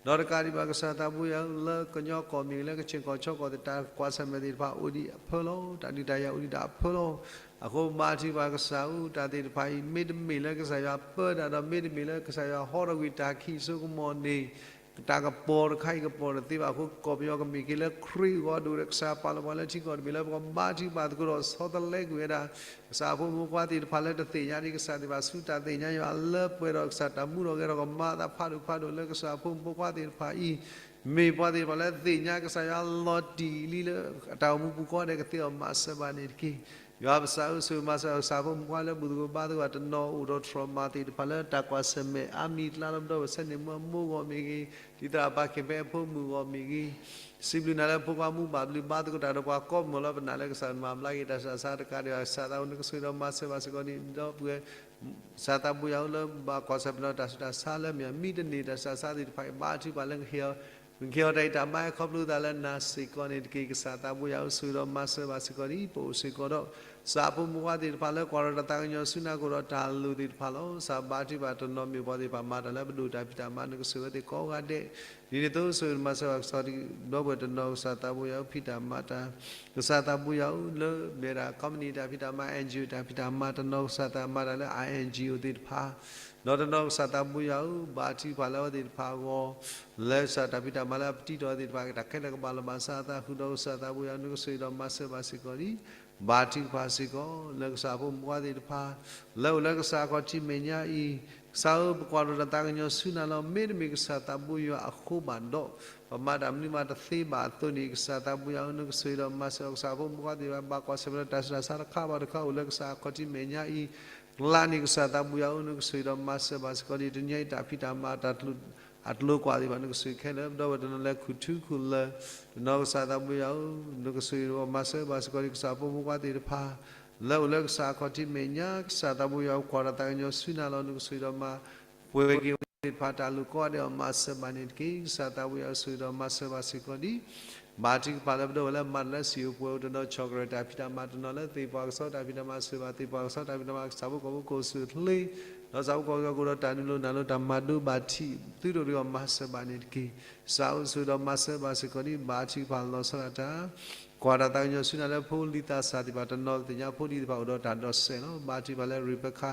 ဒီးတကးဒံးဘၣ် ကစၢ်သးဘိယွၤဧၢ လၢကညီကီၢ်မ့ၢ်ဂ့ၤ လၢကခၠ့ၣ်ကီၢ်ခၠီကီၢ်သ့ၣ် တၢ်ကွၢ်ဆၢၣ်မဲာ်သ့ၣ်တဖၣ်အိၣ်ဒံးအဖၢလီၤ. တၢ်ဒုးတၢ်ယၤအိၣ်ဒံးဒၣ်အဖၢလီၤ. အဃိဘါထုကဖၣ်ကစၢ်ဧၢ တၢ်သ့ၣ်တဖၣ်အံၤ မ့တမ့ၢ်လၢကစၢ်ယွၤပၢတၢ်ဒီး မ့တမ့ၢ်လၢကစၢ်ယွၤဟီထီၣ်ကွံာ်တၢ်ခံစိကမီၤန့ၣ် တၢ်ကပီၤတခါအံၤကပီၤတသ့ဘၣ်အဃိ ကီၢ်ပယီၤကမ့ၢ်က့ၤလၢခရံာ်အဂီၢ်ဒိၣ်ဒီး ကစၢ်ပာ်လီၤပှၤလၢထံကီၢ်တဘ့ၣ်လၢ ပကဘါထုကဖၣ်သကိးဒီးဆီတလဲကွံာ်ဝဲဒၣ် ကစၢ်ဖိမုၣ်ဖိခွါသ့ၣ်တဖၣ်လၢတသ့ၣ်ညါဒံးကစၢ်သ့ၣ်တဖၣ်ဆူတၢ်သ့ၣ်ညါယွၤလၢပှဲၤဒီးကစၢ်တၢ်မူထီၣ်ဂဲၤထီၣ်ကမၤအသးဖးဒိၣ်ဖးဒိၣ်လၢ ကစၢ်ဖိမုၣ်ဖိခွါသ့ၣ်တဖၣ်အံၤ မ့ၢ်ပှၤသ့ၣ်တဖၣ်လၢသ့ၣ်ညါကစၢ်ယွၤလီၤတံၢ်လံလၢ အတၢ်အိၣ်မူပူၤဃီဒီး ကသ့အီၤမၤစၢၤဘၣ်န့ၣ်တက့ၢ်. ယွၤပကစၢ်ဧၢ ဆိၣ်ဂ့ၤမၤစၢၤကစၢ်ဖိမုၣ်ဖိခွါလၢဘူၣ်သကိးဘါသကိး တနီၤအိၣ်ဒီး trauma သ့ၣ်တဖၣ်လၢတၢ်ကွၢ်ဆၢၣ်မဲာ်အါမံၤအကျါလၢ ပဒီပုၢ်ဝဲၢ်ဆဲန့ၣ် မၢအမိၢ်အဂီၢ်မ့ၢ်ဂ့ၤ, ဒ်သိးအပၢ်ခ့ၣ်ဖဲအဖိမုၣ်အဂီၢ်မ့ၢ်ဂ့ၤ, စံးဘျုးနၤလၢဖိခွါမူဘၣ်ဘျုးဘါသကိးတၢ်ဒီးပှၤကိးမုၢ်လီၤ. ပနာ်လၢကစၢ်မၤဘျါက့ၤတၢ်ဆူးတၢ်ဆါတကးဒံးဘၣ် ကစၢ်သးဘိ နကဆိၣ်ဂ့ၤဒီးမၤစၢၤဘၣ်စ့ၢ်ကီးန့ၣ်ဒီး ပဝဲ ကစၢ်သးဘိယွၤဧၢ လၢဘၣ်ကွၢ်ဆၢၣ်မဲာ်ဒီးတၢ်ဆူးတၢ်ဆါလၢမ့ၢ်အမံတန့ၢ် တၢ်ဆူးတၢ်ဆါသ့ၣ်တဖၣ်အံၤ ဘါထုကဖၣ်လၢ ကဟ့ၣ်အီၤတၢ်ဂံၢ်တၢ်ဘါ ခီဖျိသးလၢနၤစ့ၢ်ကီးန့ၣ်တက့ၢ်. ကစၢ်သးဘိယွၤဧၢ ဆိၣ်ဂ့ၤဒီးမၤစၢၤဘၣ်စ့ၢ်ကီးဒ် ပအိၣ်စ့ၢ်ကီးဒီး ကစၢ်ဖိမုၣ်ဖိခွါသ့ၣ်တဖၣ်လၢ ကွၢ်ဒီးတၢ်သးကညီၤဆူနၤကအိၣ်ဒီးတၢ်လိၣ်သ့ၣ်တဖၣ်လီၤ. ကစၢ်ဘါထုကဖၣ်တနီၤမ့ၢ်ပှၤသ့ၣ်တဖၣ်မၤတၢ်လၢပဒိၣ်တၢ်ဖံးတၢ်မၤ နကဆိၣ်ဂ့ၤဝဲသ့ၣ်ကိးဂၤဒဲး ဒ်န့ၣ်အသိး ဆိၣ်ဂ့ၤမၤစၢၤဘၣ်ကစၢ်ဒီပုၢ်ဝဲၢ်တနီၤ ကစၢ်သးဘိယွၤဧၢ ဖံးတၢ်မၤတၢ် ကစၢ်သးဘိယွၤဧၢ လၢမ့ၢ်ဒၣ် company တၢ်ဖံးတၢ်မၤ NGO တၢ်ဖံးတၢ်မၤ တနီၤကစၢ်သးမၤတၢ်လၢ I N G O သ့ၣ်တဖၣ် ဒီးတနီၤကစၢ်သးဘိယွၤဧၢ ဘါထုကဖၣ်လၢအဝဲသ့ၣ်တဖၣ်အဂီၢ် လၢကစၢ်တၢ်ဖံးတၢ်မၤလၢအပတံထီၣ်သ့ၣ်တဖၣ် တၢ်ခဲလၢာ်ကဘၣ်လီၤဘၣ်စးအသးဃုာ်ဒီး ကစၢ်သးဘိယွၤ နကဆိၣ်ဂ့ၤဒီးမၤစၢၤဘၣ်စ့ၢ်ကီးဒ် ဘါထုကဖၣ်စ့ၢ်ကီး လၢကစၢ်ဖိမုၣ်ဖိခွါသ့ၣ်တဖၣ် လၢအိၣ်လၢကစၢ်အခီၣ်ထံးမဲာ်ညါအံၤ ကစၢ်ဧၢ ပကွၢ်ဒီးတၢ်သးကညီၤဆူနၤလီၤ. မ့တမ့ၢ်ကစၢ်သးဘိယွၤအဃိဘၣ်ဒီး ပမၤတၢ်မနုၤမးတသ့ဘၣ်အသိးန့ၣ် ကစၢ်သးဘိယွၤဧၢ နကဆိၣ်ဂ့ၤဒီးမၤစၢၤကစၢ်ဖိမုၣ်ဖိခွါသ့ၣ်တဖၣ် ဘၣ်ကွၢ်ဆၢၣ်မဲာ်ဒီးတၢ်ဆူးတၢ်ဆါတခါဘၣ်တခါ အိၣ်လၢကစၢ်အခီၣ်ထံးမဲာ်ညါအံၤ ကျါန့ၣ် ကစၢ်သးဘိယွၤဧၢ နကဆိၣ်ဂ့ၤဒီးမၤစၢၤဘၣ်စ့ၢ်ကီးဒ် တနံၤအံၤတၢ်ဖံးတၢ်မၤ အကျိၤကွၢ်သ့ၣ်တဖၣ် နကဆိၣ်ဂ့ၤခဲလၢာ် ပဒီပုၢ်ဝဲၢ်တနီၤလၢခူၣ်ထူခူၣ်လၢာ် တနီၤကစၢ်သးဘိယွၤဧၢ နကဆိၣ်ဂ့ၤဒီးမၤစၢၤဘၣ်စ့ၢ်ကီးဒ် ကစၢ်ဖိမုၣ်ဖိခွါသ့ၣ်တဖၣ် လၢအိၣ်လၢကစၢ်အခီၣ်ထံးမဲာ်ညါ ကစၢ်သးဘိယွၤဧၢ ကွၢ်ဒီးတၢ်သးကညီၤဆူနၤလီၤ. နကဆိၣ်ဂ့ၤဒီးမၤ ပှဲၤက့ၤဝဲသ့ၣ်တဖၣ် တၢ်လိၣ်ကိးဂၤဒဲးအီၤ မၤစၢၤဘၣ်န့ၣ်တက့ၢ်. ကစၢ်သးဘိယွၤဧၢ ဆိၣ်ဂ့ၤဒီးမၤစၢၤဘၣ်စ့ၢ်ကီးဒ် ဘါထုကဖၣ်လၢပဒီပုၢ်ဝဲၢ်လၢ မၤတၢ်လၢစံာ်အိၣ်ပှဲၤအိၣ် တနီၤဆီၣ်ကရၢၢ်တၢ်ဖံးတၢ်မၤ တနီၤလၢသ့ၣ်ပှၢ်ကစီတၢ်ဖံးတၢ်မၤ ဆိၣ်ဂ့ၤဘၣ်သ့ၣ်ပှၢ်ကစီတၢ်ဖံးတၢ်မၤ ကစၢ်ဖိကီၢ်ဖိကအိၣ်ဆူၣ်အိၣ်ချ့ ဒီးကစၢ်ဖိကီၢ်ဖိကအိၣ်ဒီးတၢ်နုာ်လီၤနုာ်လီၤ တၢ်မၤဒိဘၣ်ထံး သုတအိၣ်ဒီးအီၤ မၤစၢၤဘၣ်န့ၣ်တက့ၢ်. ကစၢ်ဧၢ ဆိၣ်ဂ့ၤဒီးမၤစၢၤဘၣ်စ့ၢ်ကီးဒ် ဘါထုကဖၣ်လီၤဆီဒၣ်တၢ် ကွၢ်တၢ်သးကညီၤဆူနၤလၢဖိလံၤသးစၢ်သ့ၣ်တဖၣ် တနီၤသ့ၣ်ညါဖိလံၤသ့ၣ်တဖၣ်အိၣ်ဒီးတၢ်ဒီးစဲးလီၤ. ဘါထုကဖၣ်လၢ Rebecca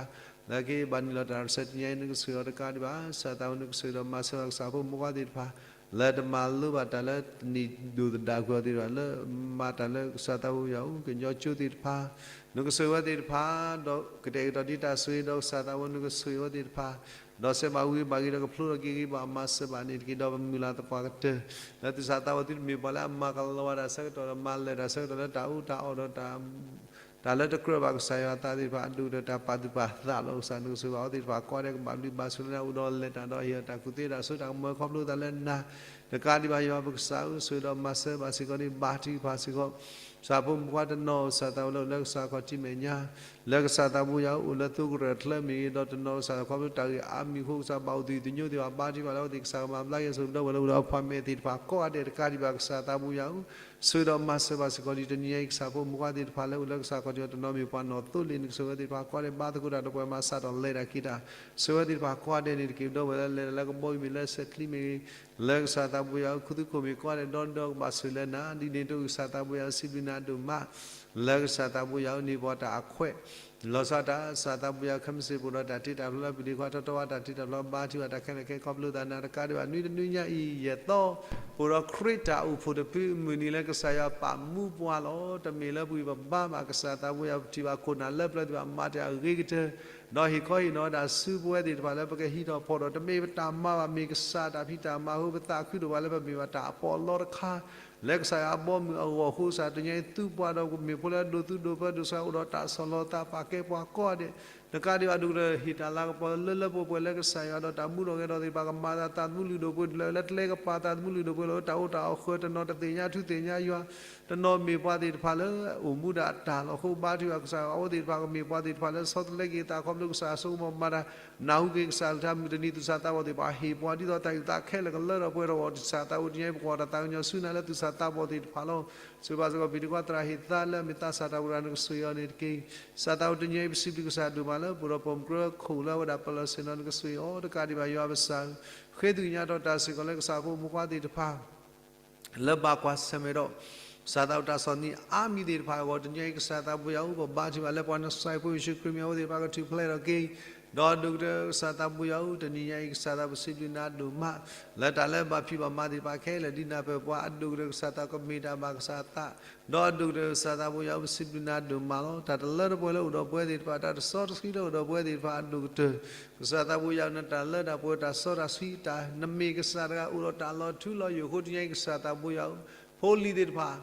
လၢက့ၤဘၣ်နုာ်လီၤတၢ်ဒီးစဲးတနံၤအံၤ နကဆိၣ်ဂ့ၤအီၤတကးဒံးဘၣ် ကစၢ်သးဘိ နကဆိၣ်ဂ့ၤဒီးမၤစၢၤဘၣ်ကစၢ်ဖိမုၣ်ဖိခွါသ့ၣ်တဖၣ် လၢတမၤလိဘၣ်တၢ်လၢတနံၤဒိၣ်သဒၣ်ကွံာ်အီၤသ့ၣ်တဖၣ် လၢမၤတၢ်လၢကစၢ်သးဘိယွၤအူ ကညီကၠိသ့ၣ်တဖၣ် နကဆိၣ်ဂ့ၤဝဲသ့ၣ်တဖၣ် ဒီးကတဲာ်ကတီၤဒ်တၢ်ဆိၣ်ဂ့ၤဒီးကစၢ်သးဘိ နကဆိၣ်ဂ့ၤဝဲသ့ၣ်တဖၣ် ဒီးစဲးဘၣ်ဝံၤဘၣ်ဂ့ၤဒီးကဖျိထီၣ်က့ၤဂ့ၤဘၣ် မၤစၢၤဘၣ်န့ၣ်တက့ၢ်. ဒီးပမုၢ်လၢ်သပှၢ်ကတၢၢ် လၢသုသးသးဝဲသုတမ့ၢ်ပှၤလၢအမၤကလီၤဝဲတၢ်ဆၢကတီၢ်ဒီး မၤလဲၤတၢ်ဆၢကတီၢ်လၢတၢ်အူတၢ်အီၣ်ဒီးတၢ် တၢ်လၢတကြၢးဘၣ်ကစၢ်ယွၤအသးသ့ၣ်တဖၣ် အဒိၣ်ကတၢၢ်တၢ်ပာ်သူၣ်ပာ်သးလီၤ. ကစၢ်နကဆိၣ်ဂ့ၤဘၣ်အဝဲသ့ၣ်တဖၣ် ကိးဂၤဒဲးကဘၣ်ဘျုးဘၣ်ဆိၣ်လၢနၤ အိၣ်ဒီးလဲၤတၢ်ဒီးဟ့ၣ်အီၤတၢ်ကူၣ်သ့တၢ်ဆိတၢ်ကမီၤ ခီဖျိသးလၢနၤ တကးဒံးဘၣ်ယွၤပကစၢ်ဧၢ, ဆိၣ်ဂ့ၤဒီးမၤစၢၤဘၣ်စ့ၢ်ကီးန့ၣ် ဘါထုကဖၣ်စ့ၢ်ကီး ကစၢ်ဖိမုၣ်ခွါတနီၤ ကစၢ်သးဝဲလၢအိၣ်လၢကစၢ်ခီၣ်ထံးမဲာ်ညါ, လၢကစၢ်သးဘိယွၤအိၣ်လၢ သိကရၢၢ်ချၢမ့ၢ်ဂ့ၤ, ဒီးတနီၤကစၢ်ခီဖျိတၢ်ဂ့ၢ်အါမံၤအဃိ ကစၢ်ဘၣ်အိၣ်သယုၢ်သညိသ့ၣ်တဖၣ် ဘါထုကဖၣ်လၢအဝဲသ့ၣ်ကစၢ်ကမၤဘျါက့ၤ ဆိၣ်ဂ့ၤဒီးဝဲလၢအိၣ်ဒီးအပှၤမဲာ်သ့ၣ်တဖၣ်ကိးဂၤဒဲး တကးဒံးဘၣ်ကစၢ်သးဘိယွၤဧၢ, ဆိၣ်ဂ့ၤဒီးမၤစၢၤဘၣ်စ့ၢ်ကီး ဒ်တနံၤညါအံၤကစၢ်ဖိမုၣ်ခွါသ့ၣ်တဖၣ်လၢအိၣ်လၢကစၢ်ခီၣ်ထံးတနီၤမ့ၢ်ပှၤနီၣ်သိလ့ၣ်န့ၣ် ကဆိၣ်ဂ့ၤသ့ၣ်တဖၣ်ကိးဂၤဒဲး ဘါသကိးတၢ်ဒီးပှၤမၤစၢၤဒီးလဲၤတၢ်က့ၤတၢ်, ဆိၣ်ဂ့ၤသ့ၣ်တဖၣ်ကိးဂၤဒဲးန့ၣ် တက့ၤဒီးဝဲလၢလဲၤတၢ်လၢကဘီယူၤမ့ၢ်လၢစဲးချံမ့ၢ်ဂ့ၤ, လၢကစၢ်သးဘိယွၤဧၢ ခူသူၣ်ခိၣ်မ့ၢ်ကိးဂၤဒဲး ဒီဒီကဘၣ်ဆိၣ်ဂ့ၤလၢနၤ ဒ်န့ၣ်အသိးကစၢ်သးဘိယွၤဧၢ စံးဘျုးနၤဒိၣ်မး လၢကစၢ်သးဘိယွၤဧၢ န့ၢ်ပှၤတၢ်အခွဲး လီၤဆီဒၣ်တၢ် ကစၢ်သးဘိယွၤဧၢ ခဲမုၢ်ဆ့ၣ်ပူၤဒီးတၢ်တ့တၢ်ဖျီလၢပျုၤဒ့ခွါ ထီထီဝါတၢ်တ့တၢ်ဖျီ ဘါထုကဖၣ်တၢ်ခဲလၢာ်ခဲဆ့ ခီဖျိသးနၤ တကးဒံးဘၣ် နွံတနွံညါအံၤ ယဲၢ်သီ ပအိၣ်ဒီးခရံာ်တၢ်အိၣ်ဖှိၣ်တဖုအမုၢ်နံၤလၢကစၢ်ယွၤပာ်မူပှၤလီၤ. တမ့ၢ်လၢပဂံၢ်ပဘါဘၣ် ကစၢ်သးဘိယွၤ ပထံၣ်ဘၣ်ခိၣ်နၢ်လၢပျၢၤသ့ၣ်တဖၣ် မၤတၢ်အဂ့ၤကတၢၢ် ဒီးဟ့ၣ်ခီဟ့ၣ်နီၤဝဲဒၣ်ဆူပဝဲသ့ၣ်တဖၣ်လၢပကဟံးထီၣ်ဖီၣ်ထီၣ် တမ့ၢ်ပတၢ်မၤဘၣ် မ့ၢ်ကစၢ်တၢ်ဖံးတၢ်မၤအဃိ ပသးခုဒိၣ်ဘၣ်လၢပမ့ၢ်ဘၣ်တၢ်အပီးအလီတခါ လၢကစၢ်ယွၤအဘီအမုၢ်အဂီၢ်အဃိ ကစၢ်တနံၤညါအံၤသူပှၤဒီးမ့ၢ်ဖိလၢအဒိးသူဒိးဖၢဒိးဆှါ အိၣ်ဒီးတၢ်ဆီၣ်လီၤသး ပာ်ကဲပှၤကိးဂၤဒဲး တကးဒံးဘၣ် ဒိၣ်ကတၢၢ် ဟ့ၣ်တၢ်လၤကပီၤလၢလၢပှဲၤပှဲၤလၢကစၢ်ယွၤဒီးတၢ်မူထီၣ်ဂဲၤထီၣ်သ့ၣ်တဖၣ် ကမၤသးသးသမူလုၢ်ဒိၣ်ပှ့ၤဒိၣ်လၢ လၢကျဲကပၤသးသမူလုၢ်ဒိၣ်ပှ့ၤလၢ တၢ်အိၣ်တၢ်အီၣ်ဃၢၤ တနီၤတသ့ၣ်ညါထူသ့ၣ်ညါယွၤ တနီၤမ့ၢ်ပှၤသ့ၣ်တဖၣ်လၢအိၣ်မူဒၣ်တၢ်လီၤ. အဃိဘါထုကဖၣ်ကစၢ်ယွၤ အဝဲသ့ၣ်တဖၣ်ကမ့ၢ်ပှၤသ့ၣ်တဖၣ်လၢဆီတလဲက့ၤသးခီဖျိကစၢ်အစိကမီၤမၤတၢ် နၢ်ဟူက့ၤကစၢ်ကလုၢ်ကထါ မုၢ်တနံၤသူၣ်စၢ်သးဘီၣ်သ့ၣ်တဖၣ် ဟ့ၣ်ပှၤဒ်သိးတၢ်အုၣ်သးခဲလၢာ်ကလၢထီၣ်ပှဲၤထီၣ်အဂီၢ် ကစၢ်သးဘိယွၤဧၢ တနံၤညါအံၤ ပကွၢ်ထီၣ်သးကညီၤဆူနၤလၢသူၣ်စၢ်သးဘီၣ်သ့ၣ်တဖၣ်လီၤ. ဆိၣ်ဂ့ၤဘၣ်စ့ၢ်ကီး ပျုၤဒ့ခွါသရၣ်ဟ့ၣ်သါလၢအမ့ၢ်သးစၢ်တၢ်အိၣ်ဖှိၣ်တဂၤန့ၣ်တက့ၢ်. ကစၢ်သးဘိယွၤဧၢ ပစံးဘျုးကစၢ်ဒိၣ်မးလၢ ပအိၣ်ဒီးပိာ်မုၣ်ကြၢးခိၣ်လၢအဝဲဒၣ်ပၢလီၤဆ့ၣ်နီၤန့ၣ် ကဆိၣ်ဂ့ၤအီၤ တကးဒံးဘၣ်ယွၤပကစၢ်ဧၢ ဃ့ကညးထီၣ်တၢ်စ့ၢ်ကီးလၢကစၢ်ဖိမုၣ်ခွါသ့ၣ်တဖၣ် လၢဘၣ်ကွၢ်ဆၢၣ်မဲာ်ဒီး ကစၢ်သးအိၣ်တၢ်ဆီၣ်သနံးအါမံၤသ့ၣ်တဖၣ်အဂီၢ် တနံၤညါအံၤ ကစၢ်သးဘိယွၤဧၢ ပဘါထုကဖၣ်လၢပှၤနစဲးဖိယ့ၣ်ၡူးခရံာ်မံၤ အဝဲသ့ၣ်တဖၣ်ကထူၣ်ဖျဲးထီၣ်က့ၤ ဒီးဒိၣ်ကတၢၢ် ကစၢ်သးဘိယွၤဧၢ တနံၤညါအံၤ ကစၢ်သးဘိယွၤ ပစံးဘျုးနၤဒိၣ်မး လၢတၢ်လၢဘၣ်ဖံးဘၣ်မၤသ့ၣ်တဖၣ်ခဲလၢာ် ဒ်နၢ်ပၢၢ်ပှၤ အဒိၣ်ကတၢၢ် ကစၢ်သးကမ့ၢ်တၢ်ဘၣ်ကစၢ်အသး ဒီးအဒိၣ်ကတၢၢ် ကစၢ်သးဘိယွၤဧၢ ပစံးဘျုးနၤဒိၣ်မးလီၤ. တၢ်တလၢတပှဲၤလၢအိၣ်ဒီးပဝဲသ့ၣ်တဖၣ် တၢ်တစီတဆှံလၢအိၣ်ဒီးပဝဲသ့ၣ်တဖၣ် အဒိၣ်ကတၢၢ် ကစၢ်သးဘိယွၤဧၢ နတၢ်လၢတၢ်ပှဲၤ တၢ်စီတၢ်ဆှံ တၢ်နမ့ၢ်ကစၢ်တဂၤအိၣ်ဒီးတၢ်လီၤထူလီၤယိာ်အဃိ တနံၤညါအံၤ ကစၢ်သးဘိယွၤဧၢ ဖိလံၤသ့ၣ်တဖၣ်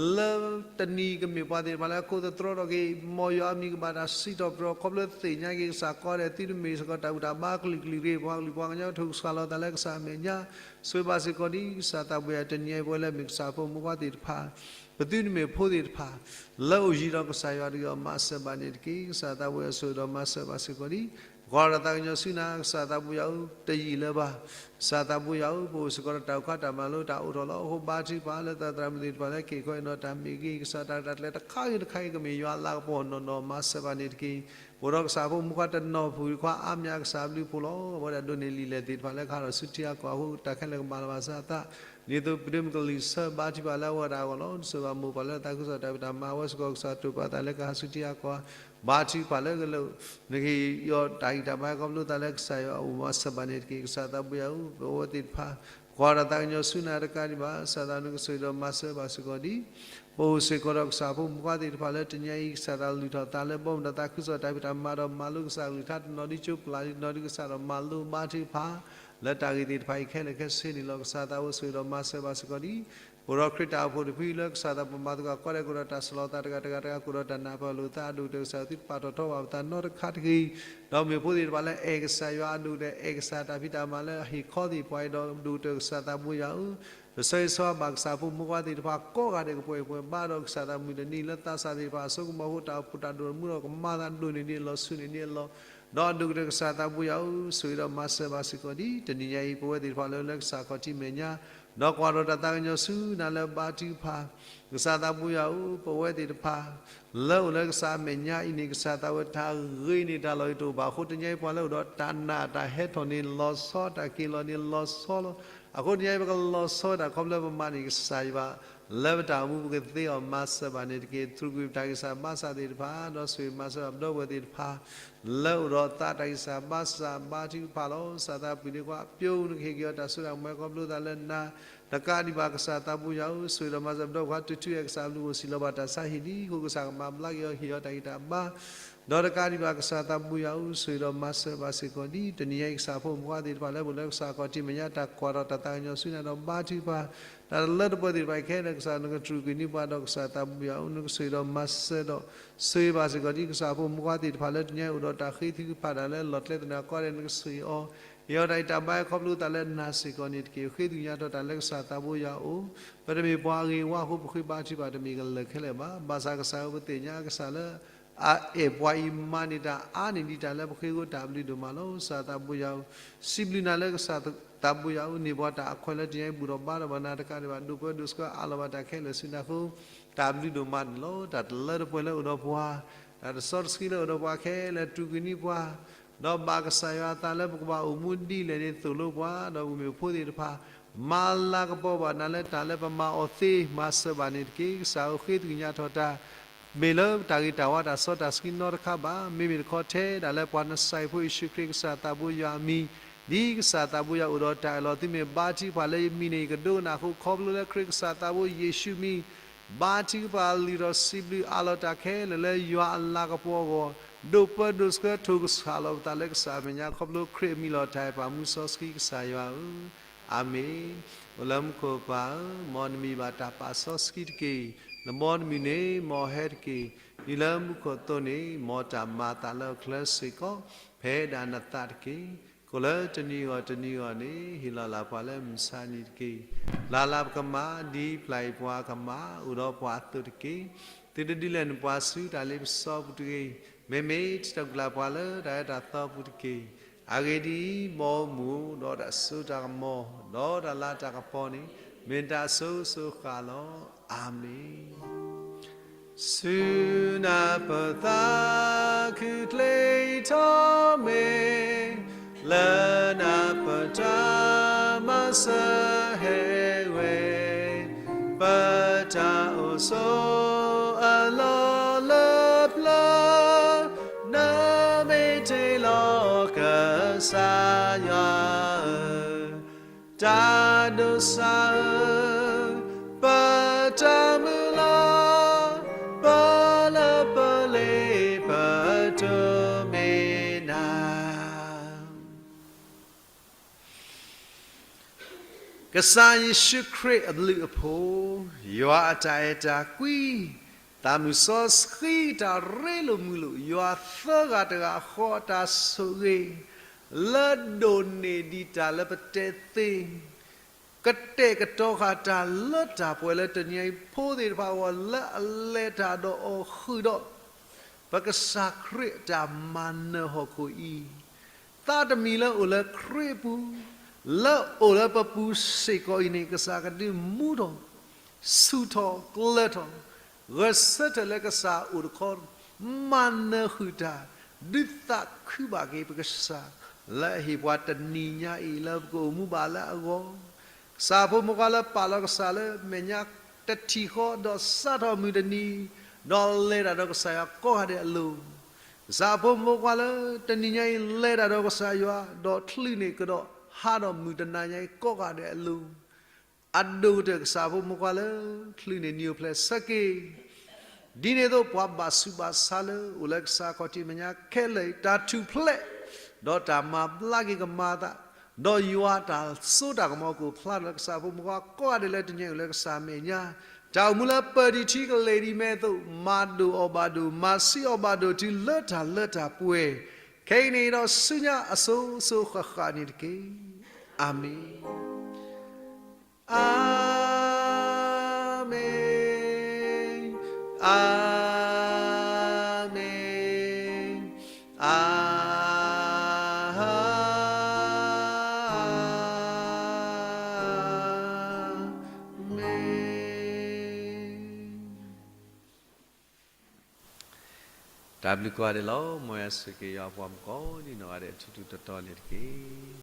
လၢတနံၤကမ့ၢ်ပှၤသ့ၣ်တဖၣ်လၢအခိၣ်သတြီထီၣ်က့ၤ မ်ယွၤအမံၤကဘၣ်တၢ်စံးထီၣ်ပတြၢၤ ခီဖျိသ့ၣ်ညါက့ၤကစၢ်ကိးဂၤဒဲး သုတမ့ၢ်စ့ၢ်ကီးတၢ်ဘူၣ်တၢ်ဘါကလုာ်ကလုာ်တဂ့ၤ ပှၤကလုာ်ပှၤကညီကထိၣ်ကစၢ်လီၤသးလၢကစၢ်အမဲာ်ညါ ဆိၣ်ဂ့ၤဘၣ်စ့ၢ်ကီးဒ် ကစၢ်သးဘိယွၤ တနံၤညါအံၤ ပဝဲလၢအမ့ၢ်ကစၢ်ဖိမုၣ်ခွါသ့ၣ်တဖၣ် ပသုတမ့ၢ်ဖိသ့ၣ်တဖၣ် လၢအိၣ်ယံၤဒီးကစၢ်ယွၤတဂ့ၤအီၤ မၤစၢၤဘၣ်န့ၣ်တက့ၢ်. ကစၢ်သးဘိယွၤ ဆိၣ်ဂ့ၤဒီးမၤစၢၤဘၣ်စ့ၢ်ကီးဒ် ကွၢ်ထီၣ်သးကညီၤဆူနၤ ကစၢ်သးဘိယွၤဧၢ တယံာ်လၢၤဘၣ် ကစၢ်သးဘိယွၤဧၢ ပအိၣ်စ့ၢ်ကီးဒီးတၢ်အိၣ်ခါတၢ်မၤလိတၢ်အိးထီၣ်လီၤ. အဃိဘါထုကဖၣ်လၢသရၣ်မုၣ်သ့ၣ်တဖၣ်လၢက့ၤခီအံၤဒီးတၢ်မ့ၢ်ဂ့ၤ ကစၢ်တၢ်ရဲၣ်တၢ်ကျဲၤတခါဂ့ၤတခါဂ့ၤ ကမ့ၢ်ယွၤအလၤကပီၤနီၢ်နီၢ် မၤစၢၤဘၣ်န့ၣ်တက့ၢ်. ပအိၣ်ဒီးကစၢ်ဖိမုၣ်ခွါတနီၤ ပှၤခွါအါမံၤအကစၢ်ဘျုးဖှိၣ်လီၤ. အဝဲဒၣ်ဒိးန့ၢ်လံာ်လဲၢ်သ့ၣ်တဖၣ်လၢကဟးထီၣ်ဆူထံအကီၢ်အဃိ တၢ်ခဲလၢာ်ကမၤလၢၤဘၣ်ဆၢအသး ဒ်သိးပဒိးမုၢ်ကလံၤဆၢ ဘါထုကဖၣ်လၢအဝဲဒၣ်အဂီၢ်လီၤ. ဆိၣ်ဂ့ၤဘၣ်မိၢ်ပၢ်လၢသးခုကစီၣ်တၢ်ဖံးတၢ်မၤ အဝဲစ့ၢ်ကီးကစၢ်တိာ်ပာ်သးလၢကဟးဆူထံအကီၢ် ဘါထုကဖၣ်လၢကလၢာ် နကဟ့ၣ်အီၤတၢ်ဂံၢ်တၢ်ဘါ ခီဖျိသးလၢကစၢ်ယွၤအအိၣ် မၤစၢၤဘၣ်န့ၣ်တက့ၢ်. ကစၢ်သးဘိယွၤဧၢ ပဝဲသ့ၣ်တဖၣ် ကွၢ်ထီၣ်သးကညီၤဆူနၤတကးဒံးဘၣ် ကစၢ်သးနကဆိၣ်ဂ့ၤဒီးမၤစၢၤဘၣ်စ့ၢ်ကီးဒ် ပအိၣ်စ့ၢ်ကီးဒီးကစၢ်ဖိမုၣ်ခွါသ့ၣ်တဖၣ်လၢတနံၤညါအံၤ ကစၢ်သးလုၢ်ထီၣ်သးလၢဘီမုၢ်ဒီးသးခုကစီၣ်တၢ်ဖံးတၢ်မၤဒီးမၤလိကစၢ်ကလုၢ်ကထါတနီၤဒ်ကၠိပျၢ်တနီၤဒ်ကစၢ်ဒီးမၤလိဘါထုကဖၣ် လၢတၢ်ဂ့ၢ်သ့ၣ်တဖၣ်အံၤခဲလၢာ်ခဲဆ့န့ၣ်လီၤ. ကစၢ်သးအိၣ်ဆိၣ်ဂ့ၤဒီးမၤစၢၤဘၣ်စ့ၢ်ကီးဒ် ပအိၣ်ဒီးခရံာ်တၢ်အိၣ်ဖှိၣ်တဖုလၢကစၢ်သးပမၤသကိးကိးဂၤဒဲး ကအိၣ်ဒီးတၢ်ဆီၣ်လီၤသးတဂၤတဂၤတဂၤ ကအိၣ်ဒီးတၢ်နၢ်ပၢၢ်လိာ်သး အဒိၣ်ကတၢၢ်ကစၢ်သုတပာ်ထီၣ်ထီဘၣ်ပသးနီတခါတဂ့ၤ ဒီးမ့ၢ်ဖိသ့ၣ်တဖၣ်လၢအဲၣ်ကစၢ်ယွၤအဒိၣ်ကတၢၢ် အဲၣ်ကစၢ်တၢ်ဖံးတၢ်မၤလၢအဟ့ၣ်ခီသ့ၣ်ပှၤအံၤဒီး ဒိၣ်ကတၢၢ်ကစၢ်သးဘိယွၤဧၢ ပဆၢဂ့ၤဆၢဝါဘၣ်ကစၢ်ဖိမုၣ်ခွါသ့ၣ်တဖၣ်ကိးဂၤဒဲး ကပှဲၤပှဲၤဘါဒီးကစၢ်သး မုၢ်တနံၤလၢသးစၢ်သ့ၣ်တဖၣ်အစိကမီၤအဃိ တၢ်အိၣ်ဖှိၣ်တၢ်ဒိၣ်တမူဒီး ကမၤသးဒိၣ်န့ၢ်ဒံးအလီၢ် ဆူၣ်န့ၢ်ဒံးအလီၢ် ဒီးအဒိၣ်ကတၢၢ်ကစၢ်သးဘိယွၤဧၢ ဆိၣ်ဂ့ၤဒီးမၤစၢၤဘၣ်စ့ၢ်ကီးဒ် တနံၤညါအံၤ ပဝဲသ့ၣ်တဖၣ်လၢလၢကစၢ်ခီၣ်ထံးမဲာ်ညါ ဒီးကွၢ်ထီၣ်တၢ်သးကညီၤဆူနၤလၢဘါထုကဖၣ် ကစၢ်သးဘိယွၤဧၢ ပဝဲသ့ၣ်တဖၣ် လၢအိၣ်လၢကစၢ်အမဲာ်ညါအံၤန့ၣ် ကစၢ်သးဝဲတၢ်ဂ့ၤန့ၢ်တၢ်လီၢ်အံၤတအိၣ်ဘၣ်အဃိ တနံၤညါအံၤပှၤလၢအိၣ်ဒီးတၢ်နာ်တၢ်ဟဲထီၣ်န့ၣ်လီၤဆီ တၢ်က့ၤလီၤန့ၣ်လီၤဆီလီၤ. အဃိတနံၤညါအံၤ ပကလီၤဆီဝဲဒၣ်ခီဖျိပမၤန့ၢ်ကစၢ်ယွၤ လၢပတၢ်အိၣ်မူပကသ့အီၤ မၤစၢၤဘၣ်န့ၣ်တက့ၢ်. တြူာ်ကွံာ်ပတၢ်ဂံၢ်စၢ်ဘါစၢ်သ့ၣ်တဖၣ် ဒီးဆိၣ်ဂ့ၤမၤစၢၤဘၣ်ပဒီပုၢ်ဝဲၢ်သ့ၣ်တဖၣ် လၢအိၣ်ဒီးသးတၢ်ဂံၢ်စၢ်ဘါစၢ်ဘါထုကဖၣ်လီၤ. ကစၢ်သးပျုၤဒ့ခွါ ပျိနကဟ့ၣ်က့ၤအီၤတၢ်စိတၢ်ကမီၤ ခီဖျိသးလၢနၤ တကးဒံးဘၣ်ကစၢ်သးဘိယွၤဧၢ ဆိၣ်ဂ့ၤဒီးမၤစၢၤပဒီပုၢ်ဝဲၢ်ခွါ တုၤထူၣ်အဲၣ်ကစၢ်အဘျုးအိၣ်စံးလီၤဘၣ်တၢ်ဆါဟံၣ်လံအဃိ ကစၢ်ကမၤဘျါက့ၤအီၤ ဟ့ၣ်အီၤတၢ်ဂံၢ်တၢ်ဘါ ဒီးတကးဒံးဘၣ်ကစၢ်သးဘိယွၤဧၢ ဆိၣ်ဂ့ၤဒီးမၤစၢၤဘၣ်စ့ၢ်ကီးဒ် တနံၤညါအံၤကစၢ်ဖိမုၣ်ခွါသ့ၣ်တဖၣ်လၢပအိၣ်လၢကစၢ်ခီၣ်ထံးမဲာ်ညါ တၢ်ကွၢ်ထီၣ်တၢ်သးကညီၤဆူနၤဒီးဘါထုကဖၣ် တၢ်လၢတပှဲၤသ့ၣ်တဖၣ်အံၤခဲလၢာ် ကစၢ်နကတြူာ်ကွံာ်န့ၢ်ပှၤဒီးကစၢ်သးဘိယွၤဧၢ နကဆိၣ်ဂ့ၤဒီးမၤစၢၤဒီး ဆိၣ်ဂ့ၤဘၣ်စ့ၢ်ကီးဒ်ကစၢ်ဖိမုၣ်ခွါသ့ၣ်တဖၣ်လၢတနံၤညါအံၤအိၣ်ဒီးတၢ်ဃ့ထုကဖၣ်တၢ်လၢလီၢ်ကျဲသနၢၣ်ကိးဂၤဒဲး နကဆိၣ်ဂ့ၤအီၤ ဟ့ၣ်အီၤတၢ်ဂံၢ်တၢ်ဘါခီဖျိသးလၢနၤစ့ၢ်ကီးန့ၣ်တက့ၢ်. ဃ့သကွံာ်ညါထီၣ်တၢ်လၢကစၢ်သးဘိယွၤအအိၣ်, ပတမ့ၢ်ပှၤအဂ့ၤအဝါအဃိ ပဃ့ဘါထုကဖၣ်တမ့ၢ်ကလၢာ်ခဲလၢာ်ဘၣ်. ဘၣ်ဆၣ်ကစၢ်ဧၢ ပသ့ၣ်ညါကစၢ်လၢအအဲၣ်ပှၤအံၤမၤန့ၢ်တၢ်အါန့ၢ်ဒံးတၢ်လၢပဃ့အဃိ တၢ်ဘျုးဒိၣ်မးလီၤ. ကစၢ်သးဘိယွၤဧၢ, စံးဘျုးနၤလၢကစၢ်သးဘိယွၤအအိၣ် န့ၢ်ပှၤတၢ်အခွဲးလၢတနံၤအံၤ ဘူၣ်ထီၣ်ဘါထီၣ်ဘၣ်နၤတကးဒံးဘၣ် ဒိးပၢဒိးဆှၢအးလီၤဘၣ်တၢ်ခဲလၢာ်ဆူနၤအဃိ တၢ်ဘျုးဒိၣ်မးန့ၣ်လီၤ. တၢ်တလၢတပှဲၤလၢအိၣ်ဒီးပှၤ, တၢ်တစီတဆှံလၢအိၣ်ဒီးပှၤခဲလၢာ် တူၢ်ကနံၤပှၤ, ဒီးဘၣ်ကစၢ်ယွၤအသးလၢပကဘၣ်အိၣ်မူဒ်လဲၣ်န့ၣ် သိၣ်လိပှၤ, ဒီးပကမ့ၢ်ဖိသ့ၣ်တဖၣ် မၤလၤကပီၤဘၣ်နၤလၢတၢ်လၢပမၤအီၤသ့ မၤစၢၤဘၣ်န့ၣ်တက့ၢ်. ကစၢ်ဧၢ ဃ့သကွံာ်ညါထီၣ်တၢ် မ့ၢ်လၢတၢ်ဂ့ၤတၢ်ဝါတၢ်စီတၢ်ဆှံနီတခါဘၣ်, မ့မ့ၢ်တခီထဲဒၣ်လၢပှၤနစၢ်ဖိယ့ၣ်ၡူးခရံာ်ကစၢ်သးဘိယွၤအမံၤ, ဒ်ကစၢ်သးဘိယွၤအိၣ်ဒီးတၢ်အၢၣ်လီၤ သုမ့ၢ်ဘါထုကဖၣ်လၢယမံၤန့ၣ် ယကဒိကနၣ်အဃိ ခီဖျိလၢခရံာ်ကစၢ်သးဘိယ့ၣ်ၡူးမံၤ ဘါထုကဖၣ်လံာ်ဒီးစံးဘျုးအးလီၤတၢ်ခဲလၢာ်လၢယွၤအလၤကပီၤအဂီၢ်, ဒိးပၢဒိးဆှၢထိၣ်ကဆှၣ်လီၤပသးလၢကစၢ်အမဲာ်ညါ ခီဖျိခရံာ်အမံၤလီၤတၢ်အဲၣ်ပၢ်မူစီဆှံကစၢ်ယွၤဧၢ, အၤမ့ၣ်. အိၣ်လၢမူခိၣ်ပၢ်ဧၢ, မ်နမံၤဘၣ်တၢ်ပာ်စီဆှံတက့ၢ်. နဘီနမုၢ်န့ၣ် မ်အဟဲတက့ၢ်. ဒ်လၢမူခိၣ်အသိးန့ၣ် မ်တၢ်မၤအသးလၢအချၢစ့ၢ်ကီး ဖဲဒၣ်နသးတက့ၢ်. ကိၣ်လၢတနံၤအဂီၢ်တနံၤအဂီၢ်န့ၣ် ဟ့ၣ်လီၤလၢ်ပှၤလၢမုၢ်ဆါနံၤတက့ၢ်. လၢ်လၢ်ပကမၤ ဒ်ပျၢ်အံၤပှၤကမၤ အိၣ်ဒီးပှၤအသိးတက့ၢ်. သုတဒုးလဲၤနုာ်ပှၤဆူတၢ်လ့ပစီပူၤတဂ့ၤ. မ့မ့ၢ်တၢ်တြူာ်ပှၤလၢတၢ်အၢတၢ်သီပူၤတက့ၢ်. အဂ့ၢ်ဒ်အံၤ, မ်အအိၣ်မူဒီးတၢ်စိတၢ်ကမီၤ, ဒီးတၢ်လၤတၢ်ကပီၤန့ၣ် မ့ၢ်တၢ်အစိၤစိၤဃၣ်ဃၣ်လီၤ. အၤမ့ၣ်. ဆူနၢ်ပၢၢ်သးခုချ့ထီၣ်မ့ၢ်, လၢနၢ်ပၢၢ်တၢ်မၤစၢၤဟဲဝဲ, ပတၢ်အိၣ်ဆိးအလီၢ်လၢပျၢၤ, နမ့ၢ်တ့လီၤကစၢ်ယွၤဧၢ, တၢ်ဒိးစၢ်ဧၢ, ပတၢ်မုၢ်လၢ်, ပလၢပလ့ပတိၢ်မ့ၢ်နၤ. ကစၢ်ယ့ၣ်ၡူးခရံာ်အဘျုးအဖှိၣ်, ယွၤအတၢ်အဲၣ်တၢ်ကွံ, သးမုၢ်စီဆှံတၢ်ရ့လိာ်မုာ်လိာ်, ယွၤသၢဂၤတဂၤဃီအတၢ်ဆိၣ်ဂ့ၤ, လၢဒိၣ်န့ၢ်ဒံးတၢ်လၢပတဲသ့, ကတဲာ်ကတီၤဃာ်တၢ်လၢတၢ်ပှဲၤလၢတနံၤအံၤ ဖိသ့ၣ်တဖၣ်အဂီၢ် လၢအလဲၤတၢ်ဒီးအီၤဃုာ်ဒီး ပကစၢ်ခရံာ်အတၢ်မၤနၢၤဟီၣ်ခိၣ်အံၤ, သးတမံၤလၢအိၣ်လၢခရံာ်အပူၤ, လၢအိၣ်လၢပပူၤစ့ၢ်ကီးအံၤန့ၣ် ကစၢ်ကဒုးမူထီၣ်, ဆူၣ်ထီၣ်ကျၢၤထီၣ်, ဂဲၤဆၢထၢၣ်လၢကစၢ်အိၣ်တခီ, မၤနၢၤဃုာ်တၢ်, ဒုးသးခုဘၣ်က့ၤပကစၢ်, လၢအဟ့ၣ်ပှၤတနံၤညါအံၤလၢပကအိၣ်မူဘၣ်လၢအဂီၢ် ကစၢ်ဖိမုၣ်ခွါလၢပာ်လီၤကစၢ်လၢမဲာ်ညါတထံၣ်ဃီ ဒီးစးထီၣ်မုၢ်တနံၤ, ဒီးလဲၤတၢ်ဒီးကစၢ်ယွၤကိးဂၤဒဲးအလိၤ, ကစၢ်ဖိမုၣ်ခွါလၢတနံၤညါအံၤ လဲၤတၢ်ဒီးကစၢ်ယွၤ, ဒီးချုးန့ၢ်ကဒီးဟးဒီးမုၢ်တနၤညါအံၤကိးဂၤဒဲးအလိၤ, အဒိၣ်ကတၢၢ်ကစၢ်ဖိမုၣ်ခွါလၢ ချုးန့ၢ်နံၤအိၣ်ဖျဲၣ်ဆၢက့ၤ ဒ်န့ၣ်အသိး ပှၤဘၣ်ဆူးဘၣ်ဆါလၢအိၣ်လၢကစၢ်ခီၣ်ထံးမဲာ်ညါခဲလၢာ်အံၤ တၢ်ထူၣ်ဖျဲး, ဒီးတၢ်မၤဘျါက့ၤကမၤအသး, ဒီးယွၤတၢ်စိတၢ်ကမီၤကအိၣ်ဖျါထီၣ်လၢကစၢ်ဖိမုၣ်ခွါကိးဂၤဒဲးလၢတနံၤအံၤအိၣ်လၢကစၢ်မဲာ်ညါ, တၢ်အိၣ်မူလၢပၢၤတံၢ်ထံကလဲၤဒ်မဲာ်အသိး မၤဒိၣ်အီၤဘၣ်ဒိၣ် မၤဆံးအီၤဘၣ်ဒိၣ်တုၤလၢတၢ်လၢတၢ်ပှဲၤ, ခဲအံၤန့ၣ်ဒီးဆူညါအစိၤစိၤဃၣ်ဃၣ်န့ၣ်တက့ၢ်. အၤမ့ၣ်. အၤမ့ၣ်, အၤမ့ၣ်, အၤမ့ၣ်. တၢ်ဘျုးကိးဂၤဒဲးလီၤ. မ်ယွၤဆိၣ်ဂ့ၤက့ၤယွၤအပှၤမုၣ်ကိးဒံနီၢ်ဂၤဒဲး ထူထူတီတီန့ၣ်တက့ၢ်.